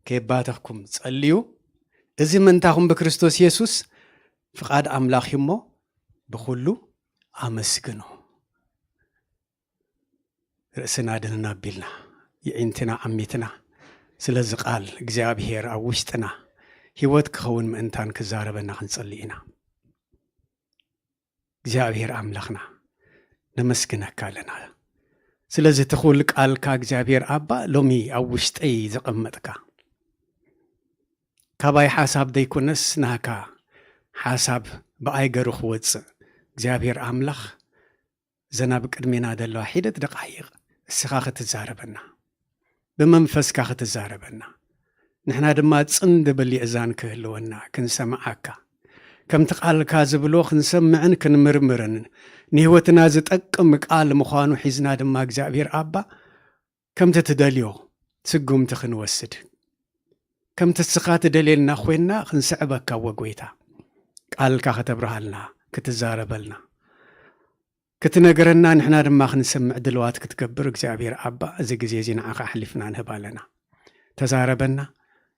ከየባተኽኩም ጸልዩ። እዚ ምእንታኹም ብክርስቶስ የሱስ ፍቓድ ኣምላኽ እዩ እሞ ብኹሉ ኣመስግኑ። ርእስና ድንን ኣቢልና፣ የዒንትና ዓሚትና፣ ስለዚ ቃል እግዚኣብሔር ኣብ ውሽጥና ህይወት ክኸውን ምእንታን ክዛረበና ክንጸሊ ኢና። እግዚኣብሔር ኣምላኽና፣ ነመስግነካ ኣለና። ስለዚ ትኹል ቃልካ እግዚኣብሔር ኣባ፣ ሎሚ ኣብ ውሽጠይ ዘቐመጥካ፣ ካባይ ሓሳብ ዘይኮነስ ናካ ሓሳብ ብኣይ ገሩ ክወጽእ፣ እግዚኣብሔር ኣምላኽ፣ እዘን ኣብ ቅድሜና ዘለዋ ሒደት ደቓይቕ እስኻ ክትዛረበና፣ ብመንፈስካ ክትዛረበና፣ ንሕና ድማ ጽን ዝብል የእዛን ክህልወና ክንሰምዓካ፣ ከምቲ ቃልካ ዝብሎ ክንሰምዕን ክንምርምርን፣ ንህይወትና ዝጠቅም ቃል ምዃኑ ሒዝና ድማ እግዚኣብሔር ኣባ፣ ከምቲ ትደልዮ ስጉምቲ ክንወስድ፣ ከምቲ እስኻ ትደልየልና ኮይንና ክንስዕበካ፣ ወ ጎይታ፣ ቃልካ ከተብርሃልና፣ ክትዛረበልና፣ ክትነግረና፣ ንሕና ድማ ክንሰምዕ ድልዋት ክትገብር እግዚኣብሔር ኣባ፣ እዚ ግዜ እዚ ንዓኻ ኣሕሊፍና ንህብ ኣለና። ተዛረበና፣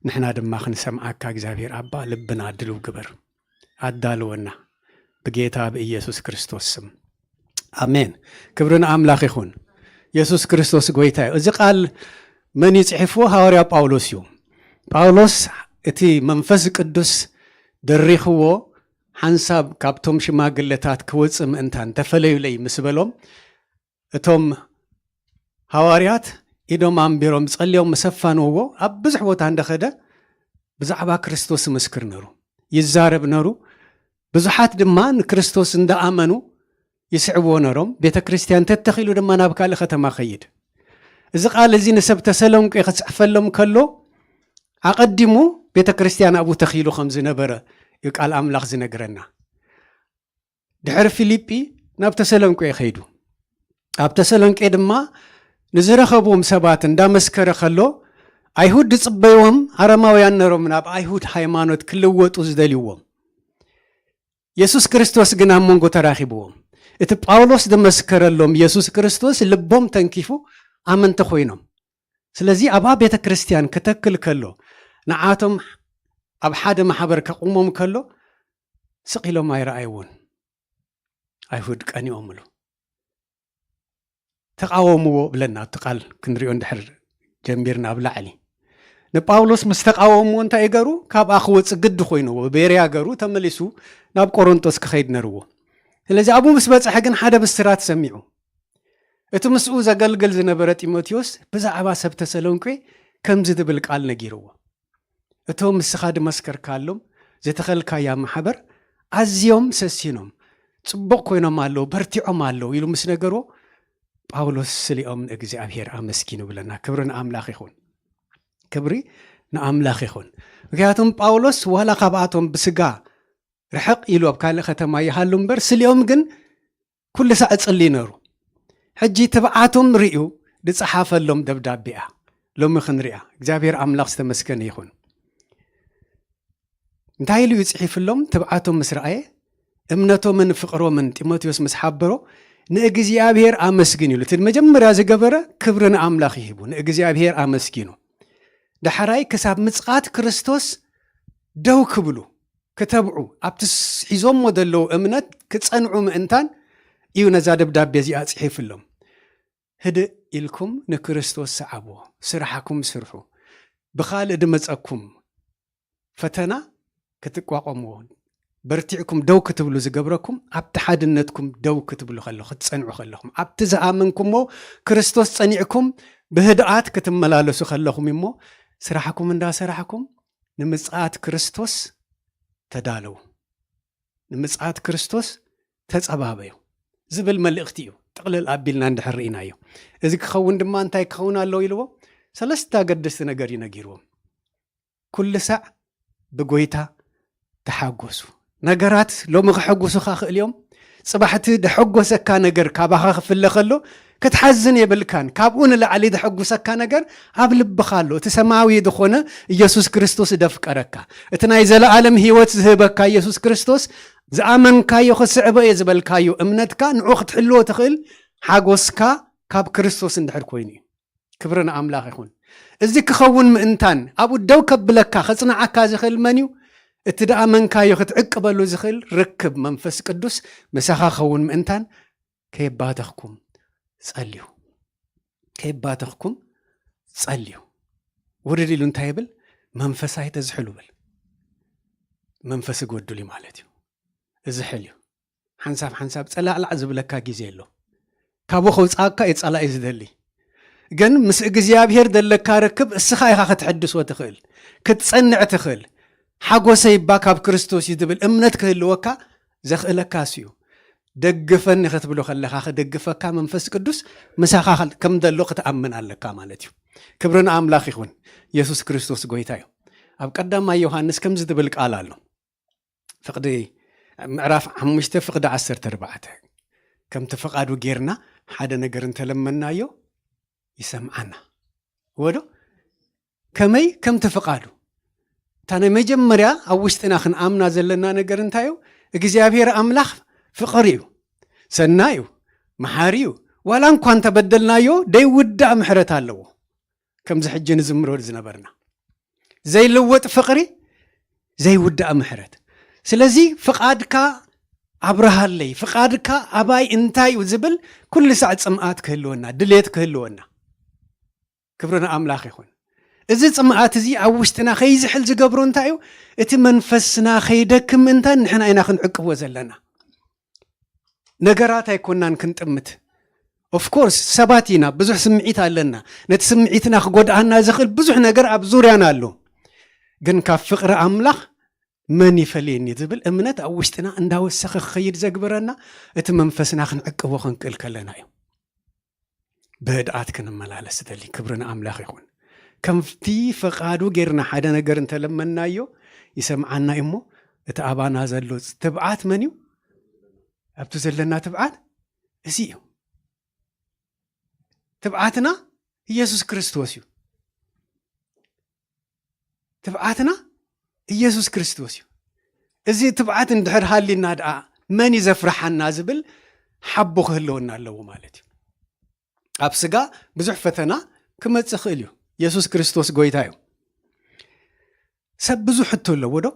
ንሕና ድማ ክንሰምዓካ እግዚኣብሔር ኣባ፣ ልብና ድልው ግበር። ኣዳልወና ብጌታ ብኢየሱስ ክርስቶስ ስም። ኣሜን። ክብሪ ንኣምላኽ ይኹን። የሱስ ክርስቶስ ጎይታ እዩ። እዚ ቃል መን እዩ ጽሒፍዎ? ሃዋርያ ጳውሎስ እዩ። ጳውሎስ እቲ መንፈስ ቅዱስ ደሪኽዎ ሓንሳብ ካብቶም ሽማግለታት ክወጽእ ምእንታን ተፈለዩለይ ምስ በሎም፣ እቶም ሃዋርያት ኢዶም ኣንቢሮም ጸልዮም ምስ ኣፋንውዎ፣ ኣብ ብዙሕ ቦታ እንደኸደ ብዛዕባ ክርስቶስ ይምስክር ነሩ፣ ይዛረብ ነሩ። ብዙሓት ድማ ንክርስቶስ እንዳኣመኑ ይስዕብዎ ነሮም። ቤተ ክርስቲያን ተተኺሉ ድማ ናብ ካልእ ከተማ ኸይድ። እዚ ቃል እዚ ንሰብ ተሰሎንቄ ክጽሕፈሎም ከሎ፣ ኣቐዲሙ ቤተ ክርስቲያን ኣብኡ ተኺሉ ከም ዝነበረ እዩ ቃል ኣምላኽ ዝነግረና። ድሕሪ ፊልጲ ናብ ተሰሎንቄ ኸይዱ። ኣብ ተሰሎንቄ ድማ ንዝረኸብዎም ሰባት እንዳመስከረ ከሎ፣ ኣይሁድ ዝጽበይዎም ኣረማውያን ነሮም ናብ ኣይሁድ ሃይማኖት ክልወጡ ዝደልይዎም። የሱስ ክርስቶስ ግን ኣብ መንጎ ተራኺብዎም። እቲ ጳውሎስ ዝመስከረሎም የሱስ ክርስቶስ ልቦም ተንኪፉ ኣመንቲ ኮይኖም። ስለዚ ኣብኣ ቤተ ክርስቲያን ከተክል ከሎ፣ ንዓቶም ኣብ ሓደ ማሕበር ከቑሞም ከሎ፣ ስቕ ኢሎም ኣይረኣይዎን። ኣይሁድ ቀኒኦምሉ። ተቃወምዎ ብለና፣ እቲ ቃል ክንሪኦ እንድሕር ጀሚርና ኣብ ላዕሊ። ንጳውሎስ ምስ ተቃወምዎ እንታይ ይገሩ? ካብኣ ክወጽእ ግዲ ኮይንዎ። ቤርያ ገሩ ተመሊሱ ናብ ቆሮንጦስ ክኸይድ ነርዎ። ስለዚ ኣብኡ ምስ በጽሐ ግን ሓደ ብስራት ሰሚዑ። እቲ ምስኡ ዘገልግል ዝነበረ ጢሞቴዎስ ብዛዕባ ሰብ ተሰሎንቄ ከምዚ ዝብል ቃል ነጊርዎ። እቶም ንስኻ ዝመስከርካሎም ዝተኸልካያ ማሕበር ኣዝዮም ሰሲኖም፣ ጽቡቕ ኮይኖም ኣለዉ፣ በርቲዖም ኣለዉ ኢሉ ምስ ነገርዎ፣ ጳውሎስ ስሊኦም ንእግዚኣብሔር ኣመስጊኑ ብለና። ክብሪ ንኣምላኽ ይኹን። ክብሪ ንኣምላኽ ይኹን። ምክንያቱም ጳውሎስ ዋላ ካብኣቶም ብስጋ ርሕቕ ኢሉ ኣብ ካልእ ከተማ ይሃሉ እምበር፣ ስሊኦም ግን ኩሉ ሳዕ እጽሊ ነሩ። ሕጂ ትብዓቶም ርእዩ ዝጸሓፈሎም ደብዳቤ እያ ሎሚ ክንሪኣ። እግዚኣብሔር ኣምላኽ ዝተመስገነ ይኹን። እንታይ ኢሉ እዩ ጽሒፍሎም? ትብዓቶም ምስ ረኣየ፣ እምነቶምን ፍቕሮምን ጢሞቴዎስ ምስ ሓበሮ፣ ንእግዚኣብሔር ኣመስግን ኢሉ። እቲ መጀመርያ ዝገበረ ክብሪ ንኣምላኽ ይሂቡ፣ ንእግዚኣብሔር ኣመስጊኑ። ዳሕራይ ክሳብ ምጽኣት ክርስቶስ ደው ክብሉ፣ ክተብዑ፣ ኣብቲ ስ-፣ ሒዞሞ ዘለዉ እምነት ክጸንዑ ምእንታን እዩ ነዛ ደብዳቤ እዚኣ ጽሒፍሎም። ህድእ ኢልኩም ንክርስቶስ ሰዓብዎ፣ ስራሕኩም ስርሑ። ብኻልእ ድመጸኩም ፈተና ክትቋቋምዎ፣ በርቲዕኩም ደው ክትብሉ ዝገብረኩም፣ ኣብቲ ሓድነትኩም ደው ክትብሉ ከለኹ፣ ክትጸንዑ ከለኹም፣ ኣብቲ ዝኣመንኩሞ ክርስቶስ ጸኒዕኩም ብህድኣት ክትመላለሱ ከለኹም እሞ፣ ስራሕኩም እንዳሰራሕኩም ንምጽኣት ክርስቶስ ተዳለዉ። ንምጽኣት ክርስቶስ ተጸባበዩ ዝብል መልእኽቲ እዩ። ጥቕልል ኣቢልና እንድሕር ርኢናዮ፣ እዚ ክኸውን ድማ እንታይ ክኸውን ኣለዎ ኢልዎ? ሰለስተ ኣገደስቲ ነገር እዩ ነጊርዎም። ኩሉ ሳዕ ብጎይታ ተሓጎሱ። ነገራት ሎሚ ከሐጉሱኻ ክእል እዮም። ጽባሕቲ ደሐጎሰካ ነገር ካባኻ ክፍለ ከሎ፣ ክትሓዝን የብልካን። ካብኡ ንላዕሊ ደሐጉሰካ ነገር ኣብ ልብኻ ኣሎ። እቲ ሰማያዊ ዝኾነ ኢየሱስ ክርስቶስ ደፍቀረካ። እቲ ናይ ዘለኣለም ህይወት ዝህበካ ኢየሱስ ክርስቶስ፣ ዝኣመንካዮ ክስዕቦ እየ ዝበልካዮ እምነትካ ንዑ ክትሕልዎ ትኽእል ሓጎስካ ካብ ክርስቶስ እንድሕር ኮይኑ እዩ። ክብሪ ንኣምላኽ ይኹን። እዚ ክኸውን ምእንታን ኣብኡ ደው ከብለካ፣ ከጽንዓካ ዝኽእል መን እዩ? እቲ ደኣ መንካዮ ክትዕቅበሉ ዝኽእል ርክብ መንፈስ ቅዱስ ምሳኻ ክኸውን ምእንታን ከየባተኽኩም ጸልዩ። ከየባተኽኩም ጸልዩ። ውርድ ኢሉ እንታይ ይብል? መንፈስ ኣይተዝሕሉ ብል። መንፈስ ይጎድል እዩ ማለት እዩ። እዝሕል እዩ። ሓንሳብ ሓንሳብ ጸላዕላዕ ዝብለካ ግዜ ኣሎ። ካብኡ ከውጽኣካ እዩ ጸላኢ ዝደሊ። ግን ምስ እግዚኣብሔር ዘለካ ርክብ እስኻ ኢኻ ክትሕድሶ ትኽእል፣ ክትጸንዕ ትኽእል። ሓጎሰይ እባ ካብ ክርስቶስ እዩ ዝብል እምነት ክህልወካ ዘኽእለካ እሱ እዩ። ደግፈኒ ክትብሎ ከለኻ ክደግፈካ መንፈስ ቅዱስ ምሳኻ ከም ዘሎ ክትኣምን ኣለካ ማለት እዩ። ክብሪ ንኣምላኽ ይኹን። የሱስ ክርስቶስ ጎይታ እዩ። ኣብ ቀዳማይ ዮሃንስ ከምዚ ዝብል ቃል ኣሎ። ፍቕዲ ምዕራፍ ሓሙሽተ ፍቕዲ ዓሰርተ ኣርባዕተ፣ ከምቲ ፍቓዱ ጌርና ሓደ ነገር እንተለመናዮ ይሰምዓና። ወዶ ከመይ ከምቲ ፍቓዱ። እታ ናይ መጀመርያ ኣብ ውሽጥና ክንኣምና ዘለና ነገር እንታይ እዩ? እግዚኣብሔር ኣምላኽ ፍቕሪ እዩ፣ ሰናይ እዩ፣ መሓሪ እዩ። ዋላ እንኳ እንተበደልናዮ ደይውዳእ ምሕረት ኣለዎ። ከምዚ ሕጂ ንዝምሮ ዝነበርና ዘይልወጥ ፍቕሪ፣ ዘይውዳእ ምሕረት። ስለዚ ፍቓድካ ኣብርሃለይ፣ ፍቓድካ ኣባይ እንታይ እዩ ዝብል ኩሉ ሳዕ ጽምኣት ክህልወና፣ ድሌት ክህልወና። ክብሪ ንኣምላኽ ይኹን። እዚ ጽምኣት እዚ ኣብ ውሽጥና ከይዝሕል ዝገብሮ እንታይ እዩ? እቲ መንፈስና ከይደክም ምእንታን ንሕና ኢና ክንዕቅቦ ዘለና። ነገራት ኣይኮናን ክንጥምት። ኦፍኮርስ ሰባት ኢና፣ ብዙሕ ስምዒት ኣለና። ነቲ ስምዒትና ክጎድኣና ዝኽእል ብዙሕ ነገር ኣብ ዙርያና ኣሎ። ግን ካብ ፍቕሪ ኣምላኽ መን ይፈልየኒ ዝብል እምነት ኣብ ውሽጥና እንዳወሰኸ ክኸይድ ዘግበረና፣ እቲ መንፈስና ክንዕቅቦ ክንክእል ከለና እዩ። ብህድኣት ክንመላለስ ዝደሊ ክብሪ ንኣምላኽ ይኹን። ከምቲ ፈቓዱ ጌርና ሓደ ነገር እንተለመናዮ ይሰምዓና እዩ እሞ፣ እቲ ኣባና ዘሎ ትብዓት መን እዩ? ኣብቲ ዘለና ትብዓት እዚ እዩ። ትብዓትና ኢየሱስ ክርስቶስ እዩ። ትብዓትና ኢየሱስ ክርስቶስ እዩ። እዚ ትብዓት እንድሕር ሃሊና ደኣ መን እዩ ዘፍርሓና ዝብል ሓቦ ክህልወና ኣለዎ ማለት እዩ። ኣብ ስጋ ብዙሕ ፈተና ክመጽእ ይኽእል እዩ። ኢየሱስ ክርስቶስ ጎይታ እዩ። ሰብ ብዙሕ ሕቶ ኣለዎ ዶ?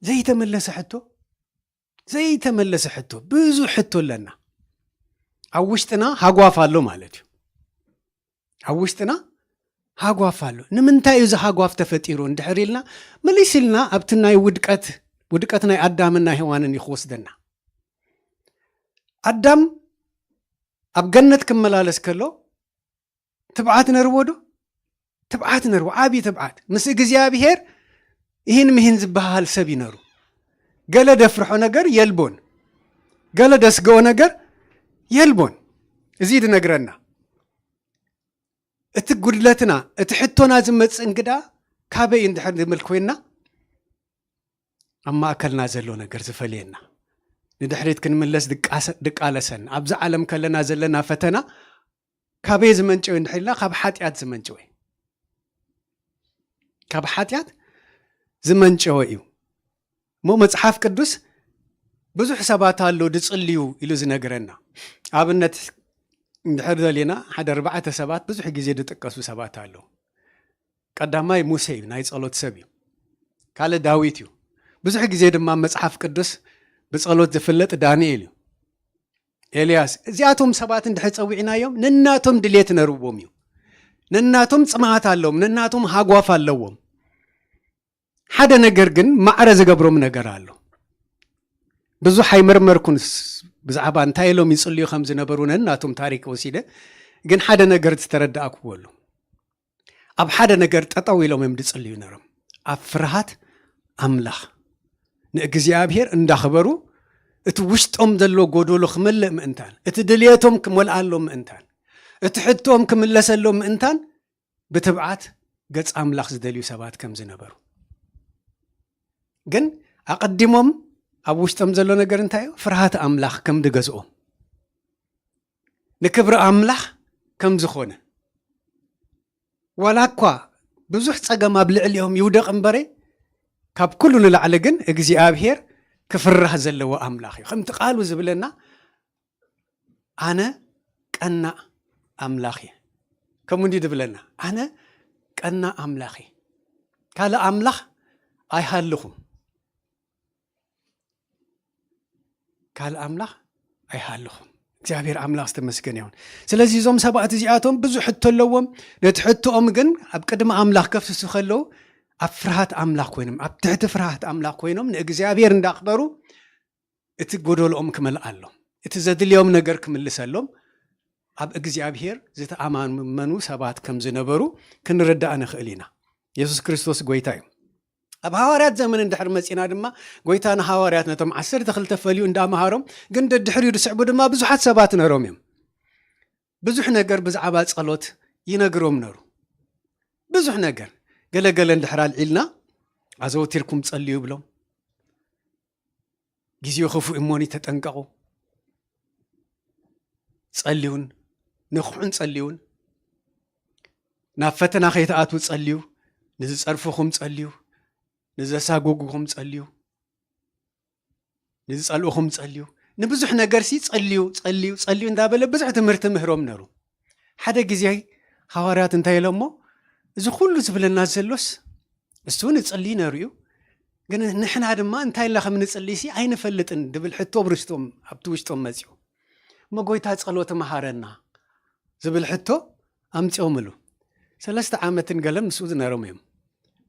ዘይተመለሰ ሕቶ፣ ዘይተመለሰ ሕቶ፣ ብዙሕ ሕቶ ኣለና። ኣብ ውሽጥና ሃጓፍ ኣሎ ማለት እዩ። ኣብ ውሽጥና ሃጓፍ ኣሎ። ንምንታይ እዩ እዚ ሃጓፍ ተፈጢሩ እንድሕር ኢልና፣ መሊስ ኢልና ኣብቲ ናይ ውድቀት፣ ውድቀት ናይ ኣዳምን ናይ ሄዋንን እዩ ክወስደና። ኣዳም ኣብ ገነት ክመላለስ ከሎ ትብዓት ነርዎ ዶ? ትብዓት ነርዎ፣ ዓብዪ ትብዓት። ምስ እግዚኣብሔር ይህን ምሂን ዝበሃል ሰብ ይነሩ። ገለ ደፍርሖ ነገር የልቦን፣ ገለ ደስገኦ ነገር የልቦን። እዚ ድነግረና። እቲ ጉድለትና፣ እቲ ሕቶና ዝመጽእ እንግዳ ካበይ እንድሕር ንብል ኮይንና፣ ኣብ ማእከልና ዘሎ ነገር ዝፈልየና፣ ንድሕሪት ክንምለስ ድቃሰ-፣ ድቃለሰና፣ ኣብዚ ዓለም ከለና ዘለና ፈተና ካበይ ዝመንጨወ እንድሕር ኢልና፣ ካብ ሓጢኣት ዝመንጨወ፣ ካብ ሓጢኣት ዝመንጨወ እዩ። እሞ መጽሓፍ ቅዱስ ብዙሕ ሰባት ኣሎ ድጽልዩ ኢሉ ዝነግረና። ኣብነት እንድሕር ደሊና፣ ሓደ ኣርባዕተ ሰባት ብዙሕ ግዜ ዝጥቀሱ ሰባት ኣለዉ። ቀዳማይ ሙሴ እዩ፣ ናይ ጸሎት ሰብ እዩ። ካልእ ዳዊት እዩ። ብዙሕ ግዜ ድማ መጽሓፍ ቅዱስ ብጸሎት ዝፍለጥ ዳንኤል እዩ። ኤልያስ፣ እዚኣቶም ሰባት እንድሕር ጸዊዕናዮም፣ ነናቶም ድሌት ነርዎም እዩ። ነናቶም ጽምኣት ኣለዎም፣ ነናቶም ሃጓፍ ኣለዎም። ሓደ ነገር ግን ማዕረ ዝገብሮም ነገር ኣሎ። ብዙሕ ኣይመርመርኩን ስ-፣ ብዛዕባ እንታይ ኢሎም ይጽልዩ ከም ዝነበሩ ነናቶም ታሪክ ወሲደ፣ ግን ሓደ ነገር ዝተረዳእኩዎ ኣሎ። ኣብ ሓደ ነገር ጠጠው ኢሎም እዮም ዝጽልዩ ነሮም። ኣብ ፍርሃት ኣምላኽ ንእግዚኣብሔር እንዳኽበሩ፣ እቲ ውሽጦም ዘሎ ጎዶሎ ክመልእ ምእንታን፣ እቲ ድልየቶም ክመልኣሎም ምእንታን፣ እቲ ሕቶኦም ክምለሰሎም ምእንታን፣ ብትብዓት ገጽ ኣምላኽ ዝደልዩ ሰባት ከም ዝነበሩ። ግን ኣቐዲሞም ኣብ ውሽጦም ዘሎ ነገር እንታይ እዩ? ፍርሃት ኣምላኽ ከም ዝገዝኦም፣ ንክብሪ ኣምላኽ ከም ዝኾነ። ዋላ እኳ ብዙሕ ጸገም ኣብ ልዕሊኦም ይውደቕ እምበረ፣ ካብ ኩሉ ንላዕሊ ግን እግዚኣብሔር ክፍራህ ዘለዎ ኣምላኽ እዩ። ከምቲ ቃሉ ዝብለና፣ ኣነ ቀናእ ኣምላኽ እየ። ከምኡ እንዲ ዝብለና፣ ኣነ ቀናእ ኣምላኽ እየ። ካልእ ኣምላኽ ኣይሃልኹም። ካልእ ኣምላኽ ኣይሃልኹም። እግዚኣብሔር ኣምላኽ ዝተመስገነ ይኹን። ስለዚ እዞም ሰባት እዚኣቶም ብዙሕ ሕቶ ኣለዎም። ነቲ ሕቶኦም ግን ኣብ ቅድሚ ኣምላኽ ከፍስሱ ከለዉ፣ ኣብ ፍርሃት ኣምላኽ ኮይኖም፣ ኣብ ትሕቲ ፍርሃት ኣምላኽ ኮይኖም ንእግዚኣብሔር እንዳኽበሩ፣ እቲ ጎደሎኦም ክመልኣሎም፣ እቲ ዘድልዮም ነገር ክምልሰሎም፣ ኣብ እግዚኣብሔር ዝተኣማመኑ ሰባት ከም ዝነበሩ ክንርዳእ ንኽእል ኢና። የሱስ ክርስቶስ ጎይታ እዩ። ኣብ ሃዋርያት ዘመን እንድሕር መጺና ድማ፣ ጎይታ ንሃዋርያት ነቶም ዓሰርተ ክልተ ፈልዩ እንዳመሃሮም፣ ግን ደድሕሪኡ ዝስዕቡ ድማ ብዙሓት ሰባት ነሮም እዮም። ብዙሕ ነገር ብዛዕባ ጸሎት ይነግሮም ነሩ። ብዙሕ ነገር። ገለ ገለ እንድሕር ኣልዒልና፣ ኣዘውቲርኩም ጸልዩ ብሎም። ግዜኡ ክፉእ እሞኒ ተጠንቀቑ። ጸልዩን፣ ንኽሑን ጸልዩን። ናብ ፈተና ከይትኣትዉ ጸልዩ። ንዝጸርፍኹም ጸልዩ። ንዘሳጉጉኹም ጸልዩ። ንዝጸልኡኹም ጸልዩ። ንብዙሕ ነገርሲ ጸልዩ፣ ጸልዩ፣ ጸልዩ እንዳበለ ብዙሕ ትምህርቲ ምህሮም ነሩ። ሓደ ግዜ ሃዋርያት እንታይ ኢሎሞ፣ "እዚ ኩሉ ዝብለና ዘሎስ እሱ ንጽሊ ነሩ እዩ፣ ግን ንሕና ድማ እንታይ ኢልና ከም ንጽልይሲ ኣይንፈልጥን" ድብል ሕቶ ኣብ ርስቶም፣ ኣብቲ ውሽጦም መጺኡ። "እሞ ጎይታ ጸሎት መሃረና" ዝብል ሕቶ ኣምጺኦምሉ። ሰለስተ ዓመትን ገለን ምስኡ ዝነሮም እዮም።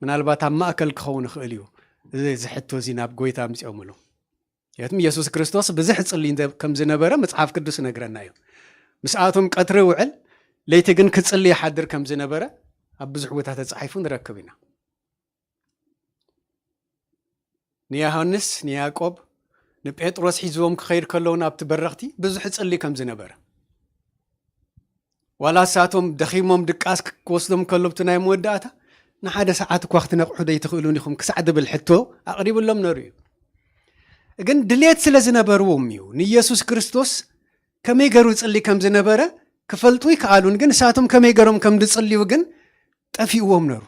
ምናልባት ኣብ ማእከል ክኸውን ይኽእል እዩ፣ እዚ፣ እዚ ሕቶ እዚ ናብ ጎይታ ኣምጺኦምሉ። ምክንያቱም የሱስ ክርስቶስ ብዝሕ ጽሊ እንተ-፣ ከም ዝነበረ መጽሓፍ ቅዱስ ይነግረና እዩ። ምስኣቶም ቀትሪ ይውዕል፣ ለይቲ ግን ክጽሊ ይሓድር ከም ዝነበረ ኣብ ብዙሕ ቦታ ተጻሒፉ ንረክብ ኢና። ንዮሃንስ፣ ንያዕቆብ፣ ንጴጥሮስ ሒዝዎም ክኸይድ ከለዉ ናብቲ በረኽቲ ብዙሕ ይጽሊ ከም ዝነበረ፣ ዋላ ንሳቶም ደኺሞም ድቃስ ክወስዶም ከሎ ኣብቲ ናይ መወዳእታ፣ ንሓደ ሰዓት እኳ ክትነቕሑ ዶ ኣይትኽእሉን ኢኹም ክሳዕ ዝብል ሕቶ ኣቕሪብሎም ነሩ እዩ። ግን ድሌት ስለ ዝነበርዎም እዩ። ንኢየሱስ ክርስቶስ ከመይ ገሩ ይጽሊ ከም ዝነበረ ክፈልጡ ይከኣሉን፣ ግን ንሳቶም ከመይ ገሮም ከም ዝጽልዩ ግን ጠፊእዎም ነሩ።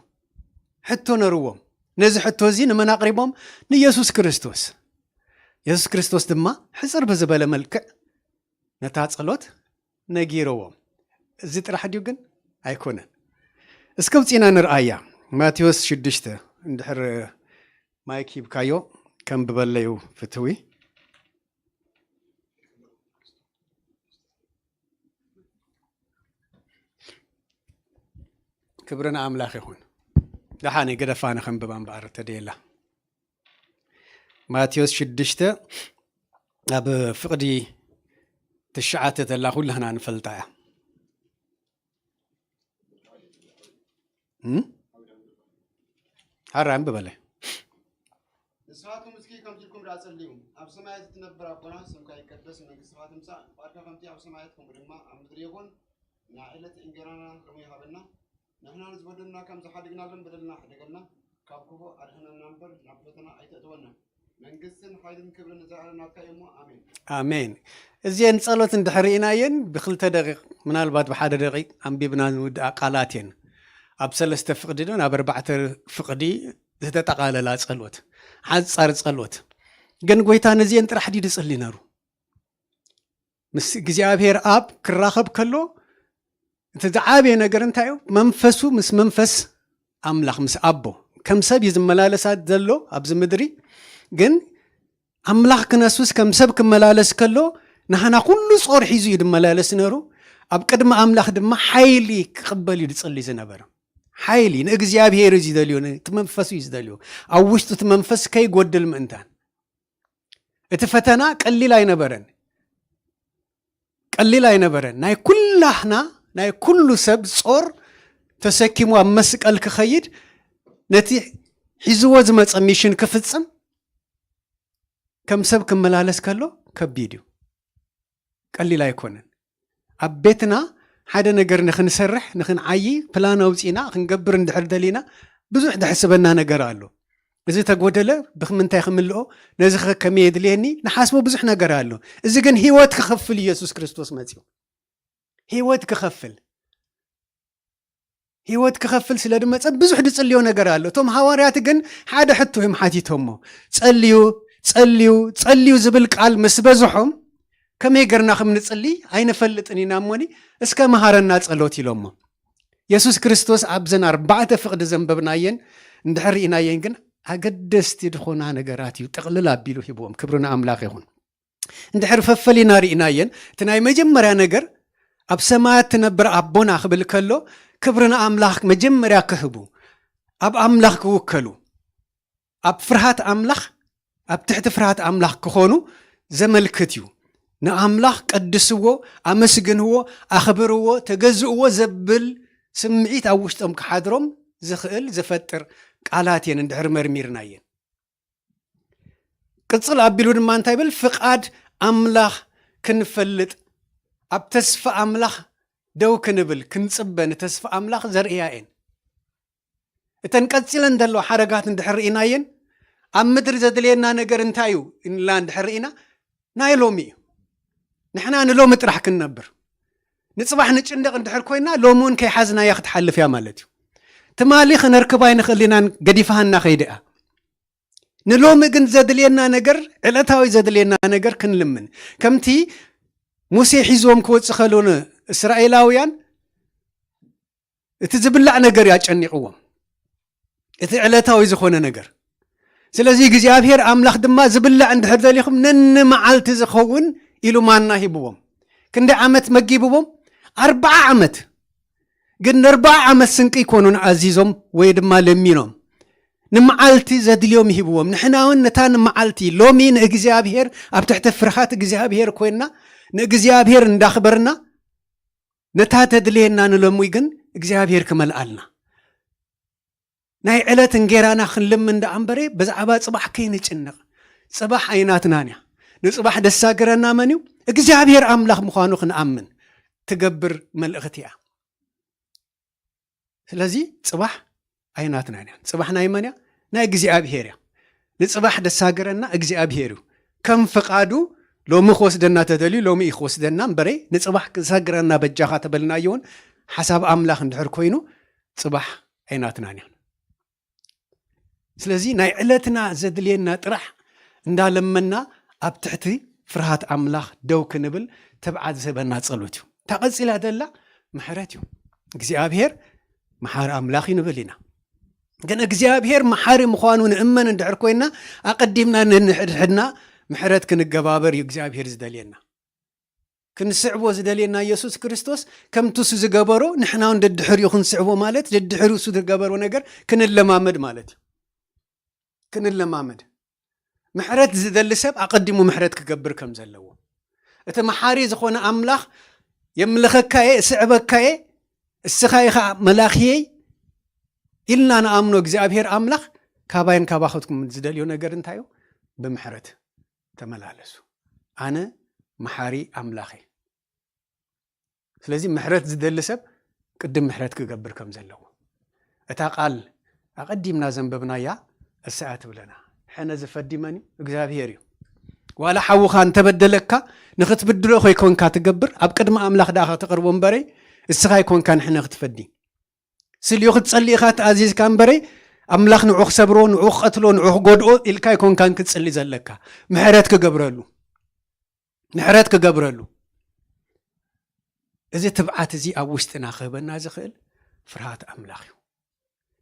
ሕቶ ነርዎም። ነዚ ሕቶ እዚ ንመን ኣቕሪቦም? ንኢየሱስ ክርስቶስ። ኢየሱስ ክርስቶስ ድማ ሕጽር ብዝበለ መልክዕ ነታ ጸሎት ነጊርዎም። እዚ ጥራሕ ድዩ ግን? ኣይኮነን። እስከ ውጺና ንርኣያ። ማቴዎስ ሽዱሽተ፣ እንድሕር ማይክ ሂብካዮ፣ ከንብበለዩ ፍትዊ። ክብሪ ንኣምላኽ ይኹን። ደሓን ግደፋ ንኸንብባ እምበኣር ተደየላ። ማቴዎስ ሽዱሽተ ኣብ ፍቕዲ ትሽዓተ ተላ ኩላህና ንፈልጣ እያ። እም? ሓራ ኣንብበለ። ንስኻትኩም እስኪ ከምዚ ኢልኩም ደኣ ጸልዩ፣ ኣብ ሰማያት እትነብር ኣቦና፣ ስምካ ይቀደስ፣ መንግስትኻ ትምጻእ፣ ፍቓድካ ከምቲ ኣብ ሰማያት ከምኡ ድማ ኣብ ምድሪ ይኹን። ንዕለት እንጀራና ሎሚ ሃበና፣ ንሕና ንዝበደሉና ከም ዝሓደግናሎም በደልና ሓደገልና፣ ካብ ክፉእ ኣድሕነና እምበር ናብ ፈተና ኣይተእትወና። መንግስትን ሓይልን ክብርን ንዘለኣለም ናትካ እዩ እሞ፣ ኣሜን። ኣሜን። እዚአን ጸሎት እንድሕር ርኢናየን ብክልተ ደቂቕ፣ ምናልባት ብሓደ ደቂቕ ኣንቢብና ንውድኣ ቃላት እየን። ኣብ ሰለስተ ፍቕዲ ዶ ናብ ኣርባዕተ ፍቕዲ ዝተጠቓለላ ጸሎት፣ ሓጻር ጸሎት። ግን ጎይታ ነዚአን ጥራሕ ድዩ ዝጽሊ ነሩ? ምስ እግዚኣብሔር ኣብ ክራኸብ ከሎ፣ እቲ ዝዓበየ ነገር እንታይ እዩ? መንፈሱ ምስ መንፈስ ኣምላኽ፣ ምስ ኣቦ፣ ከም ሰብ እዩ ዝመላለሳ ዘሎ ኣብዚ ምድሪ። ግን ኣምላኽ ክነሱስ ከም ሰብ ክመላለስ ከሎ፣ ንሃና ኩሉ ጾር ሒዙ እዩ ዝመላለስ ነሩ። ኣብ ቅድሚ ኣምላኽ ድማ ሓይሊ ክቕበል እዩ ዝጽሊ ዝነበረ። ሓይሊ ንእግዚኣብሔር እዩ ዝደልዮ፣ እቲ መንፈሱ እዩ ዝደልዮ። ኣብ ውሽጡ እቲ መንፈስ ከይጎድል ምእንታን። እቲ ፈተና ቀሊል ኣይነበረን። ቀሊል ኣይነበረን። ናይ ኩላህና፣ ናይ ኩሉ ሰብ ጾር ተሰኪሙ ኣብ መስቀል ክኸይድ፣ ነቲ ሒዝዎ ዝመጸ ሚሽን ክፍጽም፣ ከም ሰብ ክመላለስ ከሎ ከቢድ እዩ። ቀሊል ኣይኮነን። ኣብ ቤትና ሓደ ነገር ንኽንሰርሕ፣ ንኽንዓዪ፣ ፕላን ኣውጺእና ክንገብር እንድሕር ደሊና፣ ብዙሕ ዘሕስበና ነገር ኣሎ። እዚ ተጎደለ፣ ብኽምንታይ ክምልኦ፣ ነዚ ኸ ከመይ የድልየኒ፣ ንሓስቦ ብዙሕ ነገር ኣሎ። እዚ ግን ህይወት ክኸፍል ኢየሱስ ክርስቶስ መጺኡ። ህይወት ክኸፍል። ህይወት ክኸፍል ስለ ዝመጸ ብዙሕ ዝጽልዮ ነገር ኣሎ። እቶም ሃዋርያት ግን ሓደ ሕቶ እዮም ሓቲቶሞ። "ጸልዩ፣ ጸልዩ፣ ጸልዩ" ዝብል ቃል ምስ በዝሖም፣ "ከመይ ገርና ከም ንጽሊ ኣይንፈልጥን ኢና እሞኒ፣ እስከ መሃረና ጸሎት" ኢሎሞ። የሱስ ክርስቶስ ኣብዘን ኣርባዕተ ፍቕዲ ዘንበብናየን እንድሕር ርኢናየን ግን ኣገደስቲ ዝኾና ነገራት እዩ ጥቕልል ኣቢሉ ሂብዎም። ክብሪ ንኣምላኽ ይኹን። እንድሕር ፈፈሊና ርኢናየን፣ እቲ ናይ መጀመርያ ነገር ኣብ ሰማያት ትነብር ኣቦና ክብል ከሎ፣ ክብሪ ንኣምላኽ መጀመርያ ክህቡ፣ ኣብ ኣምላኽ ክውከሉ፣ ኣብ ፍርሃት ኣምላኽ፣ ኣብ ትሕቲ ፍርሃት ኣምላኽ ክኾኑ ዘመልክት እዩ። ንኣምላኽ ቀድስዎ፣ ኣመስግንዎ፣ ኣኽብርዎ፣ ተገዝእዎ ዘብል ስምዒት ኣብ ውሽጦም ክሓድሮም ዝኽእል ዝፈጥር ቃላት እየን እንድሕር መርሚርናየን። ቅጽል ኣቢሉ ድማ እንታይ ይብል? ፍቓድ ኣምላኽ ክንፈልጥ፣ ኣብ ተስፋ ኣምላኽ ደው ክንብል፣ ክንጽበ፣ ንተስፋ ኣምላኽ ዘርእያ እየን። እተን ቀጺለን ዘለዋ ሓረጋት እንድሕር ርኢናየን፣ ኣብ ምድሪ ዘድልየና ነገር እንታይ እዩ እንላ እንድሕር ርኢና፣ ናይ ሎሚ እዩ። ንሕና ንሎሚ ጥራሕ ክንነብር። ንጽባሕ ንጭነቕ እንድሕር ኮይና፣ ሎሚ እውን ከይሓዝናያ ክትሓልፍ እያ ማለት እዩ። ትማሊ ክነርክባ ኣይንኽእል ኢናን ገዲፋሃና ከይደ እያ። ንሎሚ ግን ዘድልየና ነገር፣ ዕለታዊ ዘድልየና ነገር ክንልምን። ከምቲ ሙሴ ሒዝዎም ክወጽእ ከሎ ንእስራኤላውያን እቲ ዝብላዕ ነገር እዩ ኣጨኒቕዎም። እቲ ዕለታዊ ዝኾነ ነገር። ስለዚ እግዚኣብሔር ኣምላኽ ድማ ዝብላዕ እንድሕር ደሊኹም ነንመዓልቲ ዝኸውን ኢሉ ማና ሂብዎም። ክንደይ ዓመት መጊብዎም? ኣርብዓ ዓመት። ግን ንኣርብዓ ዓመት ስንቂ ኣይኮኑን ኣዚዞም ወይ ድማ ለሚኖም። ንመዓልቲ ዘድልዮም ሂብዎም። ንሕና እውን ነታ ንመዓልቲ ሎሚ ንእግዚኣብሔር ኣብ ትሕቲ ፍርሃት እግዚኣብሔር ኮይንና ንእግዚኣብሔር እንዳኽበርና ነታ ተድልየና ንሎሚ ግን እግዚኣብሔር ክመልኣልና። ናይ ዕለት እንጌራና ክንልምን ደኣ እምበረ ብዛዕባ ጽባሕ ከይንጭነቕ። ጽባሕ ኣይናትናን እያ። ንጽባሕ ደሳግረና መን እዩ? እግዚኣብሔር ኣምላኽ ምዃኑ ክንኣምን ትገብር መልእኽቲ እያ። ስለዚ ጽባሕ ኣይናትናን እያ። ጽባሕ ናይ መን እያ? ናይ እግዚኣብሔር እያ። ንጽባሕ ደሳግረና እግዚኣብሔር እዩ። ከም ፍቓዱ ሎሚ ክወስደና ተደልዩ ሎሚ እዩ ክወስደና እምበረ ንጽባሕ ክሳግረና በጃኻ ተበልናዮ እውን ሓሳብ ኣምላኽ እንድሕር ኮይኑ ጽባሕ ኣይናትናን እያ። ስለዚ ናይ ዕለትና ዘድልየና ጥራሕ እንዳለመና ኣብ ትሕቲ ፍርሃት ኣምላኽ ደው ክንብል ትብዓት ዝህበና ጸሎት እዩ። እታ ቀጺላ ዘላ ምሕረት እዩ። እግዚኣብሔር መሓሪ ኣምላኽ እዩ ንብል ኢና። ግን እግዚኣብሔር መሓሪ ምዃኑ ንእመን እንድሕር ኮይና ኣቐዲምና ንንሕድሕድና ምሕረት ክንገባበር እዩ እግዚኣብሔር ዝደልየና። ክንስዕቦ ዝደልየና ኢየሱስ ክርስቶስ ከምቲ እሱ ዝገበሮ ንሕና እውን ደድሕሪኡ ክንስዕቦ ማለት ደድሕሪኡ እሱ ዝገበሮ ነገር ክንለማመድ ማለት እዩ። ክንለማመድ ምሕረት ዝደሊ ሰብ ኣቐዲሙ ምሕረት ክገብር ከም ዘለዎ እቲ መሓሪ ዝኾነ ኣምላኽ የምልኸካየ እስዕበካየ እስኻ ኢኻ መላኽየይ ኢልና ንኣምኖ እግዚኣብሔር ኣምላኽ ካባይን ካባኸትኩም ዝደልዮ ነገር እንታይ እዩ? ብምሕረት ተመላለሱ። ኣነ መሓሪ ኣምላኽ እየ። ስለዚ ምሕረት ዝደሊ ሰብ ቅድም ምሕረት ክገብር ከም ዘለዎ እታ ቃል ኣቐዲምና ዘንበብናያ እሰያ ትብለና። ሕነ ዝፈዲ መን እዩ? እግዚኣብሔር እዩ። ዋላ ሓውኻ እንተበደለካ ንኽትብድሎ ከይኮንካ ትገብር ኣብ ቅድሚ ኣምላኽ ደኣ ከተቕርቦ እምበረይ እስኻ ኣይኮንካን ሕነ ክትፈዲ ስልዩ ክትጸሊ ኢኻ ተኣዚዝካ እምበረይ ኣምላኽ ንዑ ክሰብሮ ንዑ ክቐትሎ ንዑ ክጎድኦ ኢልካ ኣይኮንካን ክትጽሊ ዘለካ ምሕረት ክገብረሉ ምሕረት ክገብረሉ እዚ ትብዓት እዚ ኣብ ውሽጥና ክህበና ዝኽእል ፍርሃት ኣምላኽ እዩ።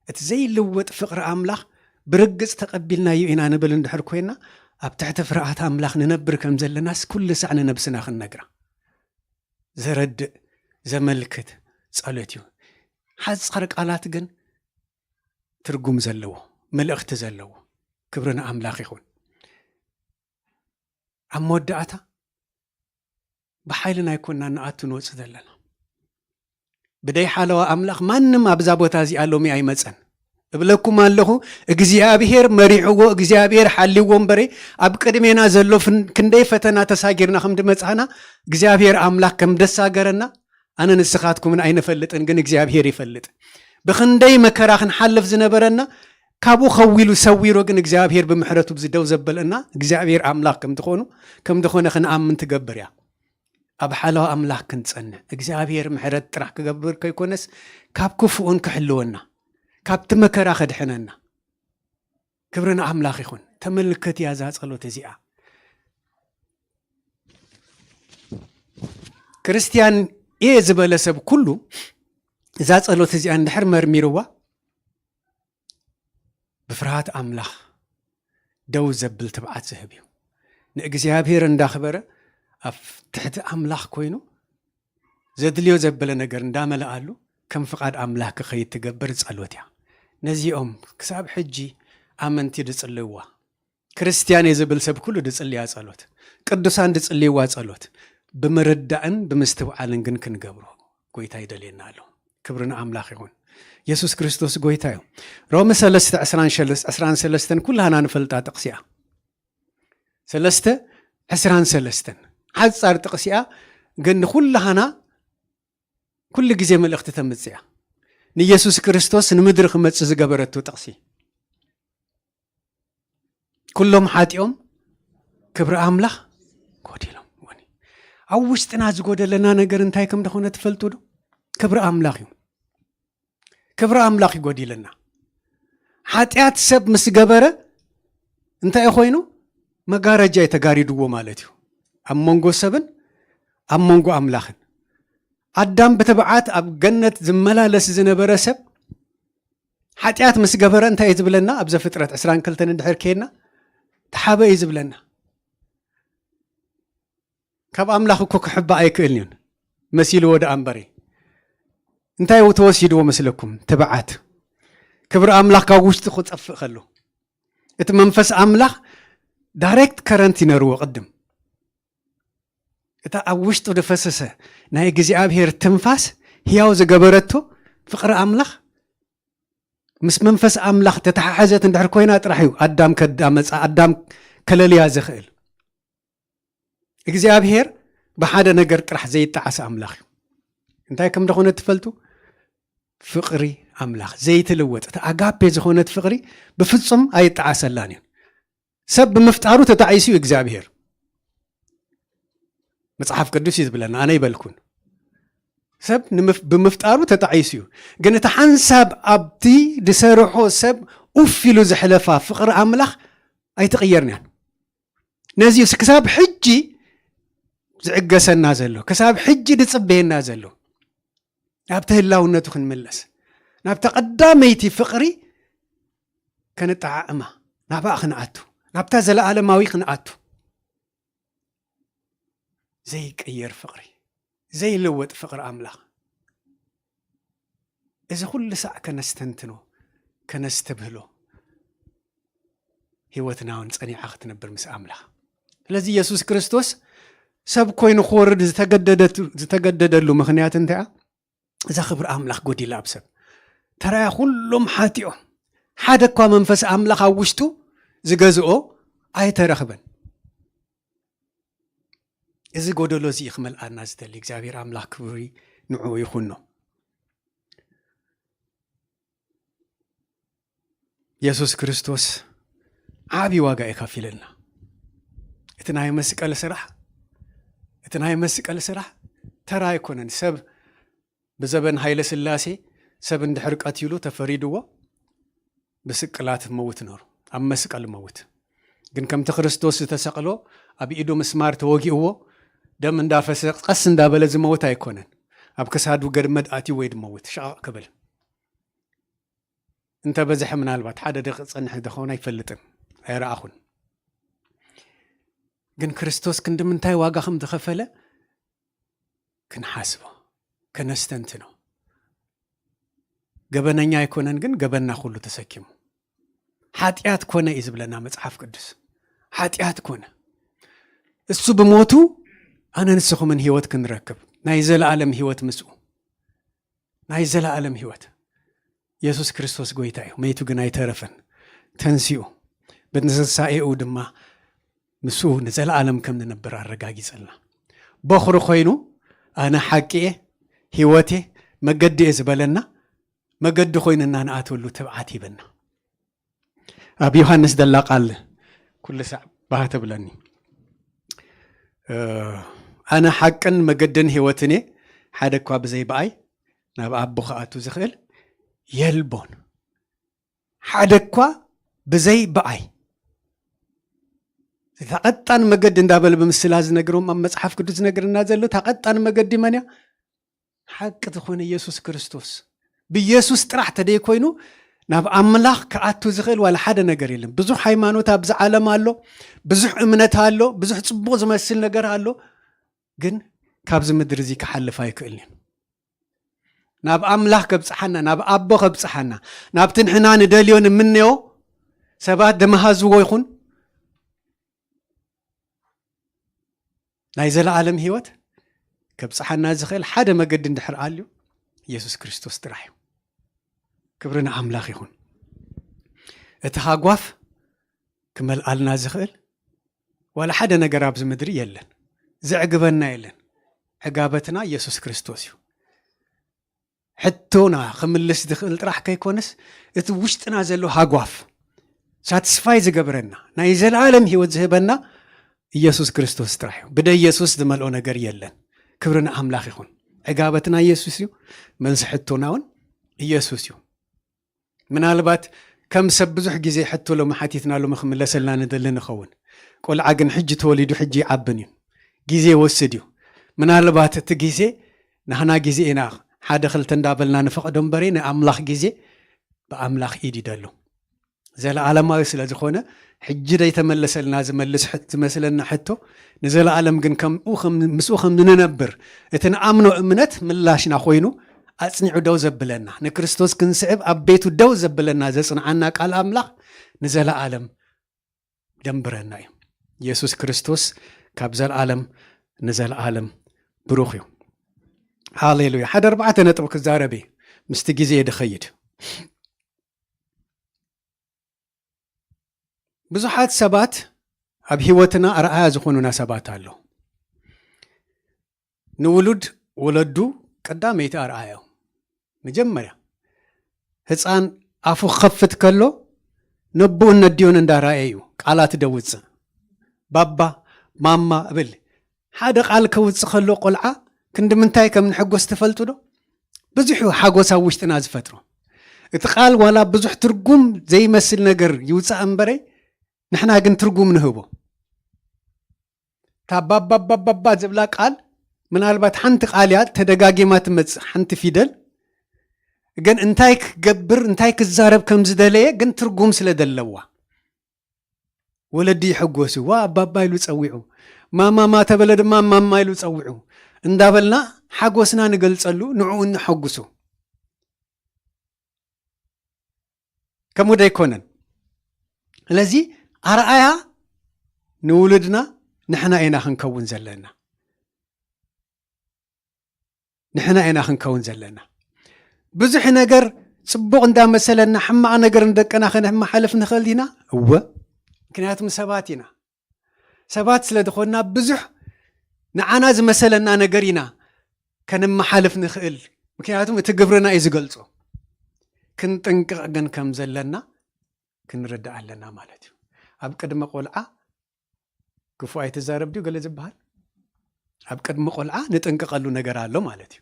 እቲ ዘይልወጥ ፍቕሪ ኣምላኽ ብርግጽ ተቐቢልናዮ ኢና ንብል እንድሕር ኮይና ኣብ ትሕቲ ፍርሃት ኣምላኽ ንነብር ከም ዘለናስ ኩሉ ሳዕ ንነብስና ክንነግራ ዘረድእ ዘመልክት ጸሎት እዩ። ሓጻር ቃላት ግን ትርጉም ዘለዎ መልእኽቲ ዘለዎ ክብሪ ንኣምላኽ ይኹን። ኣብ መወዳእታ ብሓይልና ኣይኮንና ንኣቱ ንወፅእ ዘለና። ብደይ ሓለዋ ኣምላኽ ማንም ኣብዛ ቦታ እዚኣ ሎሚ ኣይመፀን። እብለኩም ኣለኹ እግዚኣብሔር መሪዕዎ እግዚኣብሔር ሓልይዎ እምበረ ኣብ ቅድሜና ዘሎ ክንደይ ፈተና ተሳጊርና ከም ድመፅእና እግዚኣብሔር ኣምላኽ ከም ደሳገረና ኣነ ንስኻትኩምን ኣይንፈልጥን ግን እግዚኣብሔር ይፈልጥ። ብክንደይ መከራ ክንሓልፍ ዝነበረና ካብኡ ከዊሉ ሰዊሩ ግን እግዚኣብሔር ብምሕረቱ ብዚ ደው ዘበለና እግዚኣብሔር ኣምላኽ ከም ዝኾኑ ከም ዝኾነ ክንኣምን ትገብር እያ። ኣብ ሓለዋ ኣምላኽ ክንጸንዕ እግዚኣብሔር ምሕረት ጥራሕ ክገብር ከይኮነስ ካብ ክፉኡን ክሕልወና ካብቲ መከራ ከድሕነና ክብሪ ንኣምላኽ ይኹን። ተመልከት እያ እዛ ጸሎት እዚኣ። ክርስትያን እየ ዝበለ ሰብ ኩሉ እዛ ጸሎት እዚኣ እንድሕር መርሚርዋ ብፍርሃት ኣምላኽ ደው ዘብል ትብዓት ዝህብ እዩ። ንእግዚኣብሔር እንዳኽበረ ኣብ ትሕቲ ኣምላኽ ኮይኑ ዘድልዮ ዘበለ ነገር እንዳመልኣሉ ከም ፍቓድ ኣምላኽ ክኸይድ ትገብር ጸሎት እያ። ነዚኦም ክሳብ ሕጂ ኣመንቲ ድጽልይዋ ክርስትያን እየ ዝብል ሰብ ኩሉ ድጽልያ ጸሎት ቅዱሳን ድጽልይዋ ጸሎት ብምርዳእን ብምስትውዓልን ግን ክንገብሮ ጎይታ ይደልየና ኣሎ። ክብሪ ንኣምላኽ ይኹን። የሱስ ክርስቶስ ጎይታ እዩ። ሮሚ ሰለስተ ዕስራን ሰለስተን ኩላህና ንፈልጣ ጥቕሲ እያ። ሰለስተ ዕስራን ሰለስተን ሓጻር ጥቕሲ እያ፣ ግን ንኹላህና ኩሉ ግዜ መልእኽቲ ተምጽእ እያ። ንየሱስ ክርስቶስ ንምድሪ ክመጽእ ዝገበረቱ ጥቕሲ ኩሎም ሓጢኦም ክብሪ ኣምላኽ ጎዲሎም። ኣብ ውሽጥና ዝጎደለና ነገር እንታይ ከም ዝኾነ ትፈልጡ ዶ? ክብሪ ኣምላኽ እዩ። ክብሪ ኣምላኽ ይጎዲለና። ሓጢኣት ሰብ ምስ ገበረ እንታይ ኮይኑ መጋረጃ ተጋሪድዎ ማለት እዩ ኣብ መንጎ ሰብን ኣብ መንጎ ኣምላኽን። ኣዳም ብትብዓት ኣብ ገነት ዝመላለስ ዝነበረ ሰብ ሓጢኣት ምስ ገበረ እንታይ እዩ ዝብለና? ኣብ ዘፍጥረት ዕስራን ክልተን እንድሕር ከይድና ተሓበ እዩ ዝብለና። ካብ ኣምላኽ እኮ ክሕባእ ኣይክእልን እዩን መሲልዎ ደኣ እምበሪ። እንታይ ተወሲድዎ መስለኩም? ትብዓት። ክብሪ ኣምላኽ ካብ ውሽጢ ክጠፍእ ከሎ እቲ መንፈስ ኣምላኽ ዳይሬክት ከረንት ይነርዎ ቅድም እታ ኣብ ውሽጡ ዝፈሰሰ ናይ እግዚኣብሔር ትንፋስ ህያው ዝገበረቶ ፍቕሪ ኣምላኽ ምስ መንፈስ ኣምላኽ ተተሓሓዘት እንድሕር ኮይና ጥራሕ እዩ ኣዳም ከዳመፃ፣ ኣዳም ከለልያ ዝኽእል። እግዚኣብሔር ብሓደ ነገር ጥራሕ ዘይጠዓስ ኣምላኽ እዩ። እንታይ ከም ደኾነ ትፈልጡ? ፍቕሪ ኣምላኽ ዘይትልወጥ፣ እቲ ኣጋፔ ዝኾነት ፍቕሪ ብፍጹም ኣይጠዓሰላን እዩ። ሰብ ብምፍጣሩ ተጣዒሱ እዩ እግዚኣብሔር። መጽሓፍ ቅዱስ እዩ ዝብለና፣ ኣነ ይበልኩን። ሰብ ንምፍ-፣ ብምፍጣሩ ተጣዒሱ እዩ። ግን እቲ ሓንሳብ ኣብቲ ዝሰርሖ ሰብ ኡፍ ኢሉ ዘሕለፋ ፍቕሪ ኣምላኽ ኣይትቕየርን እያ። ነዚ እዩ ክሳብ ሕጂ ዝዕገሰና ዘሎ፣ ክሳብ ሕጂ ዝጽበየና ዘሎ። ናብቲ ህላውነቱ ክንምለስ፣ ናብታ ቀዳመይቲ ፍቕሪ ከነጠዓዕማ፣ ናብኣ ክንኣቱ፣ ናብታ ዘለኣለማዊ ክንኣቱ። ዘይቅየር ፍቕሪ፣ ዘይልወጥ ፍቕሪ ኣምላኽ። እዚ ኩሉ ሳዕ ከነስተንትኖ፣ ከነስተብህሎ፣ ህይወትና እውን ጸኒዓ ክትነብር ምስ ኣምላኽ። ስለዚ የሱስ ክርስቶስ ሰብ ኮይኑ ክወርድ ዝተገደደት-፣ ዝተገደደሉ ምኽንያት እንታይ እያ? እዛ ክብሪ ኣምላኽ ጎዲላ ኣብ ሰብ። ተራያ ኩሎም ሓጢኦም። ሓደ እኳ መንፈስ ኣምላኽ ኣብ ውሽጡ ዝገዝኦ ኣይተረኽበን። እዚ ጎደሎ እዚ እዩ ክመልኣና ዝደሊ። እግዚኣብሔር ኣምላኽ ክብሪ ንዕኡ ይኹኖ። የሱስ ክርስቶስ ዓቢ ዋጋ እዩ ከፊለልና። እቲ ናይ መስቀል ስራሕ፣ እቲ ናይ መስቀል ስራሕ ተራ ኣይኮነን። ሰብ ብዘበን ሃይለ ስላሴ ሰብ እንድሕር ቀቲሉ ተፈሪድዎ ብስቅላት መውት ነሩ፣ ኣብ መስቀል መውት። ግን ከምቲ ክርስቶስ ዝተሰቕሎ ኣብ ኢዱ ምስማር ተወጊእዎ ደም እንዳፈሰ ቀስ እንዳበለ ዝመውት ኣይኮነን። ኣብ ክሳዱ ገመድ ኣትዩ ወይ ድመውት ሸቐቕ ክብል። እንተ በዝሐ ምናልባት ሓደ ደቂ ጸንሐ ደኸውን ኣይፈልጥን፣ ኣይረኣኹን። ግን ክርስቶስ ክንዲ ምንታይ ዋጋ ከም ዝኸፈለ ክንሓስቦ፣ ከነስተንትኖ። ገበነኛ ኣይኮነን፣ ግን ገበንና ኩሉ ተሰኪሙ። ሓጢኣት ኮነ እዩ ዝብለና መጽሓፍ ቅዱስ። ሓጢኣት ኮነ። እሱ ብሞቱ ኣነ ንስኹምን ህይወት ክንረክብ፣ ናይ ዘለኣለም ህይወት ምስኡ፣ ናይ ዘለኣለም ህይወት። የሱስ ክርስቶስ ጎይታ እዩ። መይቱ ግን ኣይተረፈን። ተንሲኡ። ብትንሳኤኡ ድማ ምስኡ ንዘለኣለም ከም ንነብር ኣረጋጊጸልና። በኹሪ ኮይኑ፣ ኣነ ሓቂ እየ፣ ህይወት እየ፣ መገዲ እየ ዝበለና፣ መገዲ ኮይኑና ንኣትወሉ ትብዓት ሂበና። ኣብ ዮሃንስ ደላ ቃል ኩሉ ሳዕ ባህ ተብለኒ። እ፣ ኣነ ሓቅን መገድን ህይወትን እየ፣ ሓደ እኳ ብዘይ ብኣይ ናብ ኣቦ ክኣቱ ዝኽእል የልቦን። ሓደ እኳ ብዘይ ብኣይ። እታ ቀጣን መገዲ እንዳበለ ብምስላ ዝነግሮም ኣብ መጽሓፍ ቅዱስ ዝነግረና ዘሎ እታ ቀጣን መገዲ መን እያ? ሓቂ ዝኾነ ኢየሱስ ክርስቶስ። ብኢየሱስ ጥራሕ ተደይ ኮይኑ ናብ ኣምላኽ ክኣቱ ዝኽእል ዋላ ሓደ ነገር የለን። ብዙሕ ሃይማኖት ኣብዚ ዓለም ኣሎ፣ ብዙሕ እምነት ኣሎ፣ ብዙሕ ጽቡቕ ዝመስል ነገር ኣሎ፣ ግን ካብዚ ምድሪ እዚ ክሓልፍ ኣይክእልን እዩ። ናብ ኣምላኽ ከብጽሓና፣ ናብ ኣቦ ከብጽሓና፣ ናብቲ ንሕና ንደልዮ ንምንዮ ሰባት ድመሃዝዎ ይኹን ናይ ዘለኣለም ህይወት ከብጽሓና ዝኽእል ሓደ መገዲ እንድሕር ኣልዩ ኢየሱስ ክርስቶስ ጥራሕ እዩ። ክብሪ ንኣምላኽ ይኹን። እቲ ሃጓፍ ክመልኣልና ዝኽእል ዋላ ሓደ ነገር ኣብዚ ምድሪ የለን። ዘዕግበና የለን። ዕጋበትና ኢየሱስ ክርስቶስ እዩ። ሕቶና ክምልስ ዝኽእል ጥራሕ ከይኮነስ እቲ ውሽጥና ዘሎ ሃጓፍ ሳትስፋይ ዝገብረና ናይ ዘለኣለም ህይወት ዝህበና ኢየሱስ ክርስቶስ ጥራሕ እዩ። ብደ ኢየሱስ ዝመልኦ ነገር የለን። ክብሪ ንኣምላኽ ይኹን። ዕጋበትና ኢየሱስ እዩ። መልሲ ሕቶና እውን ኢየሱስ እዩ። ምናልባት ከም ሰብ ብዙሕ ግዜ ሕቶ ሎሚ ሓቲትና ሎሚ ክምለሰልና ንደሊ ንኸውን። ቆልዓ ግን ሕጂ ተወሊዱ ሕጂ ይዓብን እዩ። ግዜ ይወስድ እዩ። ምናልባት እቲ ግዜ ናህና ግዜ ኢና ሓደ ክልተ እንዳበልና ንፈቕዶ እምበሪ ንኣምላኽ ግዜ ብኣምላኽ ኢድ እዩ ደሎ። ዘለኣለማዊ ስለ ዝኾነ ሕጂ ደይተመለሰልና ዝመልስ ሕት-፣ ዝመስለና ሕቶ ንዘለኣለም ግን ከምኡ ከም፣ ምስኡ ከም ንነብር እቲ ንኣምኖ እምነት ምላሽና ኮይኑ ኣጽኒዑ ደው ዘብለና፣ ንክርስቶስ ክንስዕብ ኣብ ቤቱ ደው ዘብለና ዘጽንዓና ቃል ኣምላኽ ንዘለኣለም ደንብረና እዩ። ኢየሱስ ክርስቶስ ካብ ዘለኣለም ንዘለኣለም ብሩኽ እዩ። ሃሌሉያ። ሓደ ኣርባዕተ ነጥቢ ክዛረብ እየ፣ ምስቲ ግዜ እየ ድኸይድ። ብዙሓት ሰባት ኣብ ህይወትና ኣርኣያ ዝኾኑና ሰባት ኣለዉ። ንውሉድ ወለዱ ቀዳመይቲ ኣርኣያኡ። መጀመርያ ህፃን ኣፉ ክኸፍት ከሎ ነቦኡን ነዲኡን እንዳረኣየ እዩ ቃላት ደውፅእ። ባባ፣ ማማ እብል። ሓደ ቃል ከውፅእ ከሎ ቆልዓ ክንዲ ምንታይ ከም ንሕጎስ ትፈልጡ ዶ? ብዙሕ እዩ ሓጎስ ኣብ ውሽጥና ዝፈጥሮ። እቲ ቃል ዋላ ብዙሕ ትርጉም ዘይመስል ነገር ይውፃእ እምበረይ፣ ንሕና ግን ትርጉም ንህቦ። እታ ባባባባባ ዝብላ ቃል ምናልባት ሓንቲ ቃል እያ ተደጋጊማ ትመጽእ፣ ሓንቲ ፊደል ግን እንታይ ክገብር እንታይ ክዛረብ ከም ዝደለየ ግን ትርጉም ስለ ዘለዋ ወለዲ ይሕጎሱ። ዋ ኣባባ ኢሉ ጸዊዑ፣ ማማማ ተበለ ድማ ማማ ኢሉ ጸዊዑ እንዳበልና ሓጎስና ንገልጸሉ፣ ንዕኡ ነሐጉሱ። ከምኡ ዶ ኣይኮነን? ስለዚ ኣርኣያ ንውሉድና ንሕና ኢና ክንከውን ዘለና። ንሕና ኢና ክንከውን ዘለና። ብዙሕ ነገር ጽቡቕ እንዳመሰለና ሕማቕ ነገር ንደቅና ከነመሓልፍ ንኽእል ኢና? እወ። ምክንያቱም ሰባት ኢና። ሰባት ስለ ዝኾንና ብዙሕ ንዓና ዝመሰለና ነገር ኢና ከነመሓልፍ ንኽእል። ምክንያቱም እቲ ግብርና እዩ ዝገልጾ። ክንጥንቅቕ ግን ከም ዘለና ክንርዳእ ኣለና ማለት እዩ። ኣብ ቅድሚ ቆልዓ ክፉእ ኣይትዛረብ ድዩ ገለ ዝበሃል? ኣብ ቅድሚ ቆልዓ ንጥንቀቐሉ ነገር ኣሎ ማለት እዩ።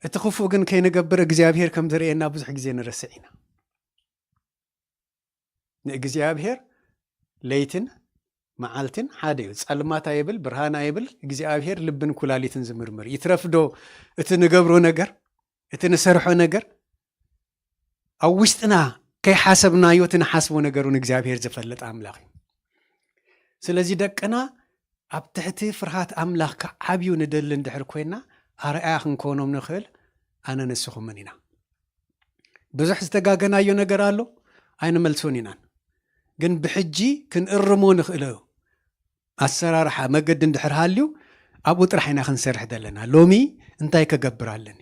እቲ ክፉእ ግን ከይንገብር እግዚኣብሔር ከም ዝርእየና ብዙሕ ግዜ ንረስዕ ኢና። ንእግዚኣብሔር ለይትን መዓልትን ሓደ እዩ። ጸልማት ኣይብል፣ ብርሃን ኣይብል፣ እግዚኣብሔር ልብን ኩላሊትን ዝምርምር። ይትረፍዶ እቲ ንገብሮ ነገር፣ እቲ ንሰርሖ ነገር፣ ኣብ ውሽጥና ከይሓሰብናዮ እቲ ንሓስቦ ነገር እውን እግዚኣብሔር ዝፈልጥ ኣምላኽ እዩ። ስለዚ ደቅና ኣብ ትሕቲ ፍርሃት ኣምላኽ ክዓብዩ ንደሊ እንድሕር ኮይና፣ ኣርኣያ ክንኮኖም ንኽእል ኣነ ንስኹምን ኢና። ብዙሕ ዝተጋገናዮ ነገር ኣሎ፣ ኣይንመልሶን ኢናን። ግን ብሕጂ ክንእርሞ ንኽእሎ ኣሰራርሓ መገዲ እንድሕር ሃልዩ፣ ኣብኡ ጥራሕ ኢና ክንሰርሕ ዘለና። ሎሚ እንታይ ከገብር ኣለኒ?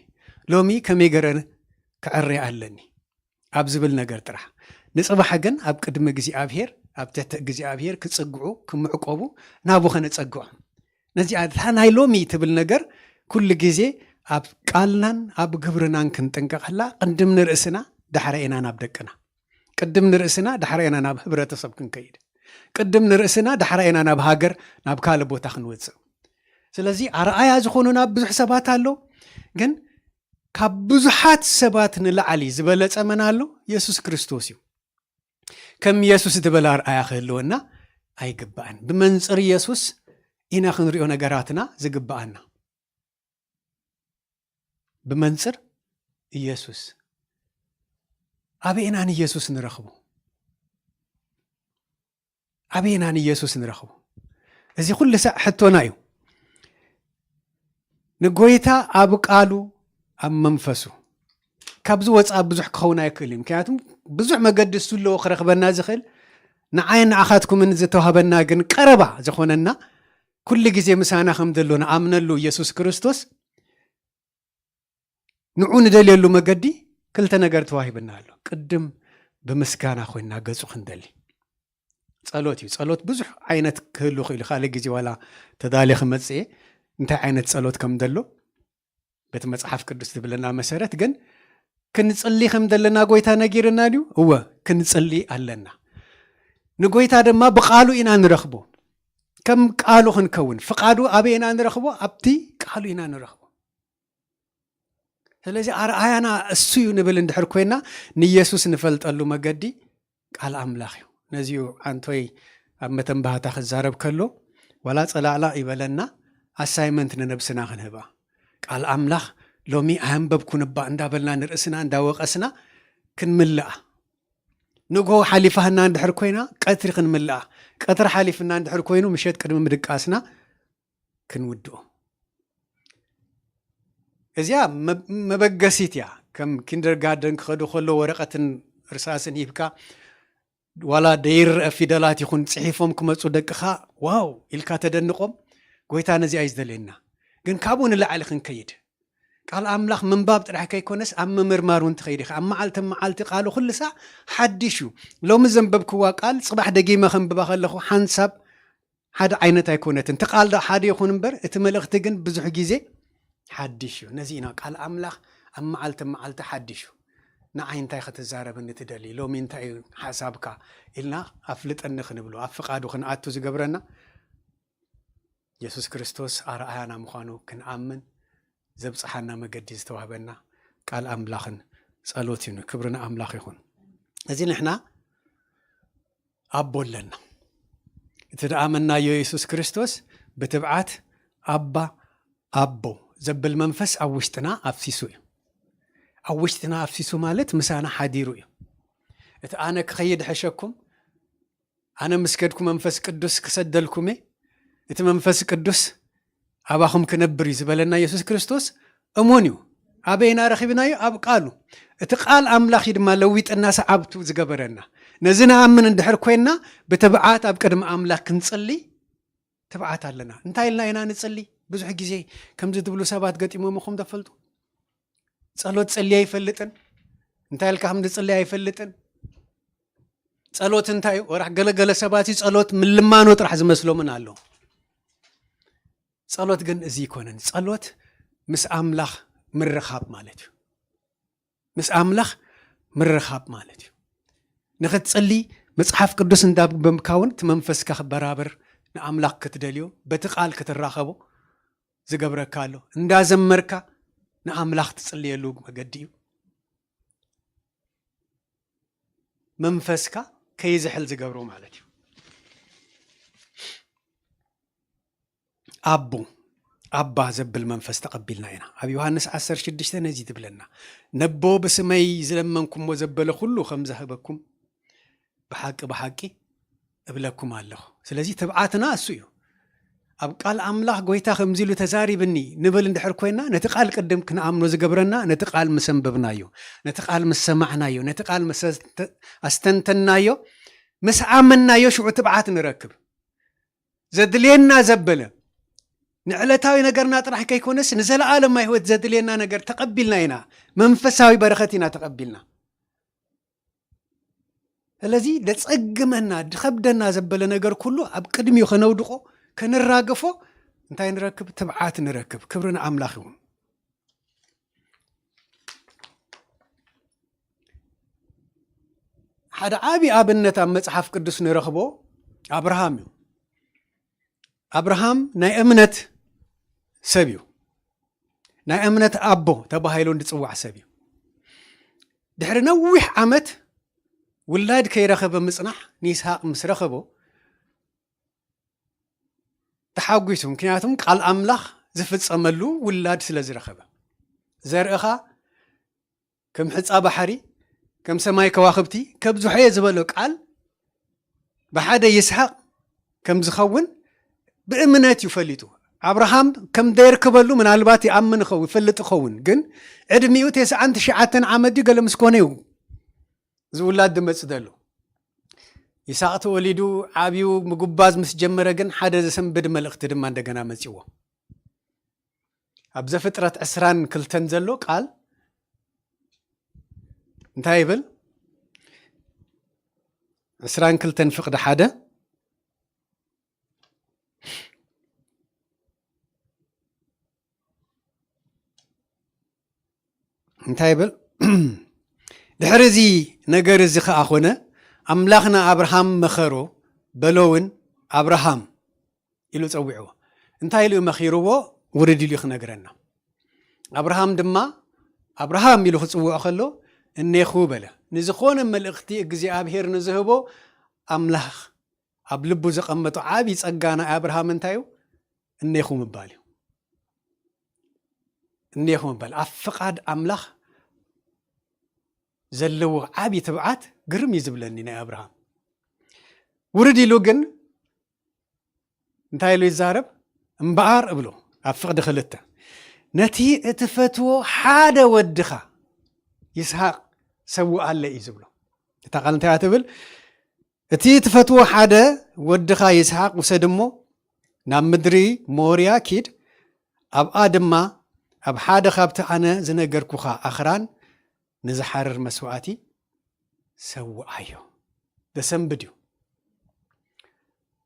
ሎሚ ከመይ ገረ ክዕሬ ኣለኒ? ኣብ ዝብል ነገር ጥራሕ። ንጽባሕ ግን ኣብ ቅድሚ እግዚኣብሔር፣ ኣብ ትሕቲ እግዚኣብሔር ክጽግዑ፣ ክምዕቆቡ፣ ናቡ ከነጸግዖም። ነዚኣ እታ ናይ ሎሚ ትብል ነገር ኩሉ ግዜ ኣብ ቃልናን ኣብ ግብርናን ክንጥንቀቐላ፣ ቅድም ንርእስና፣ ዳሕረ ኢና ናብ ደቅና። ቅድም ንርእስና፣ ዳሕረ ኢና ናብ ህብረተሰብ ክንከይድ። ቅድም ንርእስና፣ ዳሕረ ኢና ናብ ሃገር፣ ናብ ካልእ ቦታ ክንወጽእ። ስለዚ ኣርኣያ ዝኾኑና ብዙሕ ሰባት ኣሎ፣ ግን ካብ ብዙሓት ሰባት ንላዕሊ ዝበለጸ መን ኣሎ? የሱስ ክርስቶስ እዩ። ከም የሱስ ዝበለ ኣርኣያ ክህልወና ኣይግባእን። ብመንጽር የሱስ ኢና ክንሪኦ ነገራትና ዝግባኣና። ብመንጽር ኢየሱስ። ኣበይ ኢና ንየሱስ ንረኽቦ? ኣበይ ኢና ንየሱስ ንረኽቦ? እዚ ኩሉ ሳዕ ሕቶና እዩ። ንጎይታ ኣብ ቃሉ፣ ኣብ መንፈሱ። ካብዚ ወጻኢ ብዙሕ ክኸውን ኣይክእል እዩ። ምክንያቱም ብዙሕ መገዲ እሱ ኣለዎ ክረኽበና ዝኽእል። ንዓይን ንዓኻትኩምን ዝተዋህበና ግን ቀረባ ዝኾነና፣ ኩሉ ግዜ ምሳና ከም ዘሎ ንኣምነሉ ኢየሱስ ክርስቶስ፣ ንዑ ንደልየሉ መገዲ ክልተ ነገር ተዋሂብና ኣሎ። ቅድም ብምስጋና ኮይንና ገጹ ክንደሊ። ጸሎት እዩ። ጸሎት ብዙሕ ዓይነት ክህሉ ይኽእል እዩ። ካልእ ግዜ ዋላ ተዳልየ ክመጽእ እየ። እንታይ ዓይነት ጸሎት ከም ዘሎ በቲ መጽሓፍ ቅዱስ ዝብለና መሰረት ግን ክንጽሊ ከም ዘለና ጎይታ ነጊርና ድዩ? እወ፣ ክንጽሊ ኣለና። ንጎይታ ድማ ብቃሉ ኢና ንረኽቦ። ከም ቃሉ ክንከውን፣ ፍቃዱ ኣበይ ኢና ንረኽቦ? ኣብቲ ቃሉ ኢና ንረኽቦ። ስለዚ ኣርኣያና እሱ እዩ ንብል እንድሕር ኮይና፣ ንየሱስ ንፈልጠሉ መገዲ ቃል ኣምላኽ እዩ። ነዚዩ ዓንቶይ ኣብ መተንባህታ ክዛረብ ከሎ፣ ዋላ ጸላዕላዕ ይበለና፣ ኣሳይመንት ንነብስና ክንህባ። ቃል ኣምላኽ ሎሚ ኣየንበብኩን እባ እንዳበልና ንርእስና እንዳወቐስና ክንምልኣ። ንግሆ ሓሊፋና እንድሕር ኮይና፣ ቀትሪ ክንምልኣ። ቀትሪ ሓሊፍና እንድሕር ኮይኑ፣ ምሸት ቅድሚ ምድቃስና ክንውድኦ። እዚኣ መ-፣ መበገሲት እያ። ከም ኪንደርጋርደን ክኸዱ ከሎ ወረቐትን እርሳስን ሂብካ፣ ዋላ ደይርአ ፊደላት ይኹን ጽሒፎም ክመጹ ደቅኻ፣ ዋው ኢልካ ተደንቖም። ጎይታ ነዚኣ እዩ ዝደልየና። ግን ካብኡ ንላዕሊ ክንከይድ፣ ቃል ኣምላኽ ምንባብ ጥራሕ ከይኮነስ ኣብ ምምርማር እውን ትኸይድ ኢኻ። ኣብ መዓልቲ መዓልቲ ቃሉ ኩሉ ሳዕ ሓድሽ እዩ። ሎሚ ዘንበብክዋ ቃል ጽባሕ ደጊመ ከንብባ ከለኹ ሓንሳብ ሓደ ዓይነት ኣይኮነትን። እቲ ቃል ዶ ሓደ ይኹን እምበር እቲ መልእኽቲ ግን ብዙሕ ግዜ ሓድሽ እዩ። ነዚ ኢና ቃል ኣምላኽ ኣብ መዓልቲ መዓልቲ ሓድሽ እዩ። ንዓይ እንታይ ክትዛረብኒ ትደሊ? ሎሚ እንታይ እዩ ሓሳብካ? ኢልና ኣፍልጠኒ ክንብሎ ኣብ ፍቓዱ ክንኣቱ ዝገብረና የሱስ ክርስቶስ ኣርኣያና ምዃኑ ክንኣምን ዘብጽሓና መገዲ ዝተዋህበና ቃል ኣምላኽን ጸሎት እዩ። ክብሪ ንኣምላኽ ይኹን። እዚ ንሕና ኣቦ ኣለና። እቲ ደኣመናዮ የሱስ ክርስቶስ ብትብዓት ኣባ ኣቦ ዘብል መንፈስ ኣብ ውሽጥና ኣፍሲሱ እዩ። ኣብ ውሽጥና ኣፍሲሱ ማለት ምሳና ሓዲሩ እዩ። እቲ ኣነ ክኸይድ ሕሸኩም ኣነ ምስ ከድኩ መንፈስ ቅዱስ ክሰደልኩም እየ፣ እቲ መንፈስ ቅዱስ ኣባኹም ክነብር እዩ ዝበለና የሱስ ክርስቶስ እሙን እዩ። ኣበይና ረኺብናዮ? ኣብ ቃሉ። እቲ ቃል ኣምላኽ እዩ ድማ ለዊጥና ሰዓብቱ ዝገበረና። ነዚ ንኣምን እንድሕር ኮይንና ብትብዓት ኣብ ቅድሚ ኣምላኽ ክንጽሊ ትብዓት ኣለና። እንታይ ኢልና ኢና ንጽሊ? ብዙሕ ግዜ ከምዚ ትብሉ ሰባት ገጢሞምኹም ዶ ፈልጡ? ጸሎት ጸልየ ኣይፈልጥን፣ እንታይ ኢልካ ከም ዝጽልይ ኣይፈልጥን። ጸሎት እንታይ እዩ? ወራሕ ገለገለ ሰባት እዩ ጸሎት ምልማኖ ጥራሕ ዝመስሎምን ኣሎ። ጸሎት ግን እዚ ኣይኮነን። ጸሎት ምስ ኣምላኽ ምርኻብ ማለት እዩ። ምስ ኣምላኽ ምርኻብ ማለት እዩ። ንኽትጽሊ መጽሓፍ ቅዱስ እንዳንበብካ እውን እቲ መንፈስካ ክበራበር ንኣምላኽ ክትደልዮ በቲ ቃል ክትራኸቦ ዝገብረካ ኣሎ። እንዳዘመርካ ንኣምላኽ ትጽልየሉ መገዲ እዩ። መንፈስካ ከይዝሕል ዝገብሮ ማለት እዩ። ኣቦ ኣባ ዘብል መንፈስ ተቐቢልና ኢና። ኣብ ዮሃንስ ዓሰርተ ሽዱሽተ ነዚ ትብለና፣ ነቦ ብስመይ ዝለመንኩሞ ዘበለ ኩሉ ከም ዝህበኩም ብሓቂ ብሓቂ እብለኩም ኣለኹ። ስለዚ ትብዓትና እሱ እዩ። ኣብ ቃል ኣምላኽ ጎይታ ከምዚ ኢሉ ተዛሪብኒ ንብል እንድሕር ኮይና ነቲ ቃል ቅድም ክንኣምኖ ዝገብረና ነቲ ቃል ምስ ኣንበብናዮ፣ ነቲ ቃል ምስ ሰማዕናዮ፣ ነቲ ቃል ምስ ኣስተንተናዮ፣ ምስ ኣመንናዮ ሽዑ ትብዓት ንረክብ። ዘድልየና ዘበለ ንዕለታዊ ነገርና ጥራሕ ከይኮነስ ንዘለኣለማዊ ህይወት ዘድልየና ነገር ተቐቢልና ኢና። መንፈሳዊ በረኸት ኢና ተቐቢልና። ስለዚ ደጸግመና ድኸብደና ዘበለ ነገር ኩሉ ኣብ ቅድሚኡ ከነውድቆ ከንራገፎ እንታይ ንረክብ? ትብዓት ንረክብ። ክብሪ ንኣምላኽ ይኹን። ሓደ ዓቢ ኣብነት ኣብ መጽሓፍ ቅዱስ ንረኽቦ ኣብርሃም እዩ። ኣብርሃም ናይ እምነት ሰብ እዩ። ናይ እምነት ኣቦ ተባሂሉ እንድጽዋዕ ሰብ እዩ። ድሕሪ ነዊሕ ዓመት ውላድ ከይረኸበ ምጽናሕ ንይስሃቅ ምስ ረኸቦ ተሓጒሱ፣ ምክንያቱም ቃል ኣምላኽ ዝፍጸመሉ ውላድ ስለ ዝረኸበ። ዘርእኻ ከም ሕጻ ባሕሪ ከም ሰማይ ከዋኽብቲ ከብዝሖ እየ ዝበሎ ቃል ብሓደ ይስሓቅ ከም ዝኸውን ብእምነት እዩ ፈሊጡ። ኣብርሃም ከም ደየርከበሉ ምናልባት ይኣምን ይኸውን ይፈልጥ ይኸውን፣ ግን ዕድሚኡ ተስዓን ትሽዓተን ዓመት ድዩ ገለ ምስ ኮነ እዩ እዚ ውላድ ድመጽእ ዘሎ። ይስሓቅ ተወሊዱ ዓብዩ ምጉባዝ ምስ ጀመረ ግን ሓደ ዘሰንብድ መልእኽቲ ድማ እንደገና መጺዎ። ኣብ ዘፍጥረት ዕስራን ክልተን ዘሎ ቃል እንታይ ይብል? ዕስራን ክልተን ፍቕዲ ሓደ እንታይ ይብል? ድሕሪ እዚ ነገር እዚ ኸኣ ኾነ፣ ኣምላኽ ንኣብርሃም መኸሮ፣ በሎ እውን፣ ኣብርሃም ኢሉ ጸዊዕዎ። እንታይ ኢሉ እዩ መኺርዎ? ውርድ ኢሉ እዩ ክነግረና። ኣብርሃም ድማ፣ ኣብርሃም ኢሉ ክጽውዖ ከሎ፣ እኔኹ በለ። ንዝኾነ መልእኽቲ እግዚኣብሔር ንዝህቦ ኣምላኽ ኣብ ልቡ ዘቐመጦ ዓቢ ጸጋ ናይ ኣብርሃም እንታይ እዩ? እኔኹ ምባል እዩ። እኔኹ ምባል። ኣብ ፍቓድ ኣምላኽ ዘለዎ ዓቢ ትብዓት ግርም እዩ ዝብለኒ ናይ ኣብርሃም። ውርድ ኢሉ ግን እንታይ ኢሉ ይዛረብ? እምበኣር እብሎ፣ ኣብ ፍቕዲ ክልተ፣ ነቲ እትፈትዎ ሓደ ወድኻ ይስሃቅ ሰውኣለይ እዩ ዝብሎ። እታ ቃል እንታይ እያ ትብል? እቲ ትፈትዎ ሓደ ወድኻ ይስሃቅ ውሰድ እሞ ናብ ምድሪ ሞርያ ኪድ፣ ኣብኣ ድማ ኣብ ሓደ ካብቲ ኣነ ዝነገርኩኻ ኣኽራን ንዝሓርር መስዋእቲ ሰውኣዮ። ዘሰንብድ እዩ።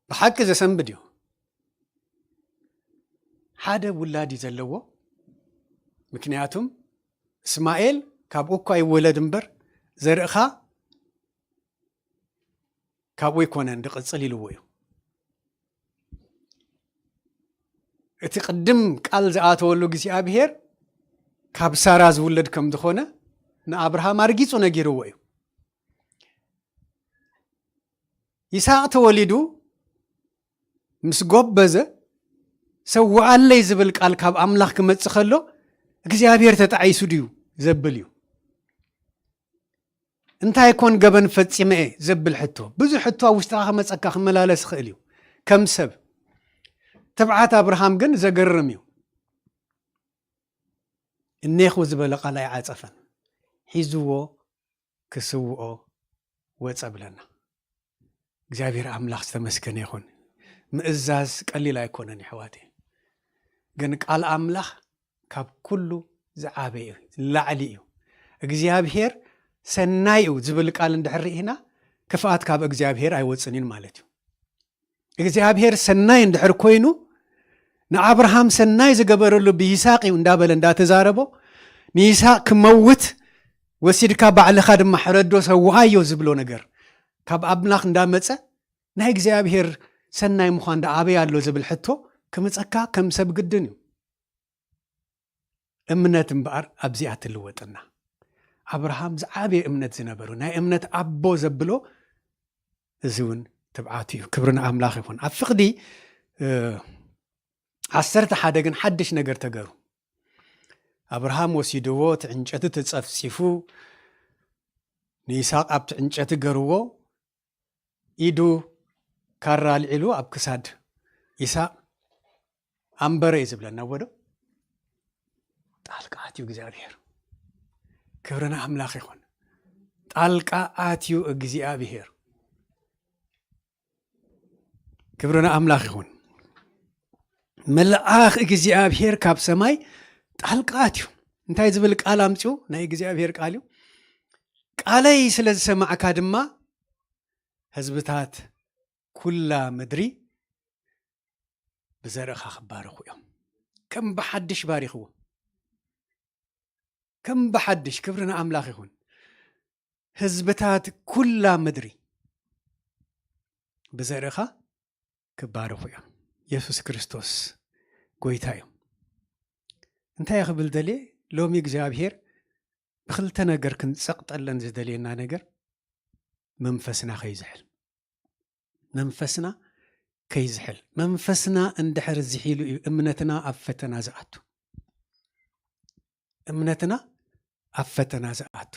ብሓቂ ዘሰንብድ እዩ። ሓደ ውላድ እዩ ዘለዎ። ምክንያቱም እስማኤል ካብኡ እኳ ይወለድ እምበር ዘርእኻ ካብኡ ኣይኮነን ድቕጽል ኢልዎ እዩ። እቲ ቅድም ቃል ዝኣተወሉ እግዚኣብሔር ካብ ሳራ ዝውለድ ከም ዝኾነ ንኣብርሃም ኣርጊጹ ነጊርዎ እዩ። ይስሐቅ ተወሊዱ ምስ ጎበዘ ሰውኣለይ ዝብል ቃል ካብ ኣምላኽ ክመጽእ ከሎ እግዚኣብሔር ተጣዒሱ ድዩ ዘብል እዩ። እንታይ ኮን ገበን ፈጺመ እየ ዘብል ሕቶ፣ ብዙሕ ሕቶ ኣብ ውሽጥኻ ክመጸካ ክመላለስ ይኽእል እዩ። ከም ሰብ ትብዓት ኣብርሃም ግን ዘገርም እዩ። እኔኹ ዝበለ ቃል ኣይዓጸፈን። ሒዝዎ ክስውኦ ወጸ ብለና። እግዚኣብሔር ኣምላኽ ዝተመስገነ ይኹን። ምእዛዝ ቀሊል ኣይኮነን የሕዋተይ። ግን ቃል ኣምላኽ ካብ ኩሉ ዝዓበየ እዩ፣ ዝላዕሊ እዩ። እግዚኣብሔር ሰናይ እዩ ዝብል ቃል እንድሕር ርኢና ክፍኣት ካብ እግዚኣብሔር ኣይወጽን እዩ ማለት እዩ። እግዚኣብሔር ሰናይ እንድሕር ኮይኑ ንኣብርሃም ሰናይ ዝገበረሉ ብይስሐቅ እዩ እንዳበለ እንዳተዛረቦ ንይስሐቅ ክመውት ወሲድካ ባዕልኻ ድማ ሕረዶ ሰውኣዮ ዝብሎ ነገር ካብ ኣምላኽ እንዳመጸ ናይ እግዚኣብሔር ሰናይ ምዃን ደኣ ኣበይ ኣሎ ዝብል ሕቶ ክምጸካ ከም ሰብ ግድን እዩ። እምነት እምበኣር ኣብዚኣ ትልወጠና። ኣብርሃም ዝዓበየ እምነት ዝነበሩ ናይ እምነት ኣቦ ዘብሎ እዚ እውን ትብዓት እዩ። ክብሪ ንኣምላኽ ይኹን። ኣብ ፍቕዲ ዓሰርተ ሓደ ግን ሓድሽ ነገር ተገሩ። ኣብርሃም ወሲድዎ እቲ ዕንጨቲ ተጸፍጺፉ ንይስሐቅ ኣብቲ ዕንጨቲ ገርዎ ኢዱ ካራ ኣልዒሉ ኣብ ክሳድ ይስሐቅ ኣንበረ እዩ ዝብለና ወዶ ጣልቃ ኣትዩ እግዚኣብሔር። ክብሪ ንኣምላኽ ይኹን። ጣልቃ ኣትዩ እግዚኣብሔር። ክብሪ ንኣምላኽ ይኹን። መልኣኽ እግዚኣብሔር ካብ ሰማይ ጣልቃ ኣትዩ እንታይ ዝብል ቃል ኣምፅኡ? ናይ እግዚኣብሔር ቃል እዩ። ቃለይ ስለ ዝሰማዕካ ድማ ህዝብታት ኩላ ምድሪ ብዘርእኻ ክባረኹ እዮም። ከም ብሓድሽ ባሪኽዎ። ከም ብሓድሽ ክብሪ ንኣምላኽ ይኹን። ህዝብታት ኩላ ምድሪ ብዘርእኻ ክባረኹ እዮም። የሱስ ክርስቶስ ጎይታ እዩ። እንታይ ክብል ደልየ? ሎሚ እግዚኣብሔር ብክልተ ነገር ክንጸቕጠለን ዝደልየና ነገር መንፈስና ከይዝሕል። መንፈስና ከይዝሕል። መንፈስና እንድሕር ዝሒሉ እዩ እምነትና ኣብ ፈተና ዝኣቱ። እምነትና ኣብ ፈተና ዝኣቱ።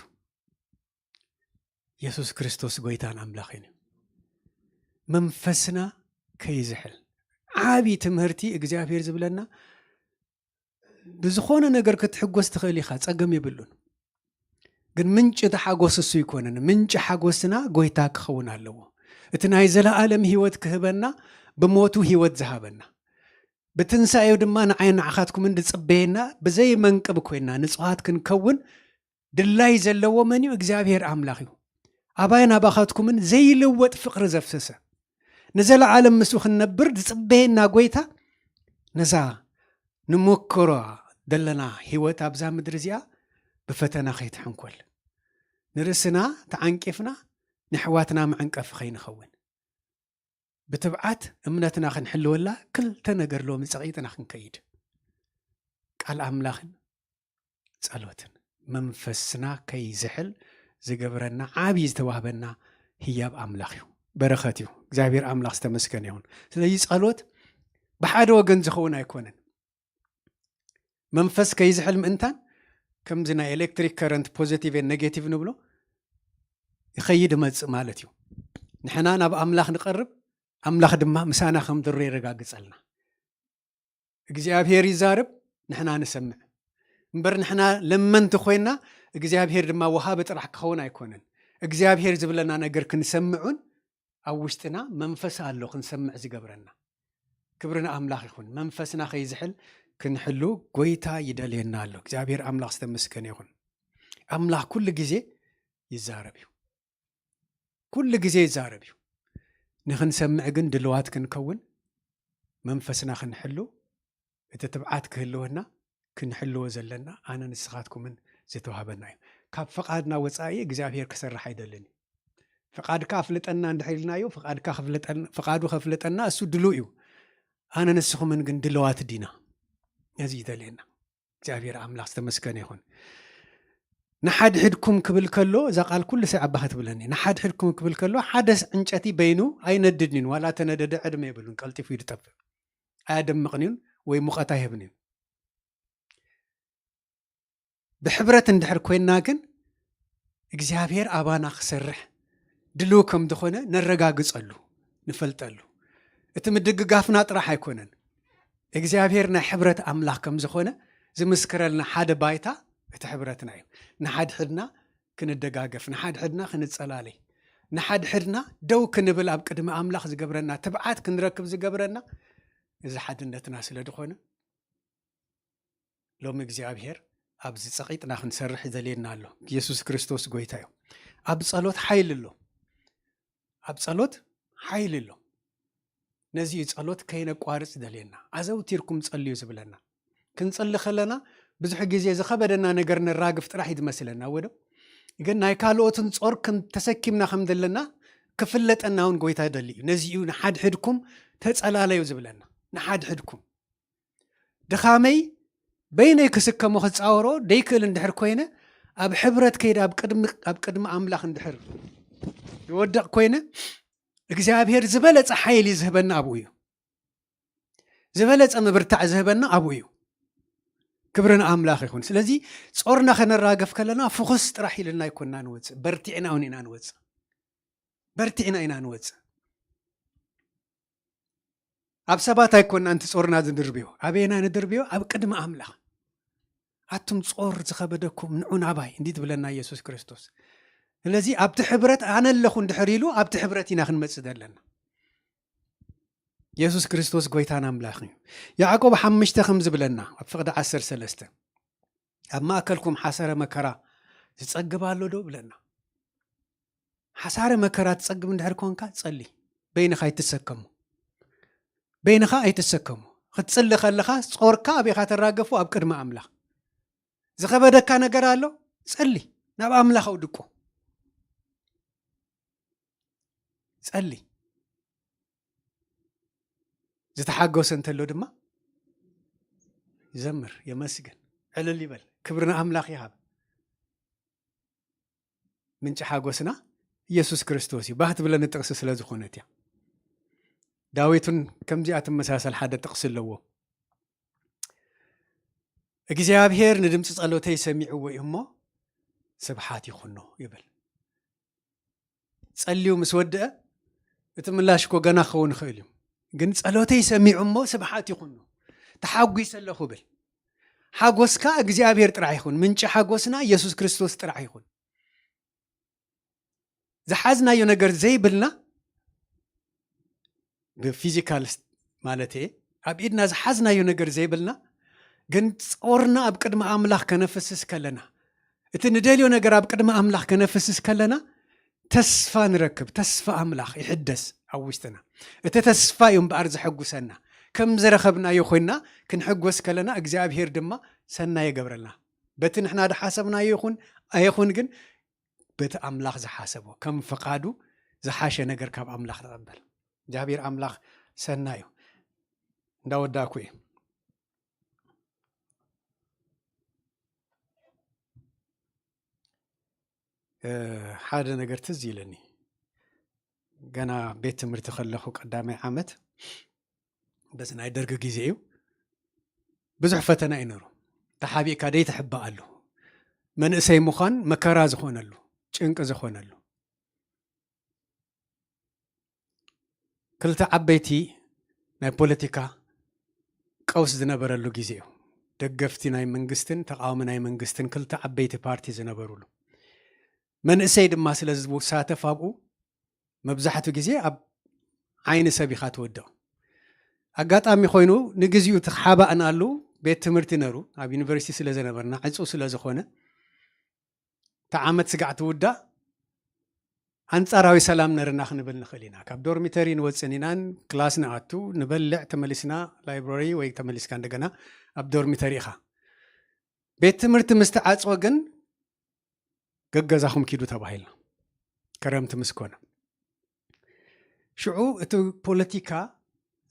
የሱስ ክርስቶስ ጎይታን ኣምላኽን እዩ። መንፈስና ከይዝሕል። ዓቢ ትምህርቲ እግዚኣብሔር ዝብለና ብዝኾነ ነገር ክትሕጎስ ትኽእል ኢኻ፣ ጸገም የብሉን። ግን ምንጪ እቲ ሓጎስ እሱ ኣይኮነን። ምንጪ ሓጎስና ጎይታ ክኸውን ኣለዎ። እቲ ናይ ዘለኣለም ህይወት ክህበና ብሞቱ ህይወት ዝሃበና ብትንሳኤው ድማ ንዓይ ንዓኻትኩምን ዝጽበየና ብዘይ መንቅብ ኮይና ንጽዋት ክንከውን ድላይ ዘለዎ መን እዩ? እግዚኣብሔር ኣምላኽ እዩ። ኣባይን ኣባኻትኩምን ዘይልወጥ ፍቕሪ ዘፍሰሰ ንዘለዓለም ምስኡ ክንነብር ዝጽበየና ጎይታ ነዛ ንመክሮ ዘለና ህይወት ኣብዛ ምድሪ እዚኣ ብፈተና ከይትሕንኮል ንርእስና ተዓንቂፍና ንሕዋትና መዕንቀፊ ከይንኸውን ብትብዓት እምነትና ክንሕልወላ ክልተ ነገር ሎሚ ጸቒጥና ክንከይድ ቃል ኣምላኽን ጸሎትን መንፈስና ከይዝሕል ዝገብረና ዓብዪ ዝተዋህበና ህያብ ኣምላኽ እዩ። በረኸት እዩ። እግዚኣብሔር ኣምላኽ ዝተመስገነ ይኹን። ስለዚ ጸሎት ብሓደ ወገን ዝኸውን ኣይኮነን። መንፈስ ከይዝሕል ምእንታን ከምዚ ናይ ኤሌክትሪክ ከረንት ፖዘቲቭ ን ኔጌቲቭ ንብሎ ይኸይድ ይመጽእ ማለት እዩ። ንሕና ናብ ኣምላኽ ንቐርብ ኣምላኽ ድማ ምሳና ከም ድሮ የረጋግጸልና። እግዚኣብሔር ይዛረብ፣ ንሕና ንሰምዕ። እምበር ንሕና ለመንቲ ኮይና እግዚኣብሔር ድማ ወሃቢ ጥራሕ ክኸውን ኣይኮነን። እግዚኣብሔር ዝብለና ነገር ክንሰምዑን ኣብ ውሽጥና መንፈስ ኣሎ ክንሰምዕ ዝገብረና። ክብሪ ንኣምላኽ ይኹን። መንፈስና ከይዝሕል ክንሕሉ ጎይታ ይደልየና ኣሎ። እግዚኣብሔር ኣምላኽ ዝተመስገነ ይኹን። ኣምላኽ ኩሉ ግዜ ይዛረብ እዩ። ኩሉ ግዜ ይዛረብ እዩ። ንኽንሰምዕ ግን ድልዋት ክንከውን፣ መንፈስና ክንሕሉ፣ እቲ ትብዓት ክህልወና፣ ክንሕልዎ ዘለና ኣነ ንስኻትኩምን ዝተዋህበና እዩ። ካብ ፈቓድና ወጻኢ እግዚኣብሔር ክሰርሕ ኣይደልን እዩ። ፈቓድካ ኣፍልጠና እንድሕር ኢልናዮ፣ ፈቓድካ ከፍልጠን-፣ ፈቓዱ ከፍልጠና እሱ ድሉው እዩ። ኣነ ንስኹምን ግን ድልዋት ዲና? ነዚ ይደልየና። እግዚኣብሔር ኣምላኽ ዝተመስገነ ይኹን። ንሓድሕድኩም ክብል ከሎ፣ እዛ ቃል ኩሉ ሰብ ኣባኻ ትብለኒ። ንሓድሕድኩም ክብል ከሎ፣ ሓደ ዕንጨቲ በይኑ ኣይነድድን እዩ። ዋላ ተነደደ ዕድመ የብሉን፣ ቀልጢፉ እዩ ዝጠፍእ። ኣያደምቕን እዩን ወይ ሙቐት ኣይህብን እዩ። ብሕብረት እንድሕር ኮይንና ግን እግዚኣብሔር ኣባና ክሰርሕ ድልው ከም ዝኾነ ነረጋግጸሉ፣ ንፈልጠሉ። እቲ ምድግጋፍና ጥራሕ ኣይኮነን። እግዚኣብሔር ናይ ሕብረት ኣምላኽ ከም ዝኾነ ዝምስክረልና ሓደ ባይታ እቲ ሕብረትና እዩ። ንሓድሕድና ክንደጋገፍ፣ ንሓድሕድና ክንጸላለይ፣ ንሓድሕድና ደው ክንብል፣ ኣብ ቅድሚ ኣምላኽ ዝገብረና ትብዓት ክንረክብ ዝገብረና እዚ ሓድነትና ስለ ዝኾነ፣ ሎሚ እግዚኣብሔር ኣብዚ ጸቒጥና ክንሰርሕ ይደልየና ኣሎ። የሱስ ክርስቶስ ጎይታ እዩ። ኣብ ጸሎት ሓይሊ ኣሎ። ኣብ ጸሎት ሓይሊ ኣሎ። ነዚ እዩ ጸሎት ከይነቋርጽ ይደልየና። ኣዘውቲርኩም ጸልዩ ዝብለና። ክንጽሊ ከለና ብዙሕ ግዜ ዝኸበደና ነገር ነራግፍ ጥራሕ እዩ ዝመስለና፣ እወ ዶ? ግን ናይ ካልኦትን ጾር ከም ተሰኪምና ከም ዘለና ክፍለጠና እውን ጎይታ ይደሊ እዩ። ነዚ እዩ ንሓድሕድኩም ተጸላለዩ ዝብለና። ንሓድሕድኩም። ድኻመይ በይነይ ክስከሞ ክጻወሮ ደይክእል እንድሕር ኮይነ፣ ኣብ ሕብረት ከይደ ኣብ ቅድሚ፣ ኣብ ቅድሚ ኣምላኽ እንድሕር ይወድቕ ኮይነ፣ እግዚኣብሔር ዝበለጸ ሓይሊ ዝህበና ኣብኡ እዩ። ዝበለጸ ምብርታዕ ዝህበና ኣብኡ እዩ። ክብሪ ንኣምላኽ ይኹን። ስለዚ ጾርና ከነራግፍ ከለና ፍኹስ ጥራሕ ኢልና ኣይኮንና ንወጽእ፣ በርቲዕና እውን ኢና ንወጽእ። በርቲዕና ኢና ንወጽእ። ኣብ ሰባት ኣይኮንናንቲ ጾርና ዝድርብዮ። ኣበየና ንድርብዮ? ኣብ ቅድሚ ኣምላኽ። ኣቱም ጾር ዝኸበደኩም ንዑ ናባይ እንዲ ትብለና የሱስ ክርስቶስ። ስለዚ ኣብቲ ሕብረት ኣነ ኣለኹ እንድሕር ኢሉ ኣብቲ ሕብረት ኢና ክንመጽእ ዘለና። የሱስ ክርስቶስ ጎይታን ኣምላኽን እዩ። ያዕቆብ ሓሙሽተ ከም ዝብለና ኣብ ፍቕዲ ዓሰርተ ሰለስተ፣ ኣብ ማእከልኩም ሓሳረ መከራ ዝጸግብ ኣሎ ዶ ብለና። ሓሳረ መከራ ትጸግብ እንድሕር ኮንካ ጸሊ፣ በይንኻ ኣይትሰከሞ። በይንኻ ኣይትሰከሞ። ክትጽሊ ከለኻ ጾርካ ኣበይኻ ተራገፎ? ኣብ ቅድሚ ኣምላኽ። ዝኸበደካ ነገር ኣሎ? ጸሊ፣ ናብ ኣምላኽ ኣውድቆ። ጸሊ። ዝተሓጎሰ እንተሎ ድማ ይዘምር፣ የመስግን፣ ዕልል ይበል፣ ክብሪ ንኣምላኽ ይሃብ። ምንጪ ሓጎስና ኢየሱስ ክርስቶስ እዩ። ባህ ትብለኒ ጥቕሲ ስለ ዝኾነት እያ። ዳዊት እውን ከምዚኣ ትመሳሰል ሓደ ጥቕሲ ኣለዎ። እግዚኣብሔር ንድምፂ ጸሎተይ ሰሚዕዎ እዩ እሞ ስብሓት ይኹኖ ይብል። ጸልዩ ምስ ወድአ እቲ ምላሽ እኮ ገና ክኸውን ይኽእል እዩ። ግን ጸሎተይ ሰሚዑ እሞ ስብሓት ይኹኖ፣ ተሓጒሰ ኣለኹ ብል። ሓጎስካ እግዚኣብሔር ጥራሕ ይኹን። ምንጪ ሓጎስና ኢየሱስ ክርስቶስ ጥራሕ ይኹን። ዝሓዝናዮ ነገር ዘይብልና፣ ብፊዚካል ማለት እየ፣ ኣብ ኢድና ዝሓዝናዮ ነገር ዘይብልና፣ ግን ጾርና ኣብ ቅድሚ ኣምላኽ ከነፍስስ ከለና፣ እቲ ንደልዮ ነገር ኣብ ቅድሚ ኣምላኽ ከነፍስስ ከለና፣ ተስፋ ንረክብ። ተስፋ ኣምላኽ ይሕደስ ኣብ ውሽጥና። እቲ ተስፋ እዩ እምበኣር ዘሐጉሰና። ከም ዝረኸብናዮ ኮይንና ክንሕጎስ ከለና፣ እግዚኣብሔር ድማ ሰናይ ይገብረልና። በቲ ንሕና ዝሓሰብናዮ ይኹን ኣይኹን፣ ግን በቲ ኣምላኽ ዝሓሰቦ፣ ከም ፍቓዱ ዝሓሸ ነገር ካብ ኣምላኽ ንቐበል። እግዚኣብሔር ኣምላኽ ሰናይ እዩ። እንዳወዳእኩ እየ። እ፣ ሓደ ነገር ትዝ ኢለኒ። ገና ቤት ትምህርቲ ከለኹ ቀዳማይ ዓመት፣ በዚ ናይ ደርጊ ግዜ እዩ፣ ብዙሕ ፈተና እዩ ነይሩ። ተሓቢእካ ደይትሕባእ ኣሎ። መንእሰይ ምዃን መከራ ዝኾነሉ፣ ጭንቂ ዝኾነሉ። ክልተ ዓበይቲ ናይ ፖለቲካ ቀውስ ዝነበረሉ ግዜ እዩ። ደገፍቲ ናይ መንግስትን ተቃዋሚ ናይ መንግስትን ክልተ ዓበይቲ ፓርቲ ዝነበሩሉ። መንእሰይ ድማ ስለ ዝሳተፍ ኣብኡ፣ መብዛሕትኡ ግዜ ኣብ ዓይኒ ሰብ ኢኻ ትወድቕ። ኣጋጣሚ ኮይኑ ንግዚኡ ተሓባእናሉ፣ ቤት ትምህርቲ ነሩ፣ ኣብ ዩኒቨርሲቲ ስለ ዝነበርና ዕፁ ስለ ዝኾነ፣ እታ ዓመት ስጋዕ ትውዳእ፣ ኣንጻራዊ ሰላም ነርና ክንብል ንኽእል ኢና። ካብ ዶርሚተሪ ንወፅን ኢናን ክላስ ንኣቱ፣ ንበልዕ፣ ተመሊስና ላይብረሪ ወይ ተመሊስካ እንደገና ኣብ ዶርሚተሪ ኢኻ። ቤት ትምህርቲ ምስ ተዓፅወ ግን ገገዛኹም ኪዱ ተባሂልና። ከረምቲ ምስ ኮነ ሽዑ እቲ ፖለቲካ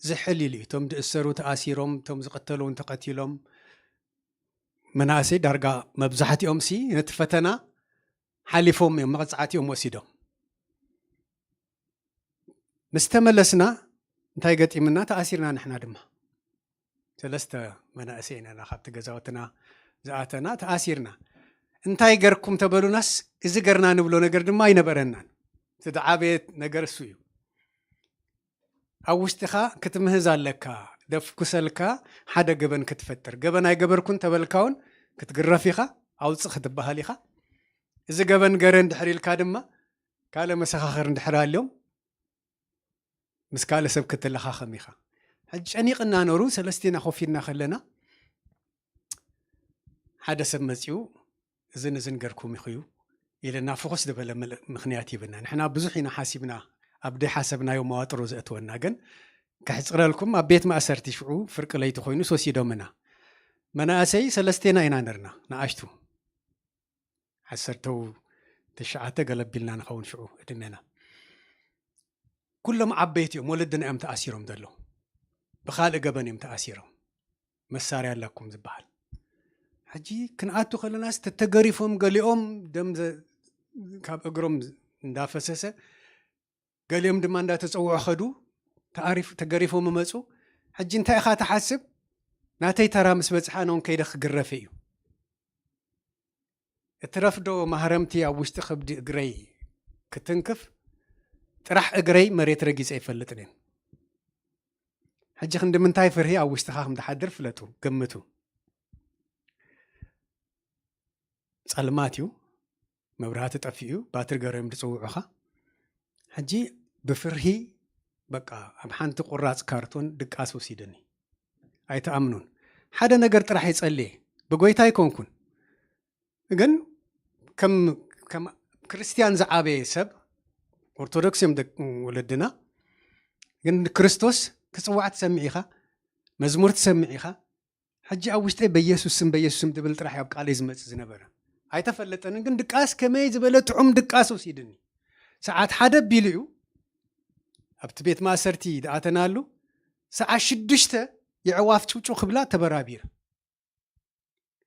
ዝሕል ኢሉ እዩ። እቶም ዝእሰሩ ተኣሲሮም፣ እቶም ዝቐተሉ እውን ተቐቲሎም፣ መናእሰይ ዳርጋ መብዛሕትኦም ሲ ነቲ ፈተና ሓሊፎም እዮም፣ መቐጻዕቲኦም ወሲዶም። ምስ ተመለስና እንታይ ገጢምና? ተኣሲርና ንሕና ድማ። ሰለስተ መናእሰይ ኢና ካብቲ ገዛውትና ዝኣተና፣ ተኣሲርና። እንታይ ገርኩም ተበሉናስ፣ እዚ ገርና ንብሎ ነገር ድማ ኣይነበረናን። እቲ ዝዓበየ ነገር እሱ እዩ። ኣብ ውሽጥኻ ክትምህዝ ኣለካ፣ ደፍኩሰልካ ሓደ ገበን ክትፈጥር። ገበን ኣይገበርኩን ተበልካ እውን ክትግረፍ ኢኻ፣ ኣውፅእ ክትበሃል ኢኻ። እዚ ገበን ገረ እንድሕር ኢልካ ድማ ካልእ መሰኻኽር እንድሕር ኣልዮም ምስ ካልእ ሰብ ክትለኻኸም ኢኻ። ሕጂ ጨኒቕና ነሩ ሰለስቴና ኮፍ ኢልና ከለና ሓደ ሰብ መፂኡ እዝን እዝን ገርኩም ኢኹ እዩ ኢልና ፍኹስ ዝበለ ምል- ምኽንያት ይብና። ንሕና ብዙሕ ኢና ሓሲብና፣ ኣብ ደይሓሰብናዮ መዋጥሮ ዘእትወና። ግን ከሕፅረልኩም ኣብ ቤት ማእሰርቲ ሽዑ ፍርቂ ለይቲ ኮይኑ ወሲዶምና። መናእሰይ ሰለስቴና ኢና ነርና፣ ንኣሽቱ ዓሰርተው ትሽዓተ ገለቢልና ንኸውን ሽዑ እድሜና። ኩሎም ዓበይቲ እዮም፣ ወለድና እዮም ተኣሲሮም ዘለዉ። ብኻልእ ገበን እዮም ተኣሲሮም። መሳርያ ኣለኩም ዝበሃል። ሕጂ ክንኣቱ ከለናስ ተተገሪፎም ገሊኦም ደም ዘ- ካብ እግሮም እንዳፈሰሰ፣ ገሊኦም ድማ እንዳተፀውዑ ኸዱ። ተኣሪፍ- ተገሪፎም መፁ። ሕጂ እንታይ ኢኻ ትሓስብ? ናተይ ተራ ምስ በፅሓ ነውን ከይደ ክግረፈ እዩ። እትረፍዶ ማህረምቲ ኣብ ውሽጢ ከብዲ እግረይ ክትንክፍ፣ ጥራሕ እግረይ መሬት ረጊፀ ኣይፈልጥን እየ። ሕጂ ክንዲ ምንታይ ፍርሂ ኣብ ውሽጥኻ ከም ዝሓድር ፍለጡ፣ ገምቱ። ጸልማት እዩ፣ መብራህቲ ጠፊኡ እዩ፣ ባትሪ ገይሮም ዝጽውዑኻ። ሕጂ ብፍርሂ በቃ ኣብ ሓንቲ ቁራጽ ካርቶን ድቃስ ወሲድኒ። ኣይትኣምኑን። ሓደ ነገር ጥራሕ ይጸልየ፣ ብጎይታ ኣይኮንኩን። ግን ከም ከም ክርስትያን ዝዓበየ ሰብ፣ ኦርቶዶክስ እዮም ደቅ- ወለድና፣ ግን ክርስቶስ ክጽዋዕ ትሰምዕ ኢኻ፣ መዝሙር ትሰምዕ ኢኻ። ሕጂ ኣብ ውሽጠይ በኢየሱስ ስም፣ በኢየሱስ ስም ትብል ጥራሕ ኣብ ቃለይ ዝመጽእ ዝነበረ ኣይተፈለጠንን። ግን ድቃስ ከመይ ዝበለ ጥዑም ድቃስ ወሲድኒ። ሰዓት ሓደ ቢሉ እዩ ኣብቲ ቤት ማእሰርቲ ዝኣተናሉ። ሰዓት ሽዱሽተ የዕዋፍ ጭውጭው ክብላ ተበራቢረ።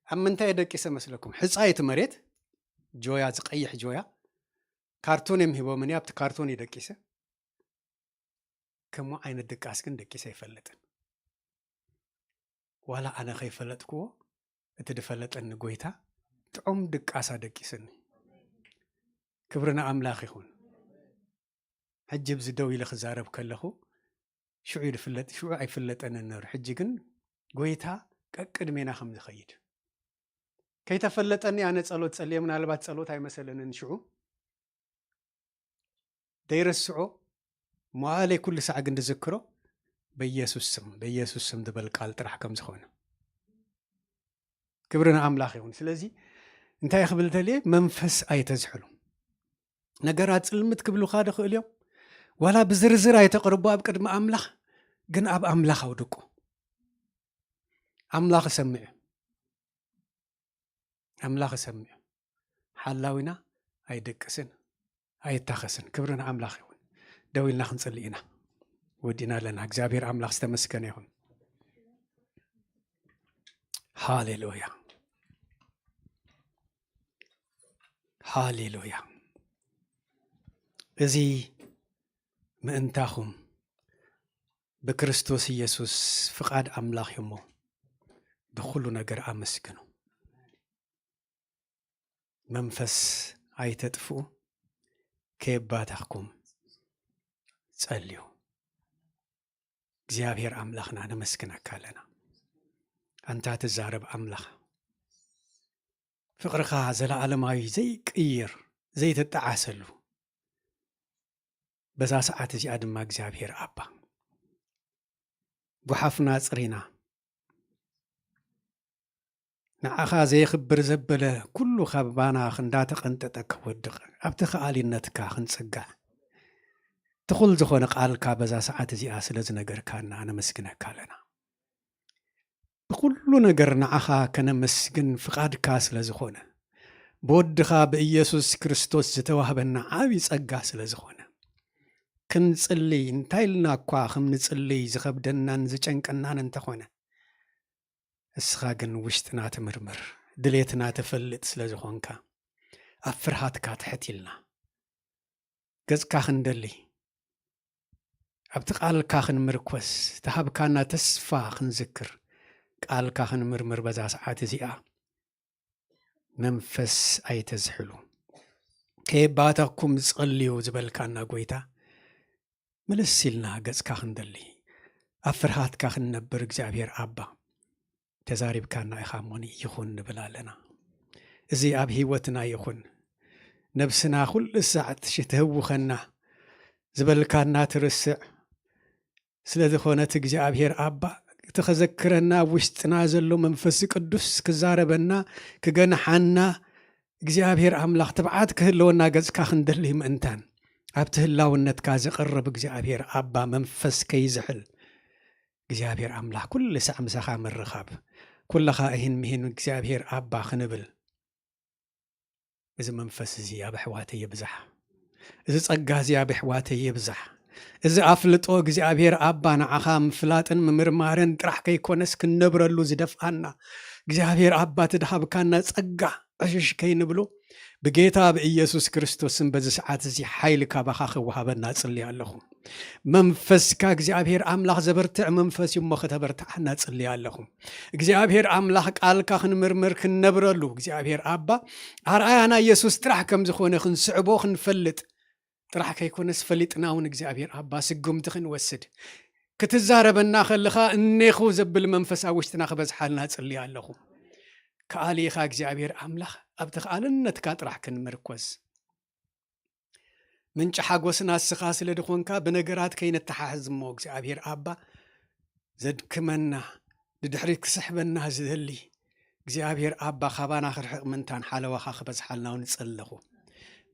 ኣብ ምንታይ ደቂሰ መስለኩም? ሕጻ እቲ መሬት ጆያ፣ ዝቀይሕ ጆያ፣ ካርቶን እዮም ሂቦምኒ። ኣብቲ ካርቶን እዩ ደቂሰ። ከምኡ ዓይነት ድቃስ ግን ደቂሰ ኣይፈልጥን። ዋላ ኣነ ከይፈለጥክዎ፣ እቲ ዝፈለጠኒ ጎይታ ጥዑም ድቃስ ኣደቂስኒ። ክብሪ ንኣምላኽ ይኹን። ሕጂ ኣብዚ ደው ኢለ ክዛረብ ከለኹ፣ ሽዑ ይፍለጥ፣ ሽዑ ኣይፍለጠንን ነይሩ። ሕጂ ግን ጎይታ ቀቅድሜና ከም ዝኸይድ ከይተፈለጠኒ፣ ኣነ ጸሎት ጸልየ፣ ምናልባት ጸሎት ኣይመሰለንን ሽዑ። ደይረስዖ፣ መዋእለይ ኩሉ ሳዕ ግን ዝዝክሮ በኢየሱስ ስም፣ በኢየሱስ ስም ዝበል ቃል ጥራሕ ከም ዝኾነ። ክብሪ ንኣምላኽ ይኹን። ስለዚ እንታይ ክብል ተልየ? መንፈስ ኣይተዝሕሉ። ነገራት ጽልምት ክብሉኻ ዝኽእል እዮም። ዋላ ብዝርዝር ኣይተቕርቦ ኣብ ቅድሚ ኣምላኽ፣ ግን ኣብ ኣምላኽ ኣውድቁ። ኣምላኽ ይሰምዕ እዩ። ኣምላኽ ይሰምዕ እዩ። ሓላዊና ኣይደቅስን ኣይታኸስን። ክብሪ ንኣምላኽ ይኹን። ደው ኢልና ክንጽሊ ኢና። ወዲና ኣለና። እግዚኣብሔር ኣምላኽ ዝተመስገነ ይኹን። ሃሌሉያ፣ ሃሌሉያ። እዚ ምእንታኹም ብክርስቶስ ኢየሱስ ፍቓድ ኣምላኽ እዩ እሞ፣ ብኹሉ ነገር ኣመስግኑ። መንፈስ ኣይተጥፍኡ፣ ከየባተኽኩም ጸልዩ። እግዚኣብሔር ኣምላኽና ነመስግነካ ኣለና። ኣንታ ትዛረብ ኣምላኽ፣ ፍቕርኻ ዘለዓለማዊ ዘይቅይር፣ ዘይትጠዓሰሉ። በዛ ሰዓት እዚኣ ድማ እግዚኣብሔር ኣባ፣ ጓሓፍና ጽሪና፣ ንዓኻ ዘየኽብር ዘበለ ኩሉ ካባና ክንዳተቐንጠጠ ክወድቕ፣ ኣብቲ ከኣሊነትካ ክንጽጋዕ፣ ትኹል ዝኾነ ቃልካ በዛ ሰዓት እዚኣ ስለ ዝነገርካና ነመስግነካ ኣለና። ብኹሉ ነገር ንዓኻ ከነመስግን ፍቓድካ ስለ ዝኾነ፣ ብወድኻ ብኢየሱስ ክርስቶስ ዝተዋህበና ዓቢ ጸጋ ስለ ዝኾነ፣ ክንጽሊ እንታይ ኢልና እኳ ከም ንጽሊ ዝኸብደናን ዝጨንቀናን እንተኾነ፣ እስኻ ግን ውሽጥና ትምርምር፣ ድሌትና ትፈልጥ ስለ ዝኾንካ፣ ኣብ ፍርሃትካ ትሕት ኢልና ገጽካ ክንደሊ፣ ኣብቲ ቃልካ ክንምርኮስ፣ ተሃብካና ተስፋ ክንዝክር፣ ቃልካ ክንምርምር በዛ ሰዓት እዚኣ መንፈስ ኣይተዝሕሉ። ከየባተኽኩም ጸልዩ ዝበልካና ጎይታ፣ ምልስ ኢልና ገጽካ ክንደሊ፣ ኣብ ፍርሃትካ ክንነብር እግዚኣብሔር ኣባ፣ ተዛሪብካና ኢኻ እሞኒ ይኹን ንብል ኣለና። እዚ ኣብ ህይወትና ይኹን፣ ነብስና ኩሉ ሳዕ ትሽ-፣ ትህውኸና፣ ዝበልካና ትርስዕ ስለ ዝኾነት እግዚኣብሔር ኣባ፣ እቲ ከዘክረና ኣብ ውሽጥና ዘሎ መንፈስ ቅዱስ ክዛረበና፣ ክገንሓና፣ እግዚኣብሔር ኣምላኽ ትብዓት ክህልወና ገጽካ ክንደሊ ምእንታን፣ ኣብቲ ህላውነትካ ዝቕርብ እግዚኣብሔር ኣባ መንፈስ ከይዝሕል፣ እግዚኣብሔር ኣምላኽ ኩሉ ሳዕ ምሳኻ ምርኻብ፣ ኩለኻ እሂን ምሂን እግዚኣብሔር ኣባ ክንብል፣ እዚ መንፈስ እዚ ኣብ ኣሕዋተይ ይብዛሕ። እዚ ጸጋ እዚ ኣብ ኣሕዋተይ ይብዛሕ። እዚ ኣፍልጦ እግዚኣብሔር ኣባ ንዓኻ ምፍላጥን ምምርማርን ጥራሕ ከይኮነስ ክንነብረሉ ዝደፍኣና እግዚኣብሔር ኣባ ትድሃብካና ጸጋ ዕሽሽ ከይንብሎ ብጌታ ብኢየሱስ ክርስቶስን በዚ ሰዓት እዚ ሓይሊ ካባኻ ክወሃበና እጽሊ ኣለኹ። መንፈስካ እግዚኣብሔር ኣምላኽ ዘበርትዕ መንፈስ እዩ እሞ ከተበርትዓና እጽሊ ኣለኹ። እግዚኣብሔር ኣምላኽ ቃልካ ክንምርምር ክንነብረሉ እግዚኣብሔር ኣባ ኣርኣያና ኢየሱስ ጥራሕ ከም ዝኾነ ክንስዕቦ ክንፈልጥ ጥራሕ ከይኮነስ ፈሊጥና እውን እግዚኣብሔር ኣባ ስጉምቲ ክንወስድ ክትዛረበና ከለኻ እኔኹ ዘብል መንፈስ ኣብ ውሽጥና ክበዝሓልና እጽሊ ኣለኹ። ከኣሊ ኢኻ እግዚኣብሔር ኣምላኽ ኣብቲ ከኣልነትካ ጥራሕ ክንምርኮስ ምንጪ ሓጎስና እስኻ ስለ ድኾንካ ብነገራት ከይነተሓሕዝ እሞ እግዚኣብሔር ኣባ ዘድክመና ንድሕሪት ክስሕበና ዝደሊ እግዚኣብሔር ኣባ ካባና ክርሕቕ ምንታን ሓለዋኻ ክበዝሓልና እውን እጸሊ ኣለኹ።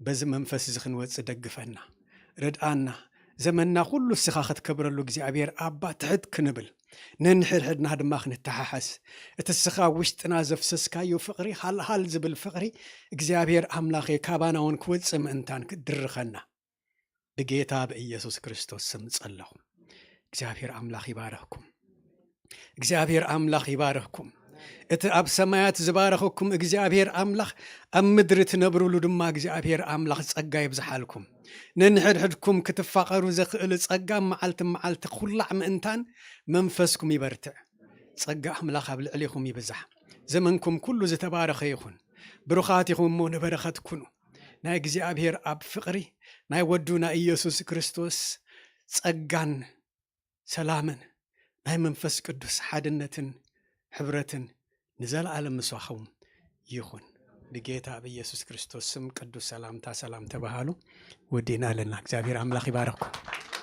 በዚ መንፈስ እዚ ክንወጽእ ደግፈና፣ ርድኣና። ዘመንና ኩሉ እስኻ ክትከብረሉ እግዚኣብሔር ኣባ ትሕት ክንብል ነንሕድሕድና ድማ ክንተሓሓዝ እቲ እስኻ ውሽጥና ዘፍሰስካዮ ፍቕሪ ሃልሃል ዝብል ፍቕሪ እግዚኣብሔር ኣምላኸ ካባና እውን ክወጽእ ምእንታን ክድርኸና ብጌታ ብኢየሱስ ክርስቶስ ስም ጸለኹ። እግዚኣብሔር ኣምላኽ ይባረኽኩም። እግዚኣብሔር ኣምላኽ ይባረኽኩም። እቲ ኣብ ሰማያት ዝባረኸኩም እግዚኣብሔር ኣምላኽ ኣብ ምድሪ ትነብሩሉ ድማ እግዚኣብሔር ኣምላኽ ጸጋ ይብዝሓልኩም። ነንሕድሕድኩም ክትፋቐሩ ዘኽእል ጸጋ መዓልቲ መዓልቲ ኩላዕ ምእንታን መንፈስኩም ይበርትዕ። ጸጋ ኣምላኽ ኣብ ልዕሊኹም ይብዛሕ። ዘመንኩም ኩሉ ዝተባረኸ ይኹን። ብሩኻት ኢኹም እሞ ንበረኸት ኩኑ። ናይ እግዚኣብሔር ኣብ ፍቕሪ ናይ ወዱ ናይ ኢየሱስ ክርስቶስ ጸጋን ሰላምን ናይ መንፈስ ቅዱስ ሓድነትን ሕብረትን ንዘለኣለም ምሳኹም ይኹን። ብጌታ ብኢየሱስ ክርስቶስ ስም ቅዱስ ሰላምታ ሰላም ተባሃሉ። ወዲእና ኣለና። እግዚኣብሔር ኣምላኽ ይባረኽኩም።